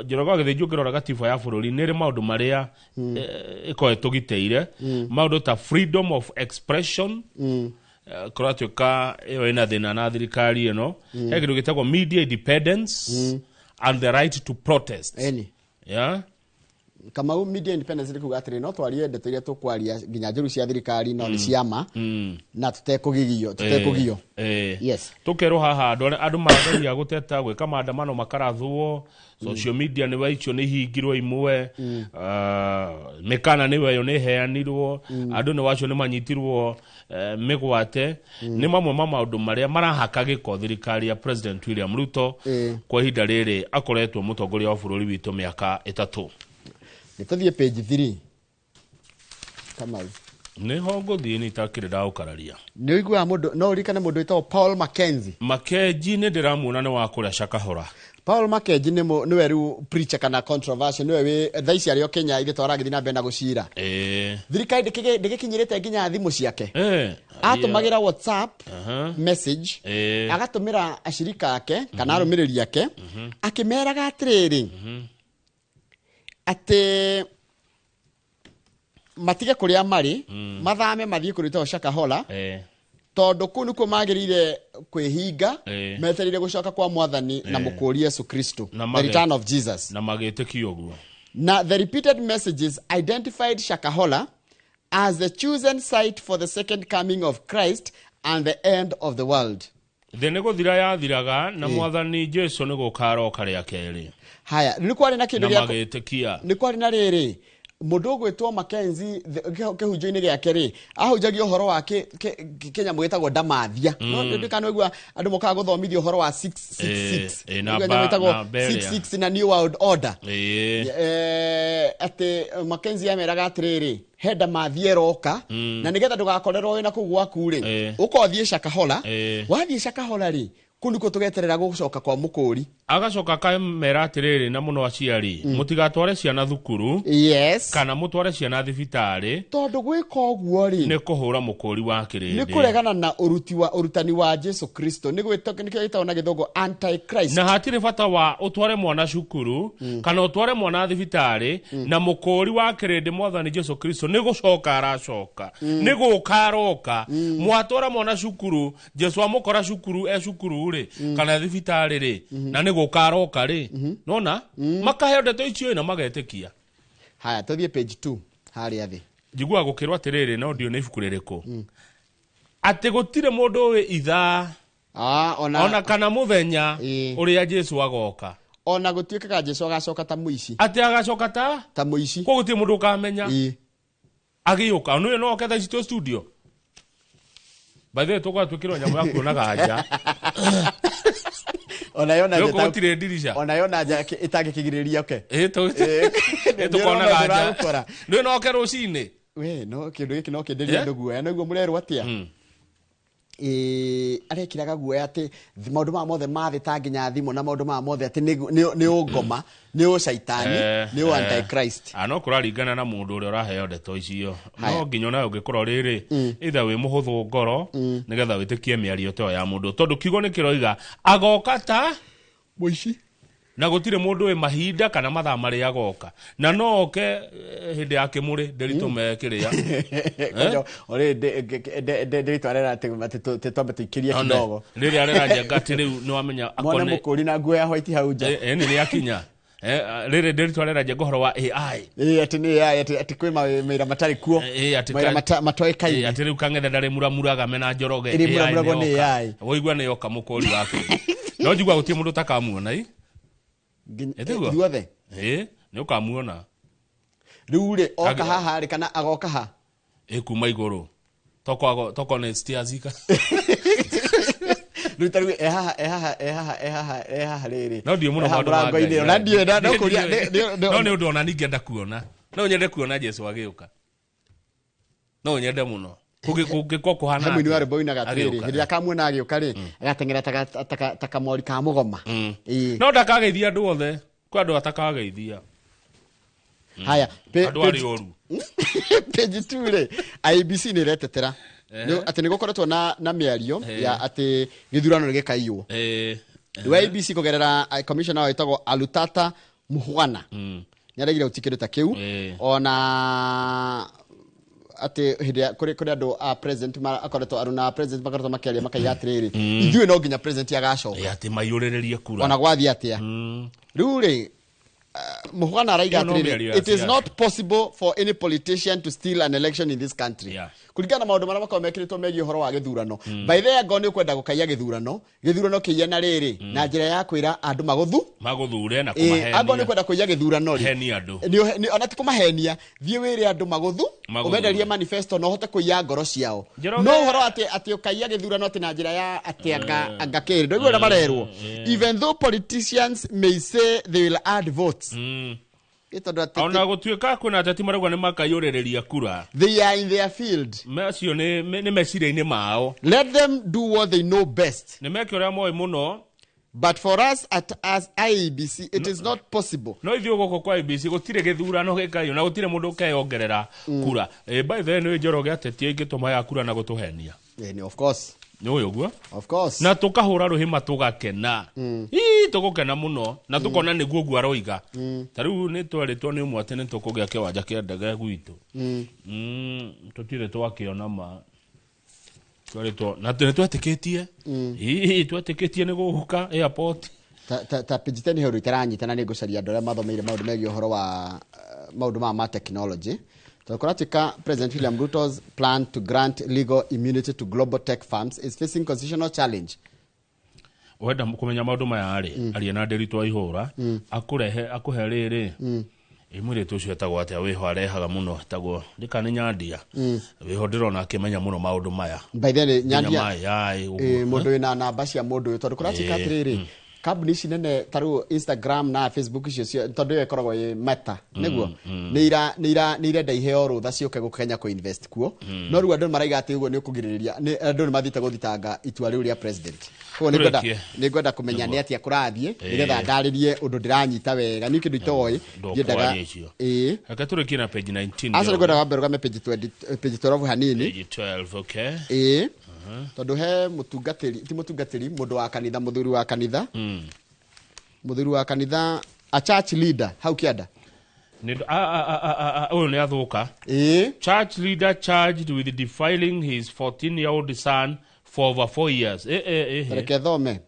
Njoroge wa Gĩthĩnji ũngĩrora gatiba ya bũrũri nĩ ĩrĩ maũndũ marĩa ĩkoragwo ĩtũgitĩire, maũndũ ta freedom of expression, kũratuĩka ĩyo ĩna thĩna na thirikari ĩno. He kĩndũ gĩtagwo media independence and the right to protest. Yeah? Kamau, media independence nĩ kuga atĩrĩ, no twarie ndeto iria tũkwaria nginya njũru cia thirikari no nĩ ciama na tũtekũgio. Yes. Tũkerwo haha andũ marageria gũteta gwĩka maandamano makarathwo, social media nĩ waicio nĩ ihingirwo imwe, mĩkana nĩ weyo nĩ ĩheanirwo, andũ nĩ wacio nĩ manyitirwo mĩgwate. Nĩ mamwe ma maũndũ marĩa marahaka gĩko thirikari ya President William Ruto kwa ihinda rĩrĩ akoretwo mũtongoria wa bũrũri witũ mĩaka 3. Nĩ tũthiĩ page 3. Kamau. Nĩho ngũthiĩ nĩ itakĩrĩ ndaũkararia. Nĩ ũiguaga mũndũ, no ũririkane mũndũ wĩtagwo Paul Mackenzie. Mackenzie nĩ ndĩramuona nĩ wa kũrĩa Shakahola. Paul Mackenzie nĩwe rĩu preacher kana controversial, nĩwe wĩ thaa ici arĩ o Kenya ithe twaragĩthiĩ na mbere na gũcira. Thirikari ndĩgĩkinyĩrĩte nginya thimũ ciake. Atũmagĩra WhatsApp message, agatũmĩra acirika ake kana arũmĩrĩri ake, akĩmeraga atĩrĩrĩ, atĩ matige kũrĩa marĩ, mathame mathiĩ kũrĩa gwĩtagwo Shakahola, tondũ kũu nĩkuo magĩrĩire kwĩhinga, metereire gũcoka kwa mwathani na mũkũũri Yesu Kristo, the return of Jesus. Na magĩtĩkio ũguo. Na the repeated messages identified Shakahola as the chosen site for the second coming of Christ and the end of the world. Thĩ nĩ gũthira yathiraga na mwathani Jesu nĩ gũka aroka rĩa kerĩ. Haya, nĩ kwarĩ na kĩndũ gĩa magĩtĩkia. Nĩ kwarĩ na rĩrĩ, mũndũ ũgwĩtwo Mackenzie kĩhunjio-inĩ gĩake rĩ, ahunjagia ũhoro wa kĩnyamũ gĩtagwo ndamathia. No ndikana ũigua andũ mokaga gũthomithio ũhoro wa 666. Nyamũ ĩtagwo 66 na New World Order. Atĩ Mackenzie ameraga atĩrĩrĩ, he ndamathia ĩroka, na nĩgetha ndũgakorerwo wĩna kũu gwaku rĩ, ũkothiĩ Shakahola. Wathiĩ Shakahola rĩ, kũu nĩkuo tũgeterera gũcoka kwa mũkũũri. Agacoka akamera atĩrĩrĩ na mũno aciari, mũtigatware ciana thukuru, yes, kana mũtware ciana thibitarĩ, tondũ gwĩka ũguo rĩ nĩ kũhũra mũkũũri wa kĩrĩndĩ, nĩ kũregana na ũrutani wa Jesu Kristo, nĩ nĩkĩo gĩtagwo na gĩthũngũ antichrist. Na hatirĩ bata wa ũtware mwana cukuru kana ũtware mwana thibitarĩ, na mũkũũri wa kĩrĩndĩ mwathani Jesu Kristo nĩ gũcoka aracoka, nĩ gũka aroka. Mwatwara mwana cukuru, Jesu amũkora cukuru e cukuru rĩ kana thibitarĩ rĩ, na nĩ gũka aroka rĩ, nona makaheo ndeto icio na magetĩkia. Haya, tũthiĩ page 2 harĩa thĩ. Njiguaga gũkĩrwo atĩrĩrĩ, no ndiũ nĩ ibuku rĩrĩkũ, atĩ gũtirĩ mũndũ ũĩ ithaa ona kana mũthenya ũrĩa Jesu agoka. Ona gũtuĩkaga Jesu agacoka ta mũici. Atĩ agacoka ta mũici. Koguo gũtirĩ mũndũ ũkamenya agĩũka. Ona ũyũ no oke thaa ici twĩ studio. By the way, tũkoragwo twĩkĩrwo nyamũ ya kuonaga nja. Ona yona nja gũtirĩ ndirisha. Ona yona nja ĩtangĩkĩgirĩrĩria oke. Tũkonaga nja. Nĩ no oke rũcinĩ. We, no kĩndũ gĩkĩ no kĩnderie andũ guoya. Nĩguo mũrerwo atĩa? Arekĩraga guoya atĩ maũndũ maya mothe ma thĩ ta nginya thimũ na maũndũ maya mothe atĩ nĩ ũngoma, nĩ ũcaitani, nĩ ũ antichrist. No kũraringana na mũndũ ũrĩa ũraheo ndeto icio. No nginya onawe ũngĩkorwo rĩrĩ, either wĩ mũhũthũ ngoro nĩgetha wĩtĩkie mĩario ta ĩyo ya mũndũ, tondũ kiugo nĩ kĩroiga agoka ta mũici, na gũtirĩ mũndũ wĩ mahinda kana mathaa marĩa agoka, na no oke hĩndĩ ya kĩmũrĩ ndĩritũme kĩrĩa. Ndĩritũ arera atĩ twambe tũikĩrie kidogo. Rĩrĩa arera njenga atĩ rĩu nĩ wamenya mwana mũkũri na nguo ya white hau nja. Nĩ nĩakinya. Rĩrĩ ndĩritwa rĩraria ũhoro wa AI. Ĩĩ, atĩ nĩ AI, atĩ kwĩ mawĩra matarĩ kuo. Ĩĩ, atĩ mawĩra matoĩkaine. Ĩĩ, atĩ rĩu Kang'ethe ndarĩ muramuraga mena Njoroge. Ĩrĩ muramuragwo AI nĩ nĩyoka. AI. Wũigua nĩyoka mũkũri wake. No njigua gũtirĩ mũndũ ũtakamuona ĩ. Ĩtiguo? Ithuothe. Ĩĩ, nĩ ũkamuona. Rĩu rĩ, oka haha rĩ, kana agoka ha? Ĩ kuma igũrũ. Toko nĩ stairs ika. Rĩu ta rĩu ehaha ehaha ehaha ehaha ehaha rĩrĩ. No ndiũ mũno Ehaha maũndũ ma mũrango-inĩ. Ngai. Na ndiũĩ, na no kũria, No nĩ ũndũ ona ningĩenda kuona. No nyende kuona Jesu agĩũka. No nyende mũno. Kũngĩkorwo kũhana He mũini wa atĩa? rwĩmbo ũinaga atĩrĩrĩ, Agĩũka. hĩndĩ ĩrĩa akamuona agĩũka rĩ, agateng'era ta kamori ka mũgoma. Ĩĩ. No ndakageithia andũ othe. Kwĩ andũ atakageithia. Haya, Andũ arĩ oru. Page 2 rĩ, IEBC nĩ ĩretetera. Atĩ nĩ gũkoretwo na mĩario ya atĩ gĩthurano nĩ gĩkaiywo. Rĩu IEBC kũgerera commissioner wao ĩtagwo Alutata Mukhwana. Nĩ aregire gũtiĩ kĩndũ ta kĩu. Ona atĩ hĩndĩ ya kũrĩ andũ a president akoretwo aruna a president makoretwo makĩaria makaiga atĩrĩrĩ, ithuĩ no nginya president agacoka. Atĩ maiyũrĩrĩrie kura. Ona gwathiĩ atĩa. Rĩu rĩ, Mukhwana araiga Ĩyo no atĩrĩrĩ, mĩario ya it is siasa. not possible for any politician to steal an election in this country. Kũringana na maũndũ marĩa makoragwo mekĩrĩtwo megiĩ ũhoro wa gĩthurano. By the way, angorwo nĩ ũkwenda gũkaiya gĩthurano, gĩthurano kĩiye na rĩrĩ, na njĩra ya kwĩra andũ magũthu. Magũthure na Ĩĩ, angorwo nĩ kũmahenia. ũkwenda kũiya gĩthurano rĩ, Henia andũ. ona ti kũmahenia, thiĩ wĩre andũ magũthu, Magũthure. ũmenderie manifesto na ũhote kũiya ngoro ciao. Njoroge. No ũhoro atĩ ũkaiya gĩthurano atĩ na njĩra ya atĩ anga kĩrĩ, ndũigua ũrĩa marerwo. Even though politicians may say they will add votes. Ĩ tondũ atĩ Ona gũtuĩka kwĩna ateti marauga nĩ makaiyũrĩrĩria kura. They are in their field. Macio nĩ meciria-inĩ mao. Let them do what they know best. Nĩ meke ũrĩa moĩ mũno. But for us at as IEBC, it is not possible. No ithuĩ gũkũ kwa IEBC gũtirĩ gĩthurano gĩkaiywo na gũtirĩ mũndũ ũkeyongerera kura. By the way, nĩ Njoroge ateti aingĩ tũmaheaga kura na gũtũhenia. Nĩ, of course. Nĩ ũĩ ũguo? Of course. Na tũkahũra rũhĩma tũgakena. Ii, tũgũkena mũno na tũkona nĩguo ũguo aroiga. Ta rĩu nĩ twerĩtwo nĩ ũmwe atĩ nĩ tũkũgĩa kĩwanja kĩa ndege gwitũ. Tũtirĩ twakĩona ma. Twerĩtwo na nĩ twetĩkĩtie. Ii, twetĩkĩtie nĩ gũũka airport. Ta page 10 he ũndũ itaranyita na nĩ ngũcaria andũ arĩa mathomeire maũndũ megiĩ ũhoro wa maũndũ maya ma technology. Tondũ kũratuĩka President William Ruto's plan to grant legal immunity to global tech firms is facing constitutional challenge. Wenda kũmenya maũndũ maya rĩ, aria na Nderitu Waihũra, akũrehe, akũhe rĩrĩ. Ĩ mũirĩtu ũcio etagwo atĩa wĩho arehaga mũno, etagwo, ndĩka nĩ Nyandia. Wĩho ndĩrona akĩmenya mũno maũndũ maya. By the way, Nginya Nyandia, ma AI, ũguo. mũndũ wĩna namba cia mũndũ ũyũ, tondũ kũratuĩka atĩrĩrĩ, kambuni ici nene ta rĩu Instagram na Facebook icio cio, tondũ ĩyo ĩkoragwo ĩ Meta, nĩguo? Nĩ irenda iheo rũtha ciũke gũkũ Kenya kũ invest kuo. No rĩu andũ maraiga atĩ ũguo nĩ ũkũgirĩrĩria, andũ nĩ mathiĩte gũthitanga itua rĩu rĩa president. Koguo Tũrĩkie. nĩ ngwenda kũmenya nĩ atĩa kũrathiĩ, nĩgetha ndarĩrie ũndũ ndĩranyita wega. Niĩ kĩndũ itoĩ, Ndũkwaria ndiendaga icio. Ĩĩ. Reke tũrĩkie na page 19. Aca nĩ ngwenda wambe rũgame page 20, page 12 hanini. Page 12, okay. Ĩĩ. Tondũ he mũtungatĩri, ti mũtungatĩri, mũndũ wa kanitha, mũthuri wa kanitha. Mũthuri wa kanitha, a church leader, hau kĩanda. Nĩ ũyũ nĩ athũka. Ĩĩ. Church leader charged with defiling his 14-year-old son for over 4 years. Reke thome.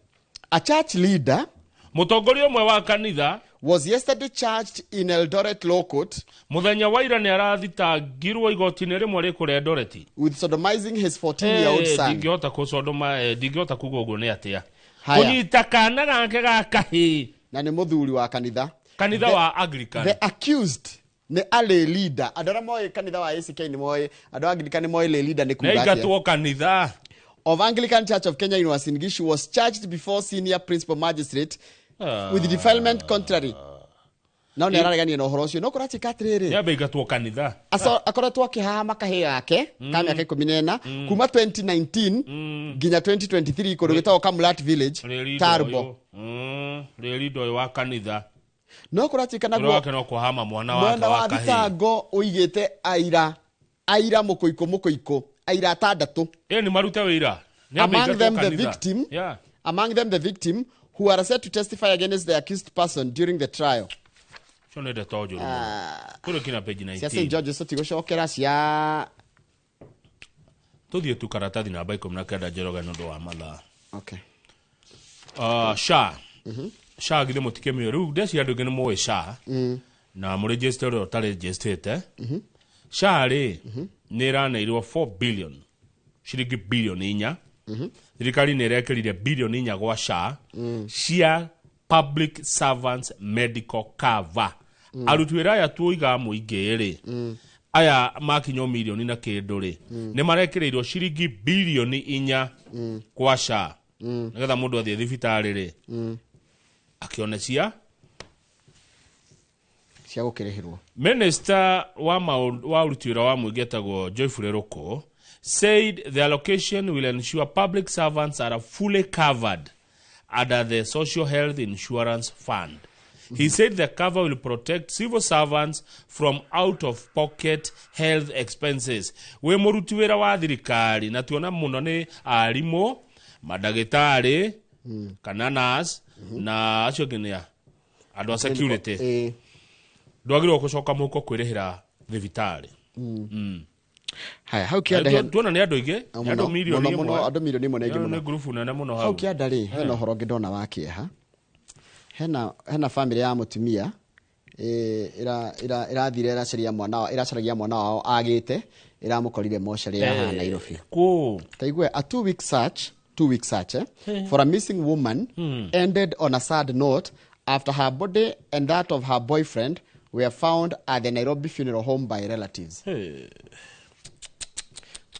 A church leader, mũtongoria ũmwe wa kanitha, was yesterday charged in Eldoret Law Court. Mũthenya wa ira nĩ arathitangirwo igoti-inĩ rĩmwe rĩ kũrĩa Eldoret. With sodomizing his 14-year-old son. Ndingĩhota kũsodoma, ndingĩhota kuga ũguo nĩ atĩa. Haya. Kũnyita kana gake ga kahĩĩ. Na nĩ mũthuri wa kanitha. Kanitha wa Anglican. The accused nĩ a lay leader. Andũ arĩa moĩ kanitha wa ACK nĩ moĩ, andũ a Anglican nĩ moĩ lay leader nĩ kuga Nĩ atĩa. aingatwo kanitha. Of Anglican Church of Kenya in Uasin Gishu was charged before senior principal magistrate with defilement contrary. No nĩ araregania na ũhoro ũcio. No kũratuĩka atĩrĩrĩ. Nĩ ambe aingatwo kanitha. Akoretwo akĩhahama kahĩĩ gake ka mĩaka ikũmi na ĩna, kuma 2019 nginya 2023 kũndũ gwĩtagwo Kamulat Village, Rĩrinda Tarbo. ũyũ. Rĩrinda ũyũ wa kanitha. No kũratuĩka naguo Ũrĩa wake no kũhama mwana wake mwena wa wa kahĩĩ. thitango ũigĩte aira mũkũikũ mũkũikũ, aira atandatũ. Ĩ nĩ marute wĩira. Nĩ ambe Among aingatwo them the kanitha. victim, among them the victim who are said to testify against the accused person during the trial. Cio nĩ ndeto njũru mũno. Tũrĩ kinya page Cia 19. Saint George tũtigũcokera cia Tũthiĩ tu karatathi namba ikũmi na kenda Njoroge nĩ ũndũ wa mathaa. Okay. SHA. SHA githĩ mũtikĩmĩũĩ rĩu ndeci andũ aingĩ nĩ moĩ SHA na mũrĩnjĩcite ũrĩa ũtarĩnjĩcitĩte. SHA rĩ nĩ ĩraneirwo 4 billion, ciringi bilioni 4. Thirikari nĩ ĩrekĩrire bilioni 4 gwa SHA cia public servants medical cover. Aruti wĩra aya tuoiga mũingĩ rĩ, aya makinywo milioni na kĩndũ rĩ, nĩ marekĩrĩirwo ciringi bilioni 4 kwa SHA nĩgetha mũndũ athiĩ thibitarĩ rĩ akĩone cia cia gũkĩrĩhĩrwo. Minister wa maũndũ wa ũruti wĩra wa mũingĩ etagwo Joyful Ruku said the allocation will ensure public servants are fully covered under the Social Health Insurance Fund. He said the cover will protect civil servants from out-of-pocket health expenses. We mũruti wĩra wa thirikari na tuona mũno nĩ arimũ, mandagĩtarĩ, kana nurse, na acio angĩ nĩ a? Andũ a security. Ndwagĩrĩirwo gũcoka mũhuko kwĩrĩhĩra thibitarĩ. Haya, hau kĩanda Tuona nĩ andũ aingĩ, nĩ andũ milioni mũno, 1. Andũ milioni 1 aingĩ Nĩ mũno. ngurubu nene mũno Hau hau. kĩanda rĩ, hena ũhoro ũngĩ ndona wa kĩeha. Hena family ya mũtumia ĩrathire ĩracaria mwana wa, ĩracaragia mwana wao agĩte, ĩramũkorire mocarĩ ya haha Nairobi. Kũ? Ta igue, a 2 week search, 2 week search for a missing woman ended on a sad note after her body and that of her boyfriend were found at the Nairobi funeral home by relatives.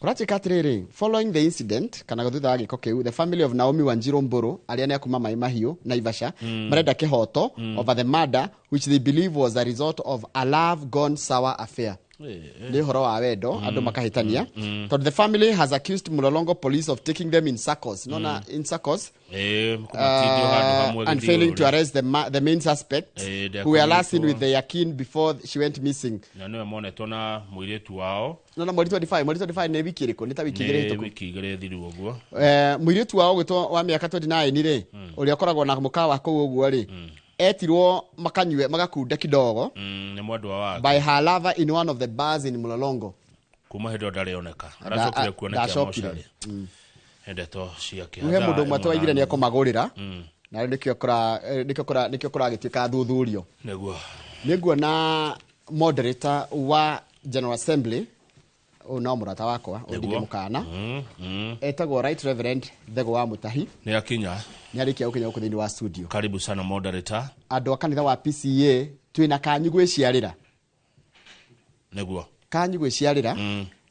Kũratuĩka atĩrĩrĩ, following the incident, kana thutha wa gĩko kĩu, the family of Naomi Wanjiru Mburu, arĩa nĩ a kuma Mai Mahiũ, Naivasha, marenda kĩhoto over the murder, which they believe was a result of a love gone sour affair. Nĩ ũhoro wa wendo, andũ makahĩtania, tondũ the family has accused Mlolongo police of taking them in circles, nona in circles, Kũmatindio handũ hamwe and failing to gĩthiũrũrĩ. arrest the main suspect, who were last seen with their kin before she went missing. Na nĩwe monetwo na mũirĩtu wao. Nona mweri 25, mweri 25 nĩ wiki ĩrĩkũ? Nĩ ta wiki 2 Nĩ hĩtũku. wiki 2 thiru ũguo. Mũirĩtu wao ũgwĩtwo wa mĩaka 29 rĩ, ũrĩa ũkoragwo na mũkawa kũu ũguo rĩ, etirwo makanyue magakunde kidogo Nĩ mwendwa wake. by her lover in one of the bars in Mlolongo. Kuma hĩndĩ ĩyo ndarĩoneka. Aracokire kuoneka Ndacokire. mocarĩ. Ndeto cia Rĩu he mũndũ ũmwe twaigire nĩ ekũmagũrĩra, na rĩu nĩkĩo kũragĩtuĩka thuthurio. Nĩguo. Nĩ nguona moderator wa General Assembly, ũyũ no mũrata wakwa, ũyũ ndingĩmũkana, etagwo Right Reverend Thego wa Mutahi. Nĩ akinya. Nĩ arĩkia gũkinya gũkũ thĩinĩ wa studio. Karibu sana moderator. Andũ a kanitha wa PCA twĩna kanyu gwĩciarĩra. Nĩguo. Kanyu gwĩciarĩra,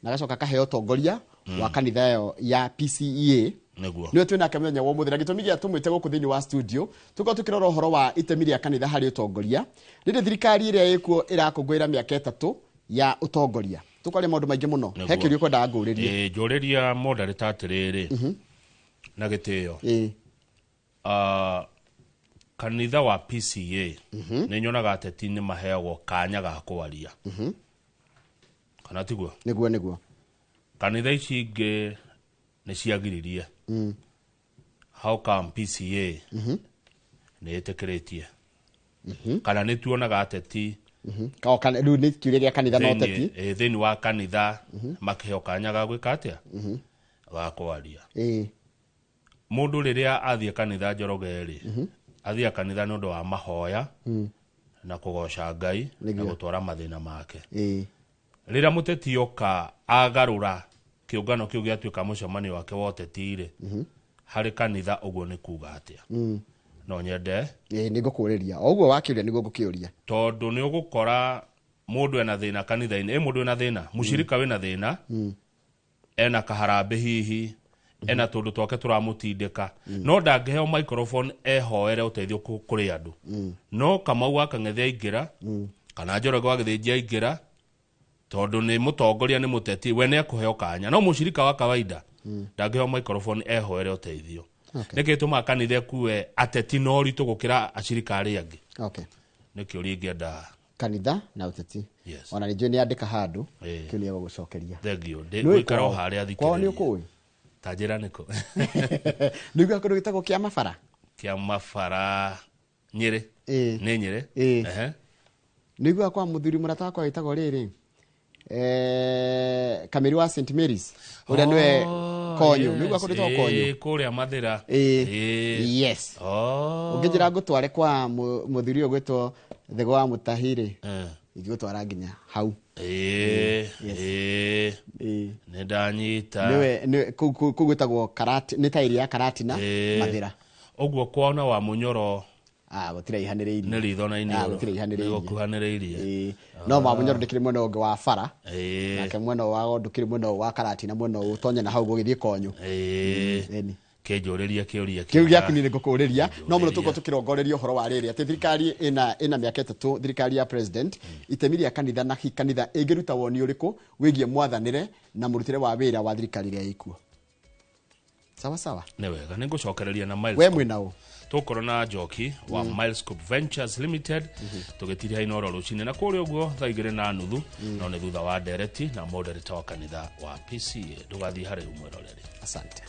na gacoka kaheo ũtongoria wa kanitha ĩyo ya PCEA. Nĩguo. Nĩwe twĩnake mũthenya wa ũmũthĩ, na gĩtũmi gĩa tũmwĩte gũkũ thĩinĩ wa studio, tũkorwo tũkĩrora ũhoro wa itemi rĩa kanitha harĩ ũtongoria rĩrĩ thirikari ĩrĩa ĩkuo ĩrakũngũĩra mĩaka 3 ya ũtongoria. Tũkwaria maũndũ maingĩ mũno. He kĩũria ũkwendaga ngũrĩrie. Njũrĩria moderator atĩrĩrĩ, na gĩtĩo, kanitha wa PCA nĩ nyonaga ateti nĩ maheagwo kanya ga kwaria, kana tiguo? Nĩguo, nĩguo. Kanitha ici ingĩ nĩ ciagiririe. How come PCA nĩ ĩtĩkĩrĩtie? Kana nĩ tuonaga ateti Rĩu nĩ kĩũria gĩa kanitha na ũteti. Thĩinĩ wa kanitha makĩheo kanya ga gwĩka atĩa? Ga kwaria. Mũndũ rĩrĩa athiĩ kanitha Njoroge rĩ, athiĩ kanitha nĩ ũndũ wa mahoya na kũgoca Ngai na gũtwara mathĩna make. Rĩrĩa mũteti oka agarũra kĩũngano kĩu gĩatuĩka mũcemanio wake wa ũteti rĩ, harĩ kanitha ũguo nĩ kuga atĩa? No nyende. Nĩ ngũkũrĩria. O ũguo wakĩũria nĩguo ngũkĩũria. Tondũ nĩ ũgũkora mũndũ ena thĩna kanitha-inĩ, mũndũ ena thĩna, mũcirika wĩna thĩna, ena kaharambĩ hihi, ena tũndũ twake tũramũtindĩka, no ndangĩheo microphone ehoere ũteithio kũrĩ andũ. No Kamau wa Kang'ethe aingĩra, kana Njoroge wa Gĩthĩnji aingĩra, tondũ nĩ mũtongoria nĩ mũteti, we nĩ ekũheo kanya. No mũcirika wa kawaida ndangĩheo microphone ehoere ũteithio. Nĩkĩ gĩtũmaga kanitha ĩkue ateti na ũritũ gũkĩra acirika arĩa angĩ? Nĩ kĩũria ingĩenda. Kanitha na ũteti. Yes. Ona nĩ njũĩ nĩ andĩka handũ, kĩu nĩ egũgũcokeria. Thengiũ. Nĩ ũĩ Ngũikara o kwao? harĩa Kwao nĩ thikĩrĩrie. ũkũĩ? Ta njĩra nĩkũ? Nĩ ũiguaga kũndũ gĩtagwo kĩa mabara? Kĩa mabara Nyĩrĩ. Nĩ Nyĩrĩ. Nĩ ũiguaga kwa mũthuri mũrata wakwa wĩtagwo rĩrĩ? Kamĩri wa St Mary's, ũrĩa nĩwe Konyo nĩguo kũndũ Konyo kũrĩa Mathĩra. Yes. Ũngĩnjĩra ngũtware kwa mũthuri ũyũ gwĩtwo Thego wa Mũtahirĩ, ingĩgũtwara nginya hau. Nĩ ndanyita. Nĩwe kũu gwĩtagwo Karati, nĩ tairi ya Karatina Mathĩra. Ũguo kwona wa Mũnyoro gũtiraihanĩrĩirie. Nĩ ritho na iniũrũ. Gũtiraihanĩrĩirie. Gũkuhanĩrĩirie. No wa Mũnyoro ndĩkĩrĩ mwena ũngĩ wa bara. Nake mwena wa ndũkĩrĩ mwena wa Karatina, mwena ũtonye na hau gũgĩthiĩ Konyo. Kĩnjũrĩria kĩũria kĩu gĩaku nĩ ngũkũrĩria no mũno tũkorwo tũkĩrongoreria ũhoro wa rĩrĩ atĩ thirikari ĩna mĩaka 3 thirikari ya president, itemi rĩa kanitha na kanitha ĩngĩruta woni ũrĩkũ wĩgiĩ mwathanĩre na mũrutĩre wa wĩra wa thirikari ĩrĩa ĩkuo. Sawa sawa. Nĩ wega, nĩ ngũcokereria na Miles. We mwĩna ũ? Tũkorwo na Njoki wa Milescope Ventures Limited tũgĩtiria Inooro rũcinĩ na kũrĩa ũguo thaa 2:30 no nĩ thutha wa ndereti na moderator wa kanitha wa PCA. Ndũgathiĩ harĩ mwĩroreri. Asante.